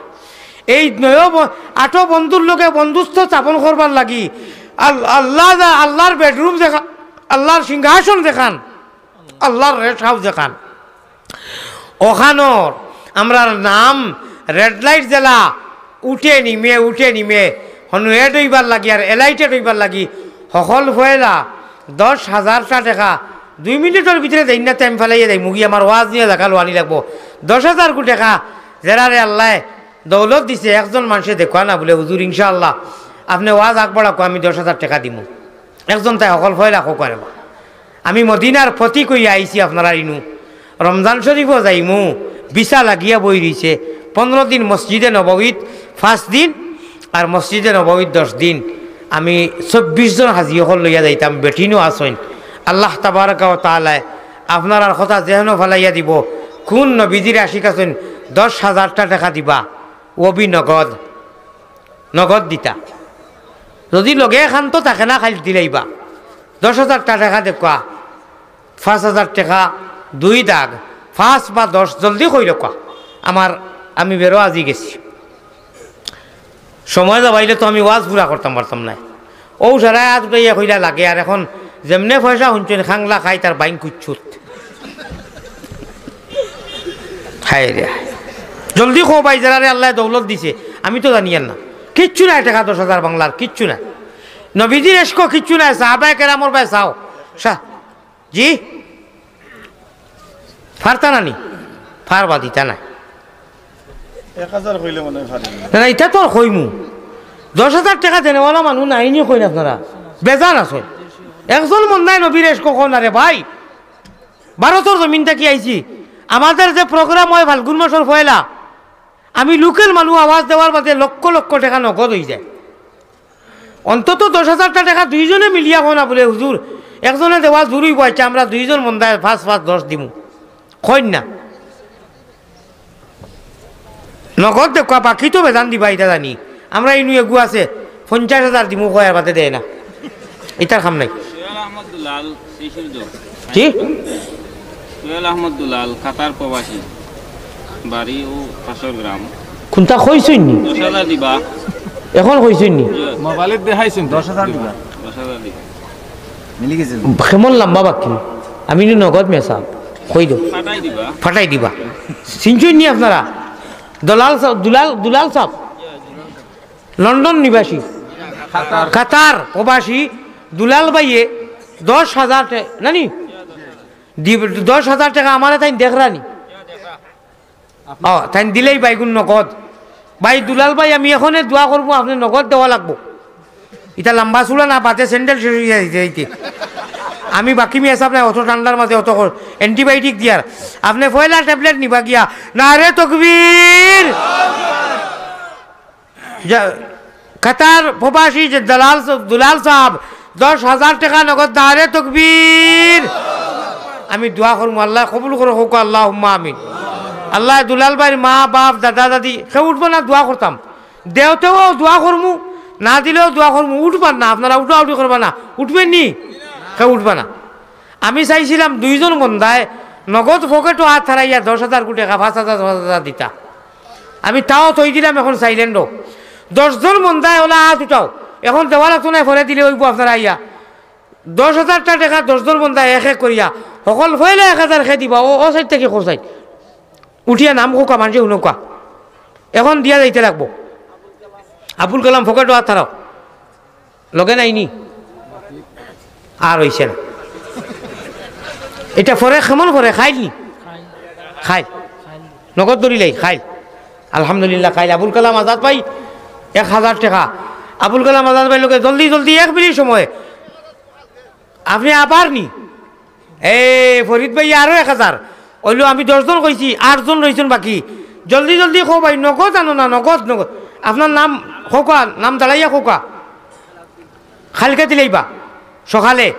এই নয় ব-, আটো বন্ধুর লগে বন্ধুত্ব স্থাপন করবার লাগি আল-, আল্লাহ যা-, আল্লাহর বেডরুম যেখা-, আল্লাহর সিংহাসন যেখান, আল্লাহর রেস্ট হাউস যেখান, অখানর আমরার নাম রেড লাইট যেলা উঠে নিমে, উঠে নিমে, হনু এড অইবার লাগি আর এলাইটেড অইবার লাগি হকল ফয়লা দশ হাজারটা টেকা দুই মিনিটর ভিতরে দেইন না, টাইম ফালাইয়া দেই মুগি, আমার ওয়াজ নিয়া জাগা লওয়ানি লাগবো। দশ হাজার কু টেকা যেরারে আল্লায় দৌলত দিছে, একজন মানষে দেখবা না বুলে, "হুজুর, ইনশাআল্লাহ, আপনে ওয়াজ আগবাড়াউক্কা, আমি দশ হাজার টেকা দিমু।" একজন তাই হকল ফয়লা কউক্কা রে বা। আমি মদিনার প্রতীক অইয়া আইছি আপনারার ইনু। রমজান শরীফও যাইমু, ভিসা লাগিয়া বই রইছে। পনরো দিন মসজিদে নববীত, পাঁচ দিন, আর মসজিদে নববীত দশ দিন। আমি চব্বিশ জন হাজি অকল লইয়া যাইতাম, বেটিনও আছইন। আল্লাহ তাবারাকা ওয়া তাআলায় আপনারার কথা যেহেনো ফালাইয়া দিবো, কুন নবীজির আশিক আছইন, দশ হাজারটা টেকা দিবা, অউ বি নগদ। নগদ দিতা। যুদি লগে এখান তো থাকে না, খাইল দিলাইবা। দশ হাজারটা টেকা দেউক্কা, পাঁচ হাজার টেকা, দুই দাগ, পাঁচ বা দশ, জলদি কইরউক্কা। আমার, আমি বেরো আজি গেছি। সময় যাবাইলে তো আমি ওয়াজ পুরা করতাম পারতাম নায়। অউ সারায় আত উঠাইয়া কইলা লাগে, আর এখন যেমনে পয়সা হুনছইন, খাংলা খাইত আর বাইন কুচ্ছুত। হায় রে হায়। জলদি কও ভাই, যেরারে আল্লায় দৌলত দিছে, আমি তো জানিয়ার না। কিচ্ছু নাই, টেকা দশ হাজার বাংলার, কিচ্ছু নাই। নবীজির এশকো কিচ্ছু নাই, সাহাবায়ে কেরামর বায় চাও। সা-, জি? পারতা না নি? পারবা দিতা নায়। এক হাজার কইলে মনে অয় পারি। না, না, ইতা তো আর কইমু। দশ হাজার টেকা দেনেওয়ালা মানুষ নাইনি কইন আপনারা। বেজান আছইন। একজন মন্দায় নবীর এশকো কও না রে ভাই। ভারতর জমিন থাকি আইছি। আমাদের যে প্রোগ্রাম অয় ফাল্গুন মাসর পয়লা, আমি লোকাল মানুষ আওয়াজ দেওয়ার বাদে লক্ষ লক্ষ টেকা নগদ অইযায়। অন্তত দশ হাজারটা টেকা দুইজনে মিলিয়া কও না বুলে, "হুজুর, একজনে দেওয়া জুর অইবো, আইচ্ছা, আমরা দুইজন মন্দায় পাঁচ পাঁচ দশ দিমু।" কইন না। নগদ দেউক্কা, বাকি তো বেজান দিবা, ইতা জানি। আমরা ইনু এগু আছে, পঞ্চাশ হাজার দিমু কয়, আর বাদে দেয় না। ইতার কাম নাই। সোহেল আহমদ দুলাল, শিশুরদহ। কি? সোহেল আহমদ দুলাল, কাতার প্রবাসী, বাড়ি ও পাশর গ্রাম। কুনটা কইছইন নি? দশ হাজার দিবা। এখন কইছইন নি? মোবাইলে দেখাইছইন তো। দশ হাজার দিবা। দশ হাজার দিবা। মিলি গেছে। কেমন লম্বা বাকি? আমি নু নগদ মেসাব। কই দেও। ফাটাই দিবা। ফাটাই দিবা। চিনছইন নি আপনারা? দুলাল সাব, দুলাল, দুলাল সাব। লন্ডন নিবাসী। কাতার। কাতার প্রবাসী দুলাল ভাইয়ে দশ হাজার টে-, নানি? দি-, দশ হাজার টেকা আমারে তাইন দেখরা নি। ও, তাইন দিলাইবা ইগুন নগদ। ভাই দুলাল ভাই, আমি এখনে দোয়া করমু, আপনে নগদ দেওয়া লাগবো। ইতা লম্বা চুড়া না, বাদে স্যান্ডেল শেষ অইয়া যাইতে যাইতে। আমি বাকি মেসাব নাই, অত ঠান্ডার মাঝে অত কর-, antibiotic দিয়ার। আপনে পয়লা ট্যাবলেট নিবা গিয়া, নারে তকবীর। যা-, কাতার প্রবাসী যে দালাল স-, দুলাল সাব, দশ হাজার টেকা নগদ, নারে তকবীর। আমি দোয়া করমু, আল্লায় কবুল করো, কউক্কা আল্লাহুম্মা আমিন। আল্লায় দুলাল ভাইর মা, বাপ, দাদা, দাদি, কেউ উঠবো না, দোয়া করতাম। দেওতেও দোয়া করমু, না দিলেও দোয়া করমু। উঠবা না, আপনারা উঠাউঠি করবা না, উঠবেন নি? কেউ উঠবা না। আমি চাইছিলাম দুইজন বন্দায় নগদ পকেটো আত হারাইয়া দশ হাজার কু টেকা, পাঁচ হাজার, পাঁচ হাজার দিতা। আমি তাও থই দিলাম, এখন সাইলেন্ট অউ। দশজন বন্দায় অলা আত উঠাও, এখন দেওয়া লাগতো নায়, পরে দিলে অইবো আপনারা আইয়া। দশ হাজারটা টেকা দশজন বন্দায় এক এক করিয়া, হকল পয়লা এক হাজার কে দিবা, ও, ও সাইড থাকি কও সাইড। উঠিয়া নাম কউক্কা, মানষে হুনউক্কা। এখন দিয়া যাইতে লাগবো। আবুল কালাম পকেটো আত হারাও। লগে নাই নি? আর অইছে না। ইটা পরে কেমন পরে? খাইল নি? খাইল। নগদ ধরিলাই, খাইল। আলহামদুলিল্লাহ, খাইল। আবুল কালাম আজাদ ভাই, এক হাজার টেকা। আবুল কালাম আজাদ ভাইর লগে জলদি জলদি এক মিনিট সময়। আপনে আবার নি? এ, ফরিদ ভাই, আরো এক হাজার। অইলো, আমি দশজন কইছি, আটজন রইছইন বাকি। জলদি জলদি কও ভাই, নগদ আনো না, নগদ, নগদ। আপনার নাম কউক্কা, নাম দাঁড়াইয়া কউক্কা। কাইলকে দিলাইবা সকালে।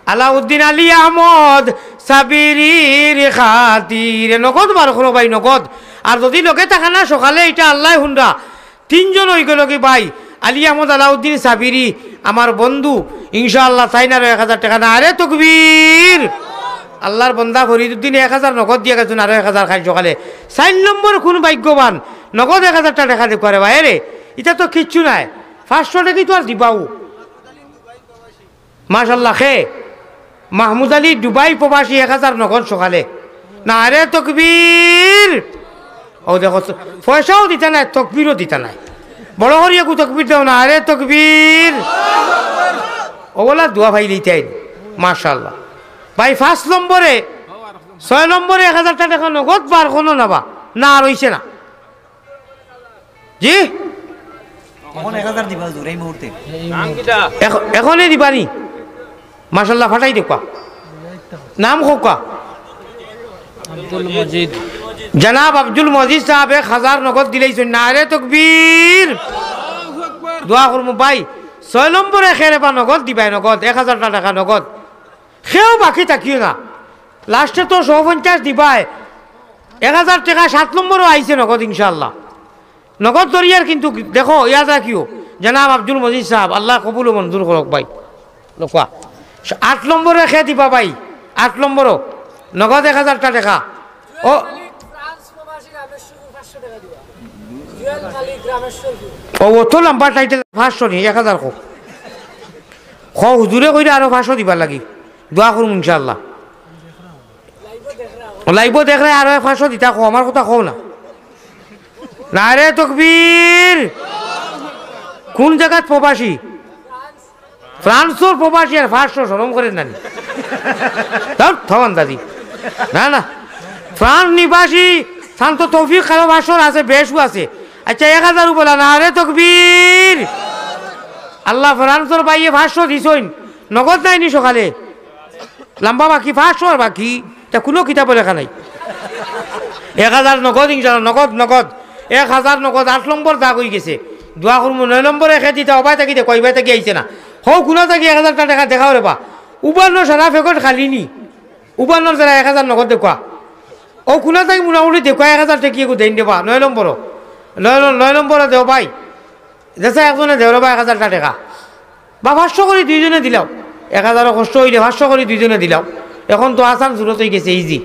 আলাউদ্দিন আলী আহমদ সাবিরির খাতিরে। নগদ বার করো ভাই, নগদ। আর যদি লগে থাকইন না সকালে, ইটা আল্লায় হুনরা। তিনজন অইগেলো গি ভাই, আলী আহমদ আলাউদ্দিন সাবিরি, আমার বন্ধু, ইনশাআল্লাহ, তাইন আরো এক হাজার টেকা। নারে তকবীর। আল্লার বন্দা ফরিদুদ্দিন এক হাজার নগদ দিয়া গেছইন, আরো এক হাজার খাইল সকালে। চাইর নম্বর কুন ভাগ্যবান, নগদ এক হাজারটা টেকা দেউক্কা রে ভাই রে, ইটা তো কিচ্ছু নায়, পাঁচশো টেকা তো আর দিবাউ। মাশাআল্লাহ, খে? মাহমুদ আলী দুবাই প্রবাসী, এক হাজার নগদ সকালে। নারে তকবীর। অউ দেখো তো, পয়সাও দিতা নায়, তকবীরও দিতা নায়। বড় করি একটু তকবীর দেও, নারে তকবীর। অউ বলা দোয়া পাইলিতাইন। মাশাআল্লাহ। ভাই, পাঁচ নম্বরে, ছয় নম্বরে এক হাজারটা টেকা নগদ বার করো না বা? না, আর অইছে না। জি? অখন এক হাজার দিবা হুজুর, এই মুহূর্তে। অখ-, অখনে দিবা নি? মাশাআল্লাহ, ফাটাই দেউক্কা। নাম কউক্কা। আব্দুল মজিদ। জনাব আব্দুল মজিদ সাব এক হাজার নগদ দিলাইছইন। নারে তকবীর। দোয়া করমু ভাই। ছয় নম্বরে খে রে বা নগদ দিবায়, নগদ, এক হাজারটা টেকা নগদ। খেউ বাকি থাকিও না। লাস্টে তো ছয়শো পঞ্চাশ দিবায়। এক হাজার টেকা সাত নম্বরও আইছে নগদ ইনশাআল্লাহ। নগদ দরিয়ার কিন্তু দেখো, ইয়াদ রাখিও, জনাব আব্দুল মজিদ সাব, আল্লায় কবুল ও মঞ্জুর করউক ভাই। লউক্কা। আট নম্বরে খে দিবা ভাই, আট নম্বরও নগদ এক হাজারটা টেকা। ও, ও, অত লম্বা টাইটেল, পাঁচশো নি, এক হাজার কউক। ক হুজুরে কইরা আরো পাঁচশো দিবার লাগি। দোয়া করমু ইনশাআল্লাহ। ও, লাইভও দেখরায় আরো পাঁচশো দিতা কও, আমার কথা কও না। নারে তকবীর। কুন জাগাত প্রবাসী? ফ্রান্সর প্রবাসী আর পাঁচশো, শরম করের না নি? দাও, থামান দাদি। না, না। ফ্রান্স নিবাসী শান্ত তৌফিক কারো পাঁচশো আছে, বেশও আছে। আচ্ছা, এক হাজারও বলা, নারে তকবীর। আল্লাহ, ফ্রান্সর ভাইয়ে পাঁচশো দিছইন, নগদ নায় নি সকালে? লম্বা বাকি, পাঁচশো আর বাকি, ইতা কুনু কিতাবো লেখা নাই। এক হাজার নগদ, ইনশাআল্লাহ, নগদ, নগদ। এক হাজার নগদ, আট নম্বর দাগ অইগেছে। দোয়া করমু, নয় নম্বরে খে দিতা, অবায় থাকি দেখো, ইবায় থাকি আইছে না। হউ, কুনা থাকি এক হাজারটা টেকা দেখাও রে বা। উবানর সারা প্যাকেট খালি নি। উবানর যারা এক হাজার নগদ দেউক্কা। অউ কুনা থাকি মোটামুটি দেউক্কা, এক হাজার টেকা এগু দেইন রে বা, নয় নম্বরও। নয় ন-, নয় নম্বরও দেও ভাই। যেছা একজনে দেও রে বা এক হাজারটা টেকা। বা পাঁচশো করি দুইজনে দিলাও। এক হাজারও কষ্ট অইলে পাঁচশো করি দুইজনে দিলাও। অখন তো আসান সুরত অইগেছে, ইজি।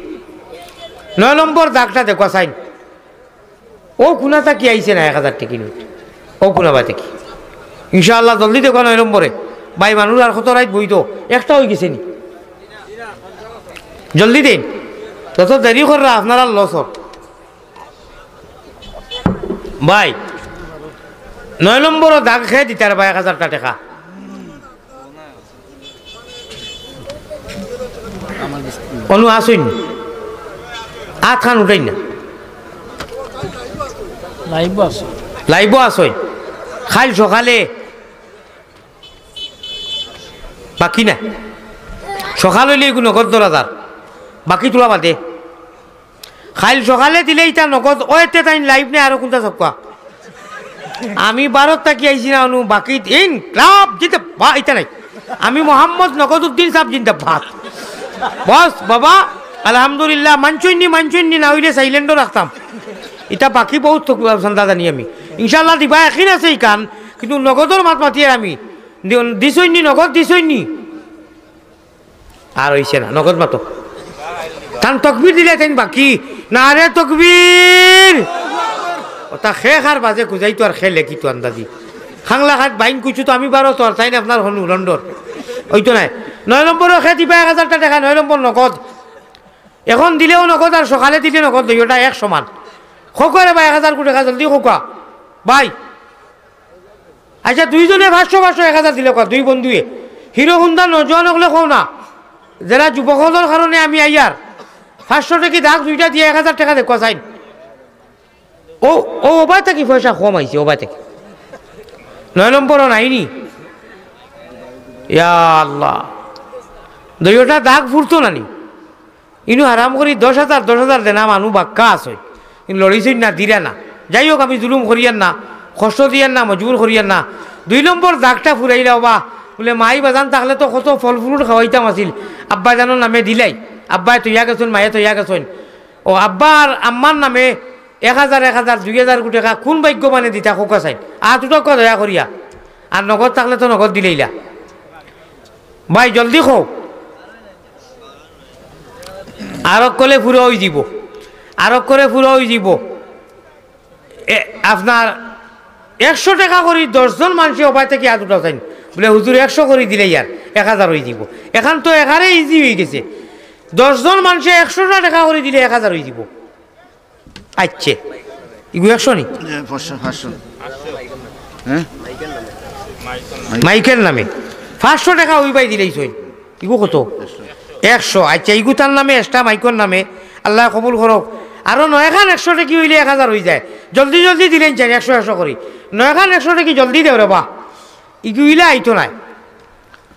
নয় নম্বর দাগটা দেউক্কা চাইন। অউ কুনা থাকি আইছে না এক হাজার টেকা নোট। অউ কুনা বা থাকি। ইনশাআল্লাহ জলদি দেউক্কা নয় নম্বরে। ভাই মানুষ আর কত রাইত বইতো। একটা অইগেছে নি। জলদি দেইন। যত দেরি কররা আপনারার লস অর। ভাই, নয় নম্বরও দাগ খে দিতা রে বা এক হাজারটা টেকা। অনু আছইন নি? আতখান উঠাইন না। লাইভও আছে। লাইভও আছইন। খাইল সকালে বাকি নাই। সকাল অইলে এগু নগদ ধরা যার। বাকি তুলা বাদে। খাইল সকালে দিলে ইতা নগদ, অইতে তাইন লাইভ নাই, আরো কুনটা সবকা? আমি ভারত থাকি আইছি না, অনু বাকি ইনকিলাব জিন্দাবাদ, ইতা নাই। আমি মোহাম্মদ নগদ উদ্দিন সাব জিন্দাবাদ। বস বাবা, আলহামদুলিল্লাহ, মানছইন নি, মানছইন নি, না অইলে সাইলেন্টও রাখতাম। ইতা বাকি বউত থকু-, চান্দা জানি আমি। ইনশাআল্লাহ দিবা, একিন আছে ইখান, কিন্তু নগদর মাত মাতিয়ার আমি। দি-, দিছইন নি, নগদ দিছইন নি? আর অইছে না, নগদ মাতো। তান তকবীর দিলে তাইন বাকি। নারে তকবীর! অতা খে খার বাজে খুজাইতো আর খে লেখিতো আন্দাজি। খাংলা খাত বাইন কুচু তো আমি বারো তো আর তাইন আপনার হনু লন্ডন। অইতো নায়। নয় নম্বরও খে দিবা এক হাজারটা টেকা, নয় নম্বর নগদ। অখন দিলেও নগদ আর সকালে দিলে নগদ, দুইওটা এক সমান। কউক্কা রে বা এক হাজার কুড়ি টেকা জলদি কউক্কা। ভাই, আচ্ছা, দুইজনে পাঁচশো, পাঁচশো, এক হাজার দিলে কউক্কা, দুই বন্ধুয়ে। হিরো হুন্ডা নজওয়ান অকলে কও না, যেরা যুবক অকলর কারণে আমি আইয়ার, পাঁচশো টেকি দাগ দুইটা দিয়া এক হাজার টেকা দেউক্কা চাইন। ও, ও, অবায় থাকি পয়সা কম আইছে, অবায় থাকি। নয় নম্বরও নাই নি। ইয়া আল্লাহ। দুইওটা দাগ ফুরতো না নি। ইনো হারাম করি দশ হাজার, দশ হাজার দেনা মানু বাক্কা আছে। ইনো লড়িছইন না, দিরা না। যাই হোক, আমি জুলুম করিয়ার না, কষ্ট দিয়ার না, মজবুর করিয়ার না। দুই নম্বর দাগটা ফুরাইলা বা, বুলে, মাই বাজান থাকলে তো কত ফল fruit খাওয়াইতাম আছিল। আব্বা জানর নামে দিলাই। আব্বায় থইয়া গেছইন, মায়ে থইয়া গেছইন। ও আব্বা আর আম্মার নামে এক হাজার, এক হাজার, দুই হাজার কু টেকা কুন ভাগ্যবানে দিতা কউক্কা চাইন? আত উঠাউক্কা দয়া করিয়া। আর নগদ থাকলে তো নগদ দিলাইলা। ভাই, জলদি কও। আরক করলে পুরা অইযিবো। আরক করলে পুরা অইযিবো। এ, আপনার একশো টেকা করি দশ জন মানষে অবায় থাকি আত উঠাও চাইন। বুলে, "হুজুর, একশো করি দিলাইয়ার এক হাজার অইযিবো।" এখান তো একেবারে easy অইগেছে। দশ জন মানষে একশো টেকা করি দিলে এক হাজার অইযিবো। আইচ্ছা, ইগু একশো নি? এ, পাঁচশো, পাঁচশো। হ্যাঁ? মাইকেল নামে পাঁচশো টেকা অউ ভাই দিলাইছইন। ইগু কত? একশো। আইচ্ছা, ইগু তার নামে, extra মাইকর নামে। আল্লায় কবুল করউক। আরো নয়খান একশো টেকি অইলে এক হাজার অইযায়। জলদি জলদি দিলাইন চাইন, একশো একশো করি। নয়খান একশো টেকি জলদি দেও রে বা। ইগু ইলা আইতো নায়।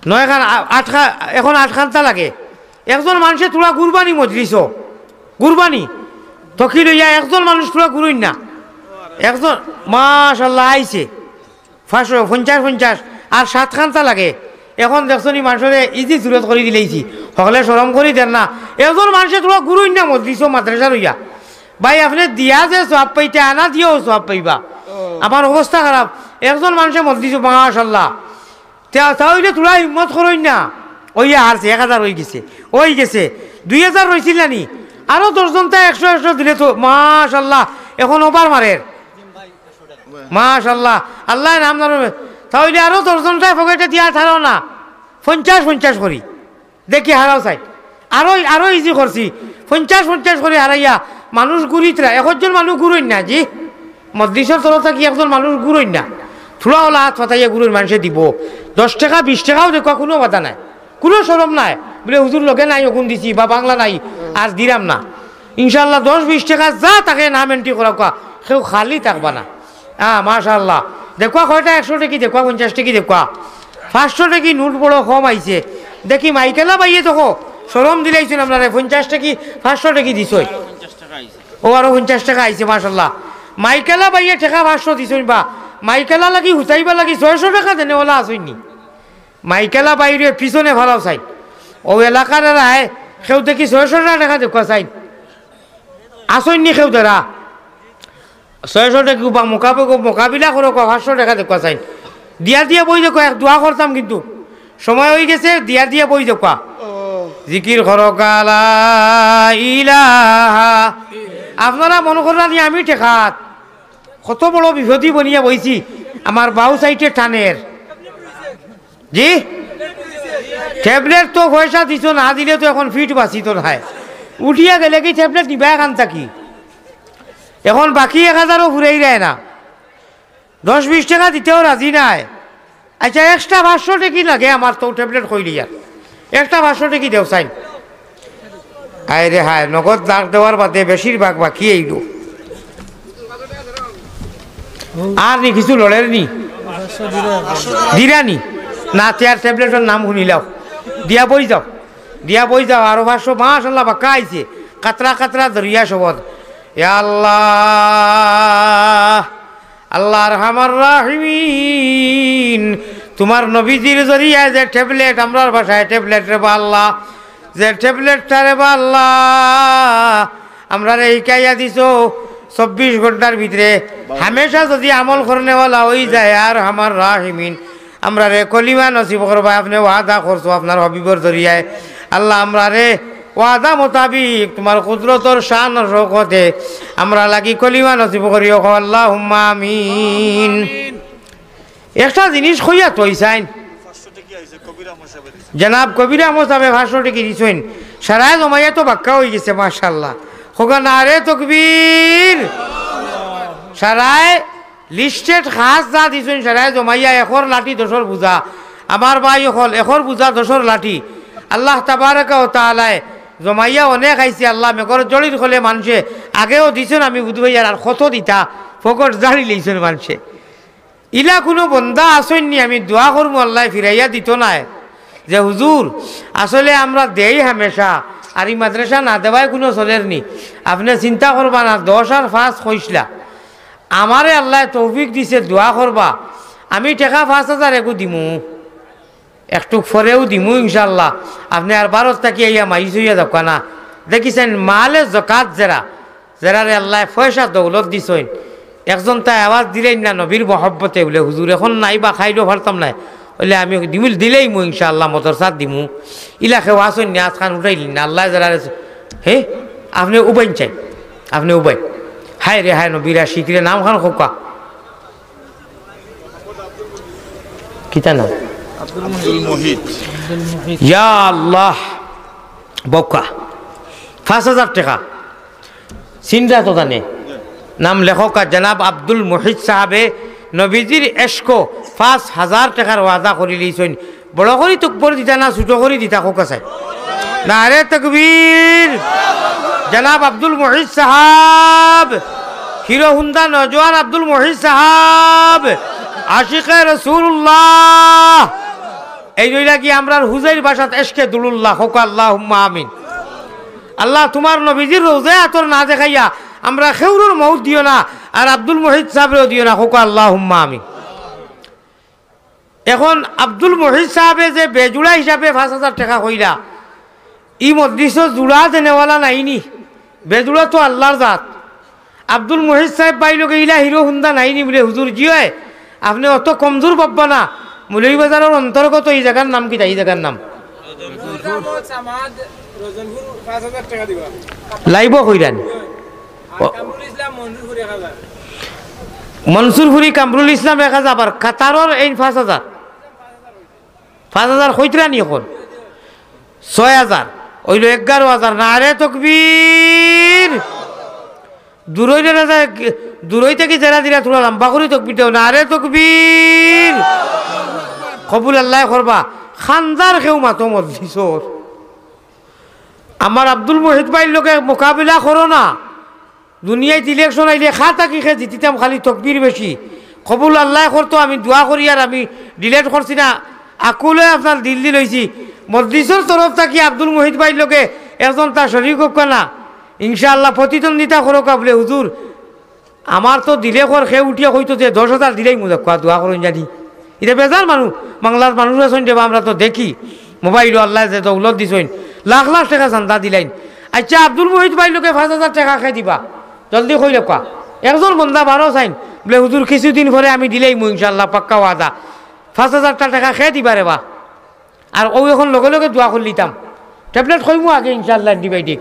নয়খান, আ-, আটখান, এখন আটখানতা লাগে। একজন মানষে থুড়া কুরবানি মজলিসো, কুরবানি তকি লইয়া একজন মানুষ থুড়া কুরইন না। একজন, মাশাআল্লাহ, আইছে। পাঁচশো, পঞ্চাশ, পঞ্চাশ, আর সাতখানতা লাগে। এখন দেখছো নি মানষরে easy সুরত করি দিলাইছি। হকলে শরম করি দের না। একজন মানষে থুড়া কুরইন না মজলিসো মাদ্রাসা লইয়া। ভাই, আপনে দিয়া যে সওয়াব পাইতা, আনা দিয়াও সওয়াব পাইবা। আমার অবস্থা খারাপ। একজন মানষে মজলিসো, মাশাআল্লাহ। তা, তা অইলে থুড়া হিম্মত করইন না। অইয়া হারছে, এক হাজার অইগেছে, অইগেছে। দুই হাজার রইছিল না নি? আরো দশ জনতায় একশো একশো দিলে তো, মাশাআল্লাহ, এখন over মারের। মাশাআল্লাহ, আল্লায় নাম জানইন। তা অইলে আরো দশ জনতায় পকেটে দিয়া ছাড়ো না, পঞ্চাশ পঞ্চাশ করি। দেখি হারাও চাই। আরো, আরো easy করছি। পঞ্চাশ পঞ্চাশ করি হারাইয়া মানুষ কুরইতরা, একজন মানুষ কুরইন না, জি। মজলিসর তরফ থাকি একজন মানুষ কুরইন না। থুড়া অলা আত পাতাইয়া কুরইন, মানষে দিবো। দশ টেকা, বিশ টেকাও দেখবা, কুনু বাধা নাই, কুনু শরম নাই। বুলে, "হুজুর লগে নাই, অগুন দিছি, বা বাংলা নাই, আর দিরাম না।" ইনশাআল্লাহ, দশ বিশ টেকা যা থাকে নাম entry করাউক্কা, কেউ খালি থাকবা না। হ্যাঁ, মাশাআল্লাহ। দেখবা কয়টা একশো টেকি, দেখবা পঞ্চাশ টেকি, দেখবা পাঁচশো টেকি নোট বড় কম আইছে। দেখি মাইকেলা ভাইয়ে দেখো, শরম দিলাইছইন আমরারে, পঞ্চাশ টেকি, পাঁচশো টেকি দিছইন। ও, আরো পঞ্চাশ টেকা আইছে, মাশাআল্লাহ। মাইকেলা ভাইয়ে টেকা পাঁচশো দিছইন বা, মাইকেলা লাগি হুতাইবা লাগি ছয়শো টেকা দেনে অলা আছইন নি? মাইকেলা ভাইরে পিছনে ফালাও চাইন। অউ এলাকার এরায় কেউ দেখি ছয়শো টেকা দেখবা চাইন। আছইন নি কেউ দেরা? ছয়শো টেকা বা মোকাবে-, মোকাবিলা করো, কও, পাঁচশো টেকা দেখবা চাইন। দিয়া দিয়া বই দেখো, এক দোয়া করতাম কিন্তু সময় অইগেছে, দিয়া দিয়া বই দেখবা। জিকির করো, লা ইলাহা। আপনারা মনো কররা নি আমি টেকাত? কত বড় বিপদি বনিয়া বইছি, আমার বাউ সাইডে টানের। জি? ট্যাবলেট তো পয়সা দিছো, না দিলে তো এখন ফিট বাঁচিতো নায়। উঠিয়া গেলে কি ট্যাবলেট নিবা এখান থাকি? এখন বাকি এক হাজারও ফুরাইরায় না, দশ বিশ টেকা দিতেও রাজি নায়। আইচ্ছা, extra পাঁচশো টেকি লাগে আমার তো ট্যাবলেট কইলিয়ার। Extra পাঁচশো টেকি দেও চাইন। হায় রে হায়, নগদ লাখ দেওয়ার বাদে বেশিরভাগ বাকি আইলো। আর নি কিছু লড়ের নি? দিরা নি? না, তে আর ট্যাবলেটর নাম হুনিলাও। দিয়া বই যাও, দিয়া বই যাও। আরো পাঁচশো, মাশাআল্লাহ, বাক্কা আইছে। কাতরা কাতরা দরিয়া শবদ। ইয়া আল্লাহ, আল্লাহ আরহামার রাহিমিন, তুমার নবীজির জরিয়ায় যে ট্যাবলেট, আমরার ভাষায় ট্যাবলেট রে বা আল্লাহ, যে ট্যাবলেটটা রে বা আল্লাহ, আমরারে হিকাইয়া দিছো, চব্বিশ ঘন্টার ভিতরে হামেশা যদি আমল করনেওয়ালা অইযায়, ইয়া আরহামার রাহিমিন, আমরারে কলিমা নসিব করবা, আপনে ওয়াদা করছো আপনার হাবিবর জরিয়ায়। আল্লাহ, আমরারে ওয়াদা মোতাবিক তুমার কুদরতর শান আর শওকতে আমরার লাগি কলিমা নসিব করিও, কও আল্লাহুম্মা আমিন। একটা জিনিস কইয়া থইছইন, জনাব কবির আহমদ সাহেবে পাঁচশো টেকি দিছইন, সারায় জমাইয়া তো বাক্কা অইগেছে, মাশাআল্লাহ। কউক্কা নারে তকবীর। সারায় লিস্টেড খাস যা দিছইন, সারায় জমাইয়া একর লাঠি দশর বুঝা। আমার ভাই অকল, একর বুঝা দশর লাঠি। আল্লাহ তাবারাকা ওয়া তাআলায় জমাইয়া অনেক আইছে। আল্লাহ মেঘর জড়ির খলে মানষে আগেও দিছইন, আমি বুঝি ভাই আর কত দিতা, ফকট জারি লইছইন মানষে। ইলা কুনু বন্দা আছইন নি, আমি দোয়া করমু আল্লায় ফিরাইয়া দিতো নায়। যে হুজুর, আসলে আমরা দেই হামেশা, আর ই মাদ্রাসা না দেওয়ায় কুনু চলের নি। আপনে চিন্তা করবা না, দশ আর পাঁচ কইছলা। আমারে আল্লায় তৌফিক দিছে, দোয়া করবা। আমি টেকা পাঁচ হাজার এগু দিমু, একটুক পরেউ দিমু ইনশাআল্লাহ। আপনে আর বারত থাকি আইয়া মাইজ অইয়া যাউক্কা না। দেখিছইন, মালে জকাত যেরা, যারারে আল্লায় পয়সা দৌলত দিছইন, একজন তাই আওয়াজ দিলাইন না নবীর মহব্বতে, বুলে, "হুজুর, এখন নাই বা খাইলেও পারতাম নায়।" অইলে আমি দিমু, দিলাইমু ইনশাআল্লাহ, মাদ্রাসাত দিমু। ইলা কেউ আছইন না, আতখান উঠাইলিন না। আল্লায় যারারে, হে, আপনে উবাইন চাই, আপনে উবাইন। হায় রে হায়, নবীর আশিক রে, নাম খান কউক্কা। কিতা নাম? আব্দুল মুহিত। ইয়া আল্লাহ, বউক্কা। পাঁচ হাজার টেকা। চিন্তা তো জানে। নাম লেখক আর জনাব আব্দুল মুহিত সাহেবে নবীজির এশকো পাঁচ হাজার টেকার ওয়াদা করিলিছইন। বড় করি তকবির দিতা না ছোট করি দিতা কউক্কা চাই? নারে তকবীর। জনাব আব্দুল মুহিত সাহেব, হিরো হুন্ডা নওজোয়ান আব্দুল মুহিত সাহেব, আশিকে রাসূলুল্লাহ। এই রইলা কি আমরার হুজাইর ভাষাত এশকে দুলুল্লাহ, কউক্কা আল্লাহুম্মা আমিন। আল্লাহ, তুমার নবীজির রওজায় আতর না দেখাইয়া আমরা কেউরর মউত দিও না, আর আব্দুল মুহিত সাহেবরেও দিও না, কউক্কা আল্লাহুম্মা আমিন। এখন আব্দুল মুহিত সাহেবে যে বেজুড়া হিসাবে পাঁচ হাজার টেকা কইলা, ই মজলিসো জুড়া দেনেওয়ালা নাইনি, বেজুড়া তো আল্লাহর জাত। আব্দুল মুহিত সাহেব ভাইর লগে ইলা হিরো হুন্ডা নাইনি? বুলে, "হুজুর, জি অয়, আপনে অত কমজোর ভাববা না।" মৌলভীবাজারর অন্তর্গত ই জাগার নাম কিতা? ই জাগার নাম লাইবো কইরানি। মনসুরপুরি কামরুল ইসলাম এক হাজার, আবার কাতারর এইন পাঁচ হাজার। পাঁচ হাজার কইতরানি অখন? ছয় হাজার। অইলো এগারো হাজার। নারে তকবীর। দূরই না যায়, দূরই থাকি যেরা দিরা থুড়া লম্বা করি তকবীর দেও। নারে তকবীর। কবুল আল্লায় করবা। খান্দার কেউ মাতো মজলিসর। আমার আব্দুল মুহিত ভাইর লগে মোকাবিলা করো না। দুনিয়াত ইলেকশন আইলে খা থাকি খে জিতিতাম, খালি তকবীর বেশি। কবুল আল্লায় করতো, আমি দোয়া করি আর আমি delete করছি না, আকুলে আপনার দিল দিল অইছি। মজলিসর তরফ থাকি আব্দুল মুহিত ভাইর লগে একজন তার শরিক কউক্কা না, ইনশাআল্লাহ প্রতিদ্বন্দ্বিতা করউক্কা। বুলে, "হুজুর, আমার তো দিলে কর খে উঠিয়া কইতো যে দশ হাজার দিলাইমু, দেখউক্কা, দোয়া করইন জানি।" ইতা বেজার মানুষ, বাংলার মানুষ আছইন রে বা, আমরা তো দেখি, মোবাইলো আল্লায় যে দৌলত দিছইন, লাখ লাখ টেকা চান্দা দিলাইন। আচ্ছা, আব্দুল মুহিত ভাইর লগে পাঁচ হাজার টেকা খে দিবা, জলদি কই দেউক্কা। একজন বন্দা বারো চাইন, বুলে, "হুজুর, কিছুদিন পরে আমি দিলাইমু ইনশাআল্লাহ, পাক্কা ওয়াদা।" পাঁচ হাজার টেকা খে দিবা রে বা। আর অউ এখন লগে লগে দোয়া করিলিতাম। ট্যাবলেট কইমু আগে ইনশাআল্লাহ, antibiotic।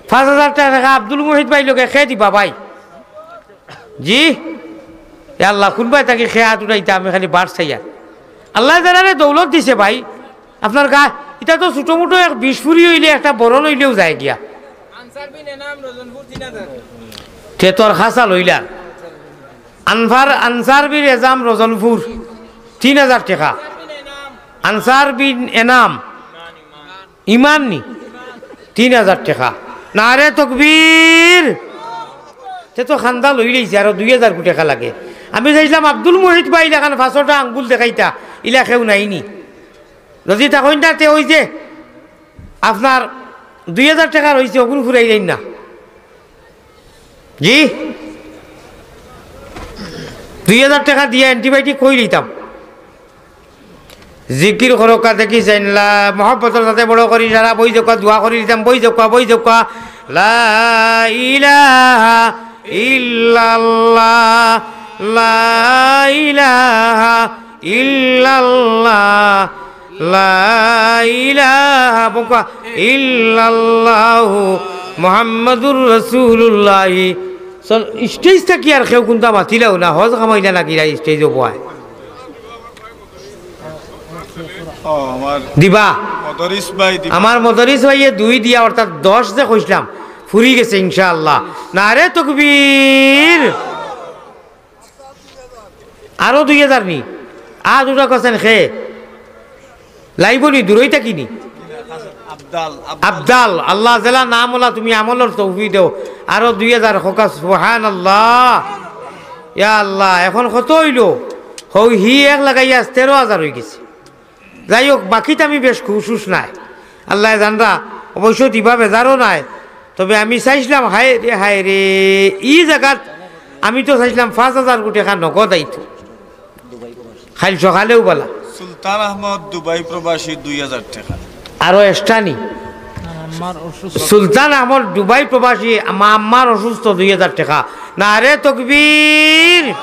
পাঁচ হাজার টেকা আব্দুল মুহিত ভাইর লগে খে দিবা ভাই। জি? এ আল্লাহ, কুনবায় থাকি খে আত উঠাইতা, আমি খালি বার চাইয়ার। আল্লায় যারারে দৌলত দিছে ভাই, আপনার গা, ইতা তো ছোটো-মোটো এক বিশ ফুরি অইলে, একটা বরন অইলেও যায় গিয়া। আনসার বিন এনাম, রজনপুর, তিন হাজার। তে তোর খাসা লইলা। আনফার, আনসার বিন এজাম, রজনপুর, তিন হাজার টেকা। আনসার বিন এনাম, ইমান নি? তিন হাজার টেকা। নারে তকবীর! তে তো খান্দা লইলাইছে, আরো দুই হাজার কু টেকা লাগে। আমি চাইছলাম আব্দুল মুহিত ভাই ইলাখান পাঁচটা আঙ্গুল দেখাইতা, ইলা কেউ নাইনি। যদি থাকইন না, তে অউ যে আপনার দুই হাজার টেকা রইছে, অগুন ফুরাইলাইন না। জি, দুই হাজার টেকা দিয়া antibiotic কই লইতাম। জিকির করউক্কা দেখি চাইন, লা-, মহব্বতর সাথে বড় করি সারা বই দেউক্কা, দোয়া করিলিতাম, বই দেউক্কা, বই দেউক্কা। লা ইলাহা ইল্লাল্লাহ, লা ইলাহা ইল্লাল্লাহ, লা ইলাহা, বউক্কা, ইল্লাল্লাহু মুহাম্মাদুর রাসূলুল্লাহ। চল, stage থাকি আর কেউ কুনতা মাতিলাও না, হজ কামাইলা নাকি রা stage-ও বয়? ও, আমার দিবা? মদরিস ভাই দিবা। আমার মদরিস ভাইয়ে দুই দিয়া, অর্থাৎ দশ যে কইছলাম, ফুরি গেছে ইনশাআল্লাহ। নারে তকবীর! আরো দুই হাজার নি? আ, দুটা কছেন খে। লাইবো নি, দূরই থাকি নি? আবদাল, আবদাল। আবদাল, আল্লাহ জেলা নাম ওলা, তুমি আমলর তৌফিক দেও। আরো দুই হাজার কউক্কা, সুবহানাল্লাহ। ইয়া আল্লাহ, এখন কত অইলো? হউ, হি এক লাগাইয়া তেরো হাজার অইগেছে। যাই হউক, বাকিত আমি বেশ খুশ নায়। আল্লায় জানরা, অবশ্য দিবা বেজারও নায়। তবে আমি চাইছলাম, হায় রে, হায় রে, ই জাগাত আমি তো চাইছলাম পাঁচ হাজার কু টেকা নগদ আইতো। কাইল সকালেও বালা। সুলতান আহমদ, দুবাই প্রবাসী, দুই হাজার টেকা। আরো extra নি? সুলতান আহমদ দুবাই প্রবাসী, আমা-, আম্মার অসুস্থ, দুই হাজার টেকা। নারে তকবীর।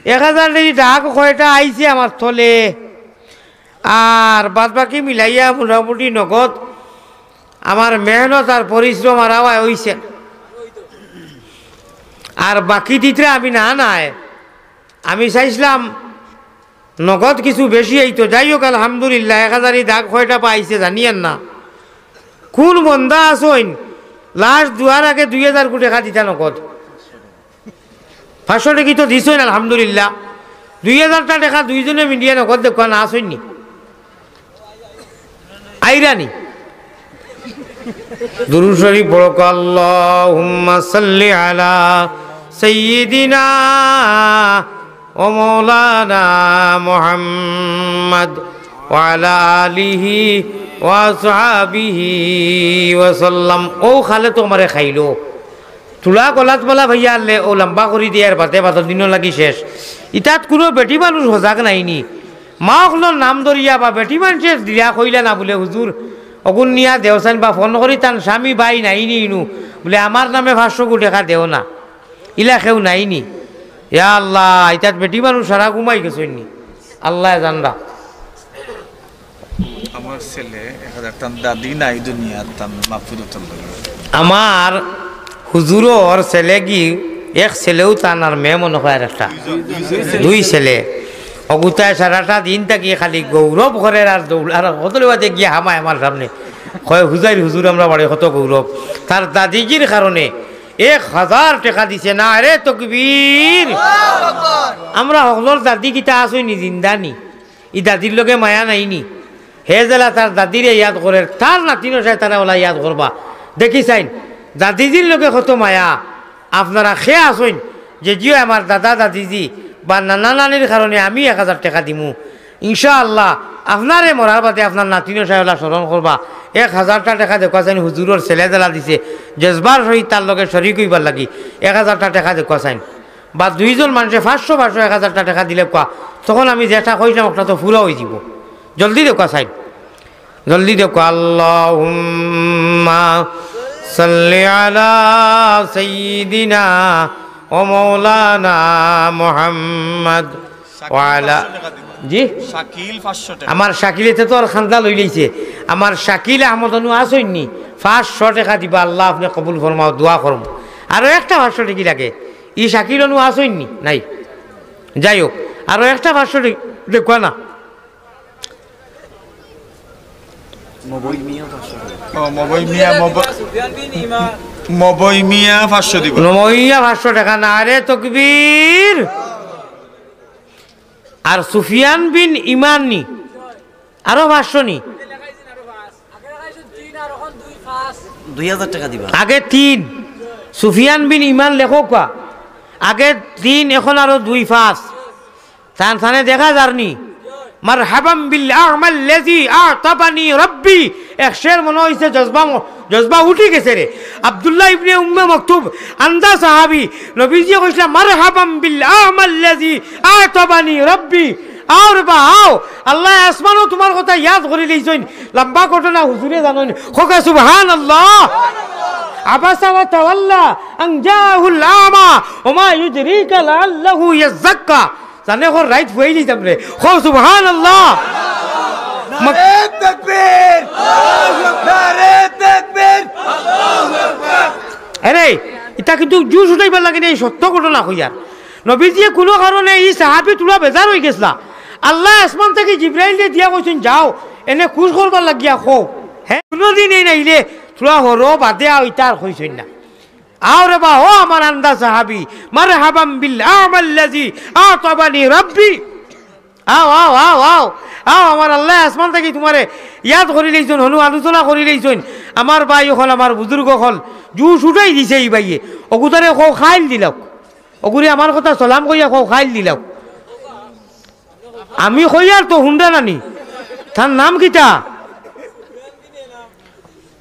এক হাজার টেকা কয়টা আইছে আমার তলে, আর বাদ বাকি মিলাইয়া মোটামুটি নগদ আমার মেহনত আর পরিশ্রম আর আওয়ায় অইছে। আর বাকি দিতরা আমি না নাই, আমি চাইছিলাম নগদ কিছু বেশি অইতো। যাই হোক, আলহামদুলিল্লাহ, এক হাজার ই দাগ কয়টা পাইছে জানি আর না। কোন বন্দা আছইন, লাস্ট দুয়ার আগে দুই হাজার টেকা দিতা নগদ? পাঁচশো টেকা তো দিছইন, আলহামদুলিল্লাহ। দুই হাজারটা টেকা দুইজনে মিলিয়া নগদ দেখবা না আছইন নি? আইরানি। দুরূদ শরীফ পড়ো, আল্লাহুম্মা সাল্লি আলা সাইয়্যিদিনা ওয়া মাওলানা মুহাম্মদ ওয়া আলা আলিহি ওয়া আসহাবিহি ওয়া সাল্লাম। ও খালে তো আমারে খাইলো। তুলা গলাত মালা ভাইয়া আনলে ও লম্বা করি দিয়ার বাদে বাদর দিনও লাগি শেষ। ইতাত কুনু বেটি মানুষ হজাগ নাইনি। মা অকলর নাম ধরিয়া বা বেটি মানষে দিলা কইলা না বুলে, "হুজুর, অগুন নিয়া দেও চাইন বা ফোন করি তান স্বামী ভাই নাইনি ইনু।" বুলে, "আমার নামে পাঁচশো টেকা দেও না।" ইলা কেউ নাইনি। ইয়া আল্লাহ, ইতাত বেটি মানুষ সারা ঘুমাই গেছইন নি। আল্লায় জানরা। আমার ছেলে এক হাজার, তান দাদি নাই দুনিয়াত, তান মাগফিরাতর লাগি। আমার হুজুরর ছেলেগি, এক ছেলেউ তান আর মেয়ে মনে হয় আর একটা। দুই ছেলে। অগুতায় সারাটা দিন থাকি খালি গৌরব করের আর দৌড়ার, আর কত লেবাতে গিয়া হামায় আমার সামনে। কয়, "হুজাইর হুজুর, আমরা বাড়ি কত গৌরব।" তার দাদিজির কারণে এক হাজার টেকা দিছে। নারে তকবীর। আমরা হকলর দাদি কিতা আছইন নি, জিন্দা নি? ই দাদির লগে মায়া নাই নি? হে যেলা তার দাদিরে ইয়াদ করের, তার নাতিন অসায় তারা ওলা ইয়াদ করবা। দেখি চাইন, দাদিজির লগে কত মায়া। আপনারা কে আছইন যে জিও আমার দাদা দাদিজি বা নানা নানির কারণে আমি এক হাজার টেকা দিমু, ইনশাআল্লাহ, আপনারে মরার বাদে আপনার নাতিন অসায় ওলা স্মরণ করবা। এক হাজারটা টেকা দেখবা চাইন, হুজুরর ছেলে যেলা দিছে, জজবার সহিত তার লগে শরিক অইবার লাগি এক হাজারটা টেকা দেখবা চাইন। বা দুইজন মানষে পাঁচশো পাঁচশো এক হাজারটা টেকা দিলে কোয়া, তখন আমি যেটা কইছিলাম ওটা তো পুরা অইযিবো। জলদি দেখবা চাইন, জলদি দেখবা। আল্লাহুম্মা সাল্লি আলা সাইয়্যিদিনা ওয়া মাওলানা মুহাম্মদ ওয়া আলা, জি? শাকিল পাঁচশো টেকা। আমার শাকিলে তো আর খান্দা লই লইছে। আমার শাকিল আহমদ অনু আছইন নি? পাঁচশো টেকা দিবা, আল্লাহ আপনে কবুল ফরমাও, দোয়া করমু। আরো একটা পাঁচশো টেকা লাগে। ই শাকিল অনু আছইন নি? নাই। যাই হোক, আরো একটা পাঁচশো টেকা দেখবা না। মবই মিয়া পাঁচশো টেকা। ও, মবই মিয়া, মব-, মবই মিয়া পাঁচশো দিবা। মবই মিয়া পাঁচশো টেকা, নারে তকবীর। আর সুফিয়ান বিন ইমান নি, আরো পাঁচশো নি? দুই হাজার টেকা দিবা। আগে তিন, সুফিয়ান বিন ইমান লেখো কোয়া। আগে তিন, এখন আরো দুই, পাঁচ। তান তানে দেখা যারনি। মারহাবাম বিল আমাল্লাযী আতাবানি রাব্বি। এক শের মনো অইছে জজবা ম-, জজবা উঠি গেছে রে। আব্দুল্লাহ ইবনে উম্মে মকতুম, আন্দা সাহাবী, নবীজিয়ে কইছলা, "মারহাবাম বিল আমাল্লাযী আতাবানি রাব্বি।" আও রে বা, আও। আল্লায় আসমানো তুমার কথা ইয়াদ করি লইছইন। লম্বা ঘটনা হুজুরে জানইন। কউক্কা সুবহানাল্লাহ। আবাসা ওয়া তাওয়াল্লা আন জাআহুল আমা ওয়া মা ইউদরিকা লাআল্লাহু ইয়াযাক্কা। জানে কর রাইত ফুয়াই দিতাম রে। কও সুবহানাল্লাহ। মক- নারে তাকবীর! নারে তাকবীর! আরে, ইতা কিন্তু জুশ উঠাইবার লাগি না, ই সত্য ঘটনা কইয়ার। নবীজিয়ে কুনু কারণে ই সাহাবী থুড়া বেজার অইগেছলা। আল্লায় আসমান থাকি জিব্রাইলরে দিয়া কইছইন, "যাও, এনে খুশ করবার লাগিয়া কও।" হে, কুনুদিন এই নাইলে থুড়া হরো বাদে আও, ইতা আর কইছইন না। আও রে বা, ও আমার আন্দা সাহাবী, মারহাবাম বিল আমাল্লাযী আতাবানি রাব্বি। আও, আও, আও, আও, আও, আমার আল্লায় আসমান থাকি তুমারে ইয়াদ করি লইছইন, হনু আলোচনা করি লইছইন। আমার ভাই অকল, আমার বুজুর্গ অকল, জুশ উঠাই দিছে ই ভাইয়ে। অগুতারে কও খাইল দিলাও। অগুরে আমার কথা সালাম কইয়া কও খাইল দিলাও। আমি কইয়ার তো হুনরা নানি। তার নাম কিতা?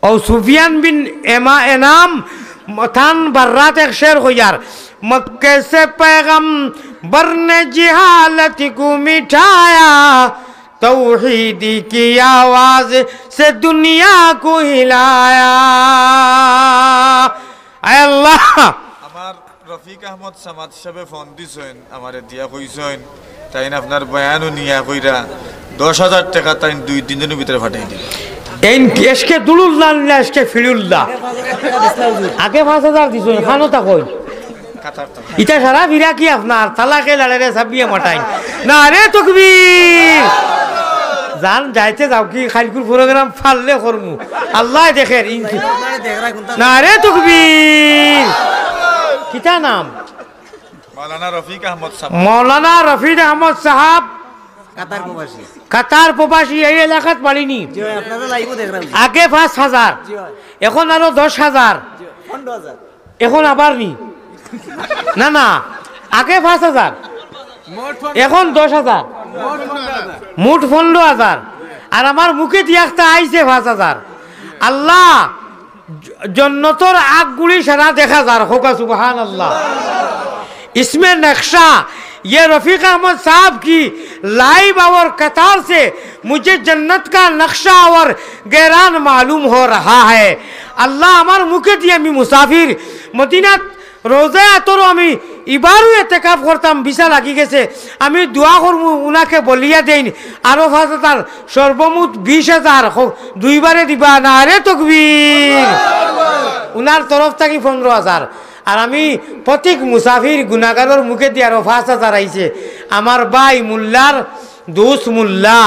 ও সুফিয়ান বিন এমা এনাম, তান বাররাত এক শের কইয়ার, "مکے سے پیغمبر نے جہالت کو مٹایا، توحید کی آواز سے دنیا کو ہلایا۔ আয় আল্লাহ, আমার রফিক আহমদ সামাদ সাবে ফোন দিছইন, আমারে দিয়া কইছইন, তাইন আপনার বয়ানও নিয়া কইরা দশ হাজার টেকা তাইন দুই তিন দিনর ভিতরে পাঠাই দিবা। এইন এশকে দুলুল্লা না এশকে ফিরুল্লা? আগে পাঁচ হাজার দিছইন, খানো তা কই? কাতার তো। ইটা সারা ফিরা কি আপনার? তালাকে লাড়েরে সাবিয়ে মাটাইন। নারে তকবীর। জান যাইতে যাও কি, খাইলকুর program ফাললে করমু। আল্লায় দেখের। ইন-, নারে তকবীর। কিতা নাম? মাওলানা রফিক আহমদ সাহেব। মাওলানা রফিক আহমদ সাহেব। কাতার প্রবাসী। কাতার প্রবাসী, এই এলাকাত বাড়ি নি? জি অয়, আপনারা live-ও দেখরা। আগে পাঁচ হাজার, জি অয়। এখন আরো দশ হাজার। জি অয়, পনেরো হাজার। এখন আবার নি? না, না, আগে পাঁচ হাজার, এখন দশ হাজার, মোট পনেরো হাজার। আর আমার মুখে দিয়া একটা আইছে পাঁচ হাজার। আল্লাহ, জ-, জন্নতর আগগুলি সারা দেখা যার, কউক্কা সুবহানাল্লাহ। इसमें नक्शा, ये रफीक अहमद साहब की live और कतार से मुझे जन्नत का नक्शा और गैरान मालूम हो रहा है। আল্লাহ, আমার মুখে দিয়া আমি মুসাফির, মদিনাত রোজায় আতরও আমি ইবারও এতেকাফ করতাম, ভিসা লাগি গেছে। আমি দোয়া করমু, উনাকে বলিয়া দেইন, আরো পাঁচ হাজার, সর্বমোট বিশ হাজার, হ-, দুইবারে দিবা, নারে তকবীর। উনার তরফ থাকি পনেরো হাজার। আর আমি প্রতীক মুসাফির গুনাগারর মুখে দিয়া আরো পাঁচ হাজার আইছে, আমার ভাই মোল্লার দোস্ত মোল্লা,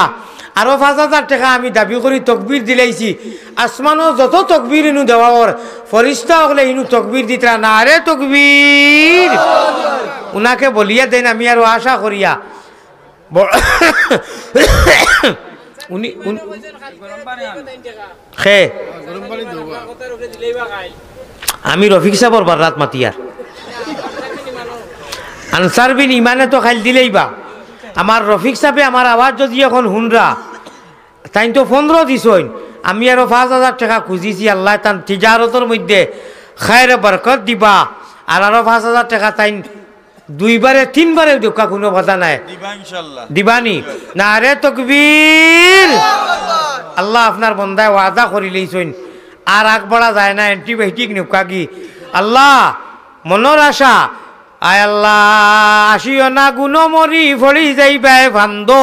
আরো পাঁচ হাজার টেকা আমি দাবি করি তকবীর দিলাইছি। আসমানো যত তকবীর ইনু দেওয়া অর, ফিরিস্তা অকলে ইনু তকবীর দিতরা, নারে তকবীর। উনাকে বলিয়া দেইন, আমি আরো আশা করিয়া। ব-, উনি, উনি, খে। আমি রফিক সাবর বাররাত মাতিয়ার। আনসার বিন ইমানে তো খাইল দিলাইবা। আমার রফিক সাবে আমার আওয়াজ যদি এখন হুনরা, তাইন তো পনেরো দিছইন, আমি আরো পাঁচ হাজার টেকা খুজিছি, আল্লায় তান তিজারতর মধ্যে খায়রে বরকত দিবা, আর আরো পাঁচ হাজার টেকা তাইন দুইবারে তিনবারে দেউক্কা, কুনু কথা নাই। দিবা ইনশাআল্লাহ। দিবানি? নারে তকবীর। আল্লাহ, আপনার বন্দায় ওয়াদা করিলাইছইন, আর আগবাড়া যায় না, antibiotic নেউক্কা গি। আল্লাহ, মনর আশা, আয় আল্লাহ, আসিও না গুনো মরি, পড়ি যাইবায় ফান্দো,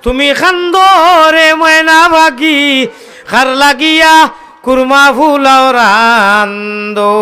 তুমি কান্দো রে ময়না পাখি, কার লাগিয়া কুরমা ফুলাও রান্দো।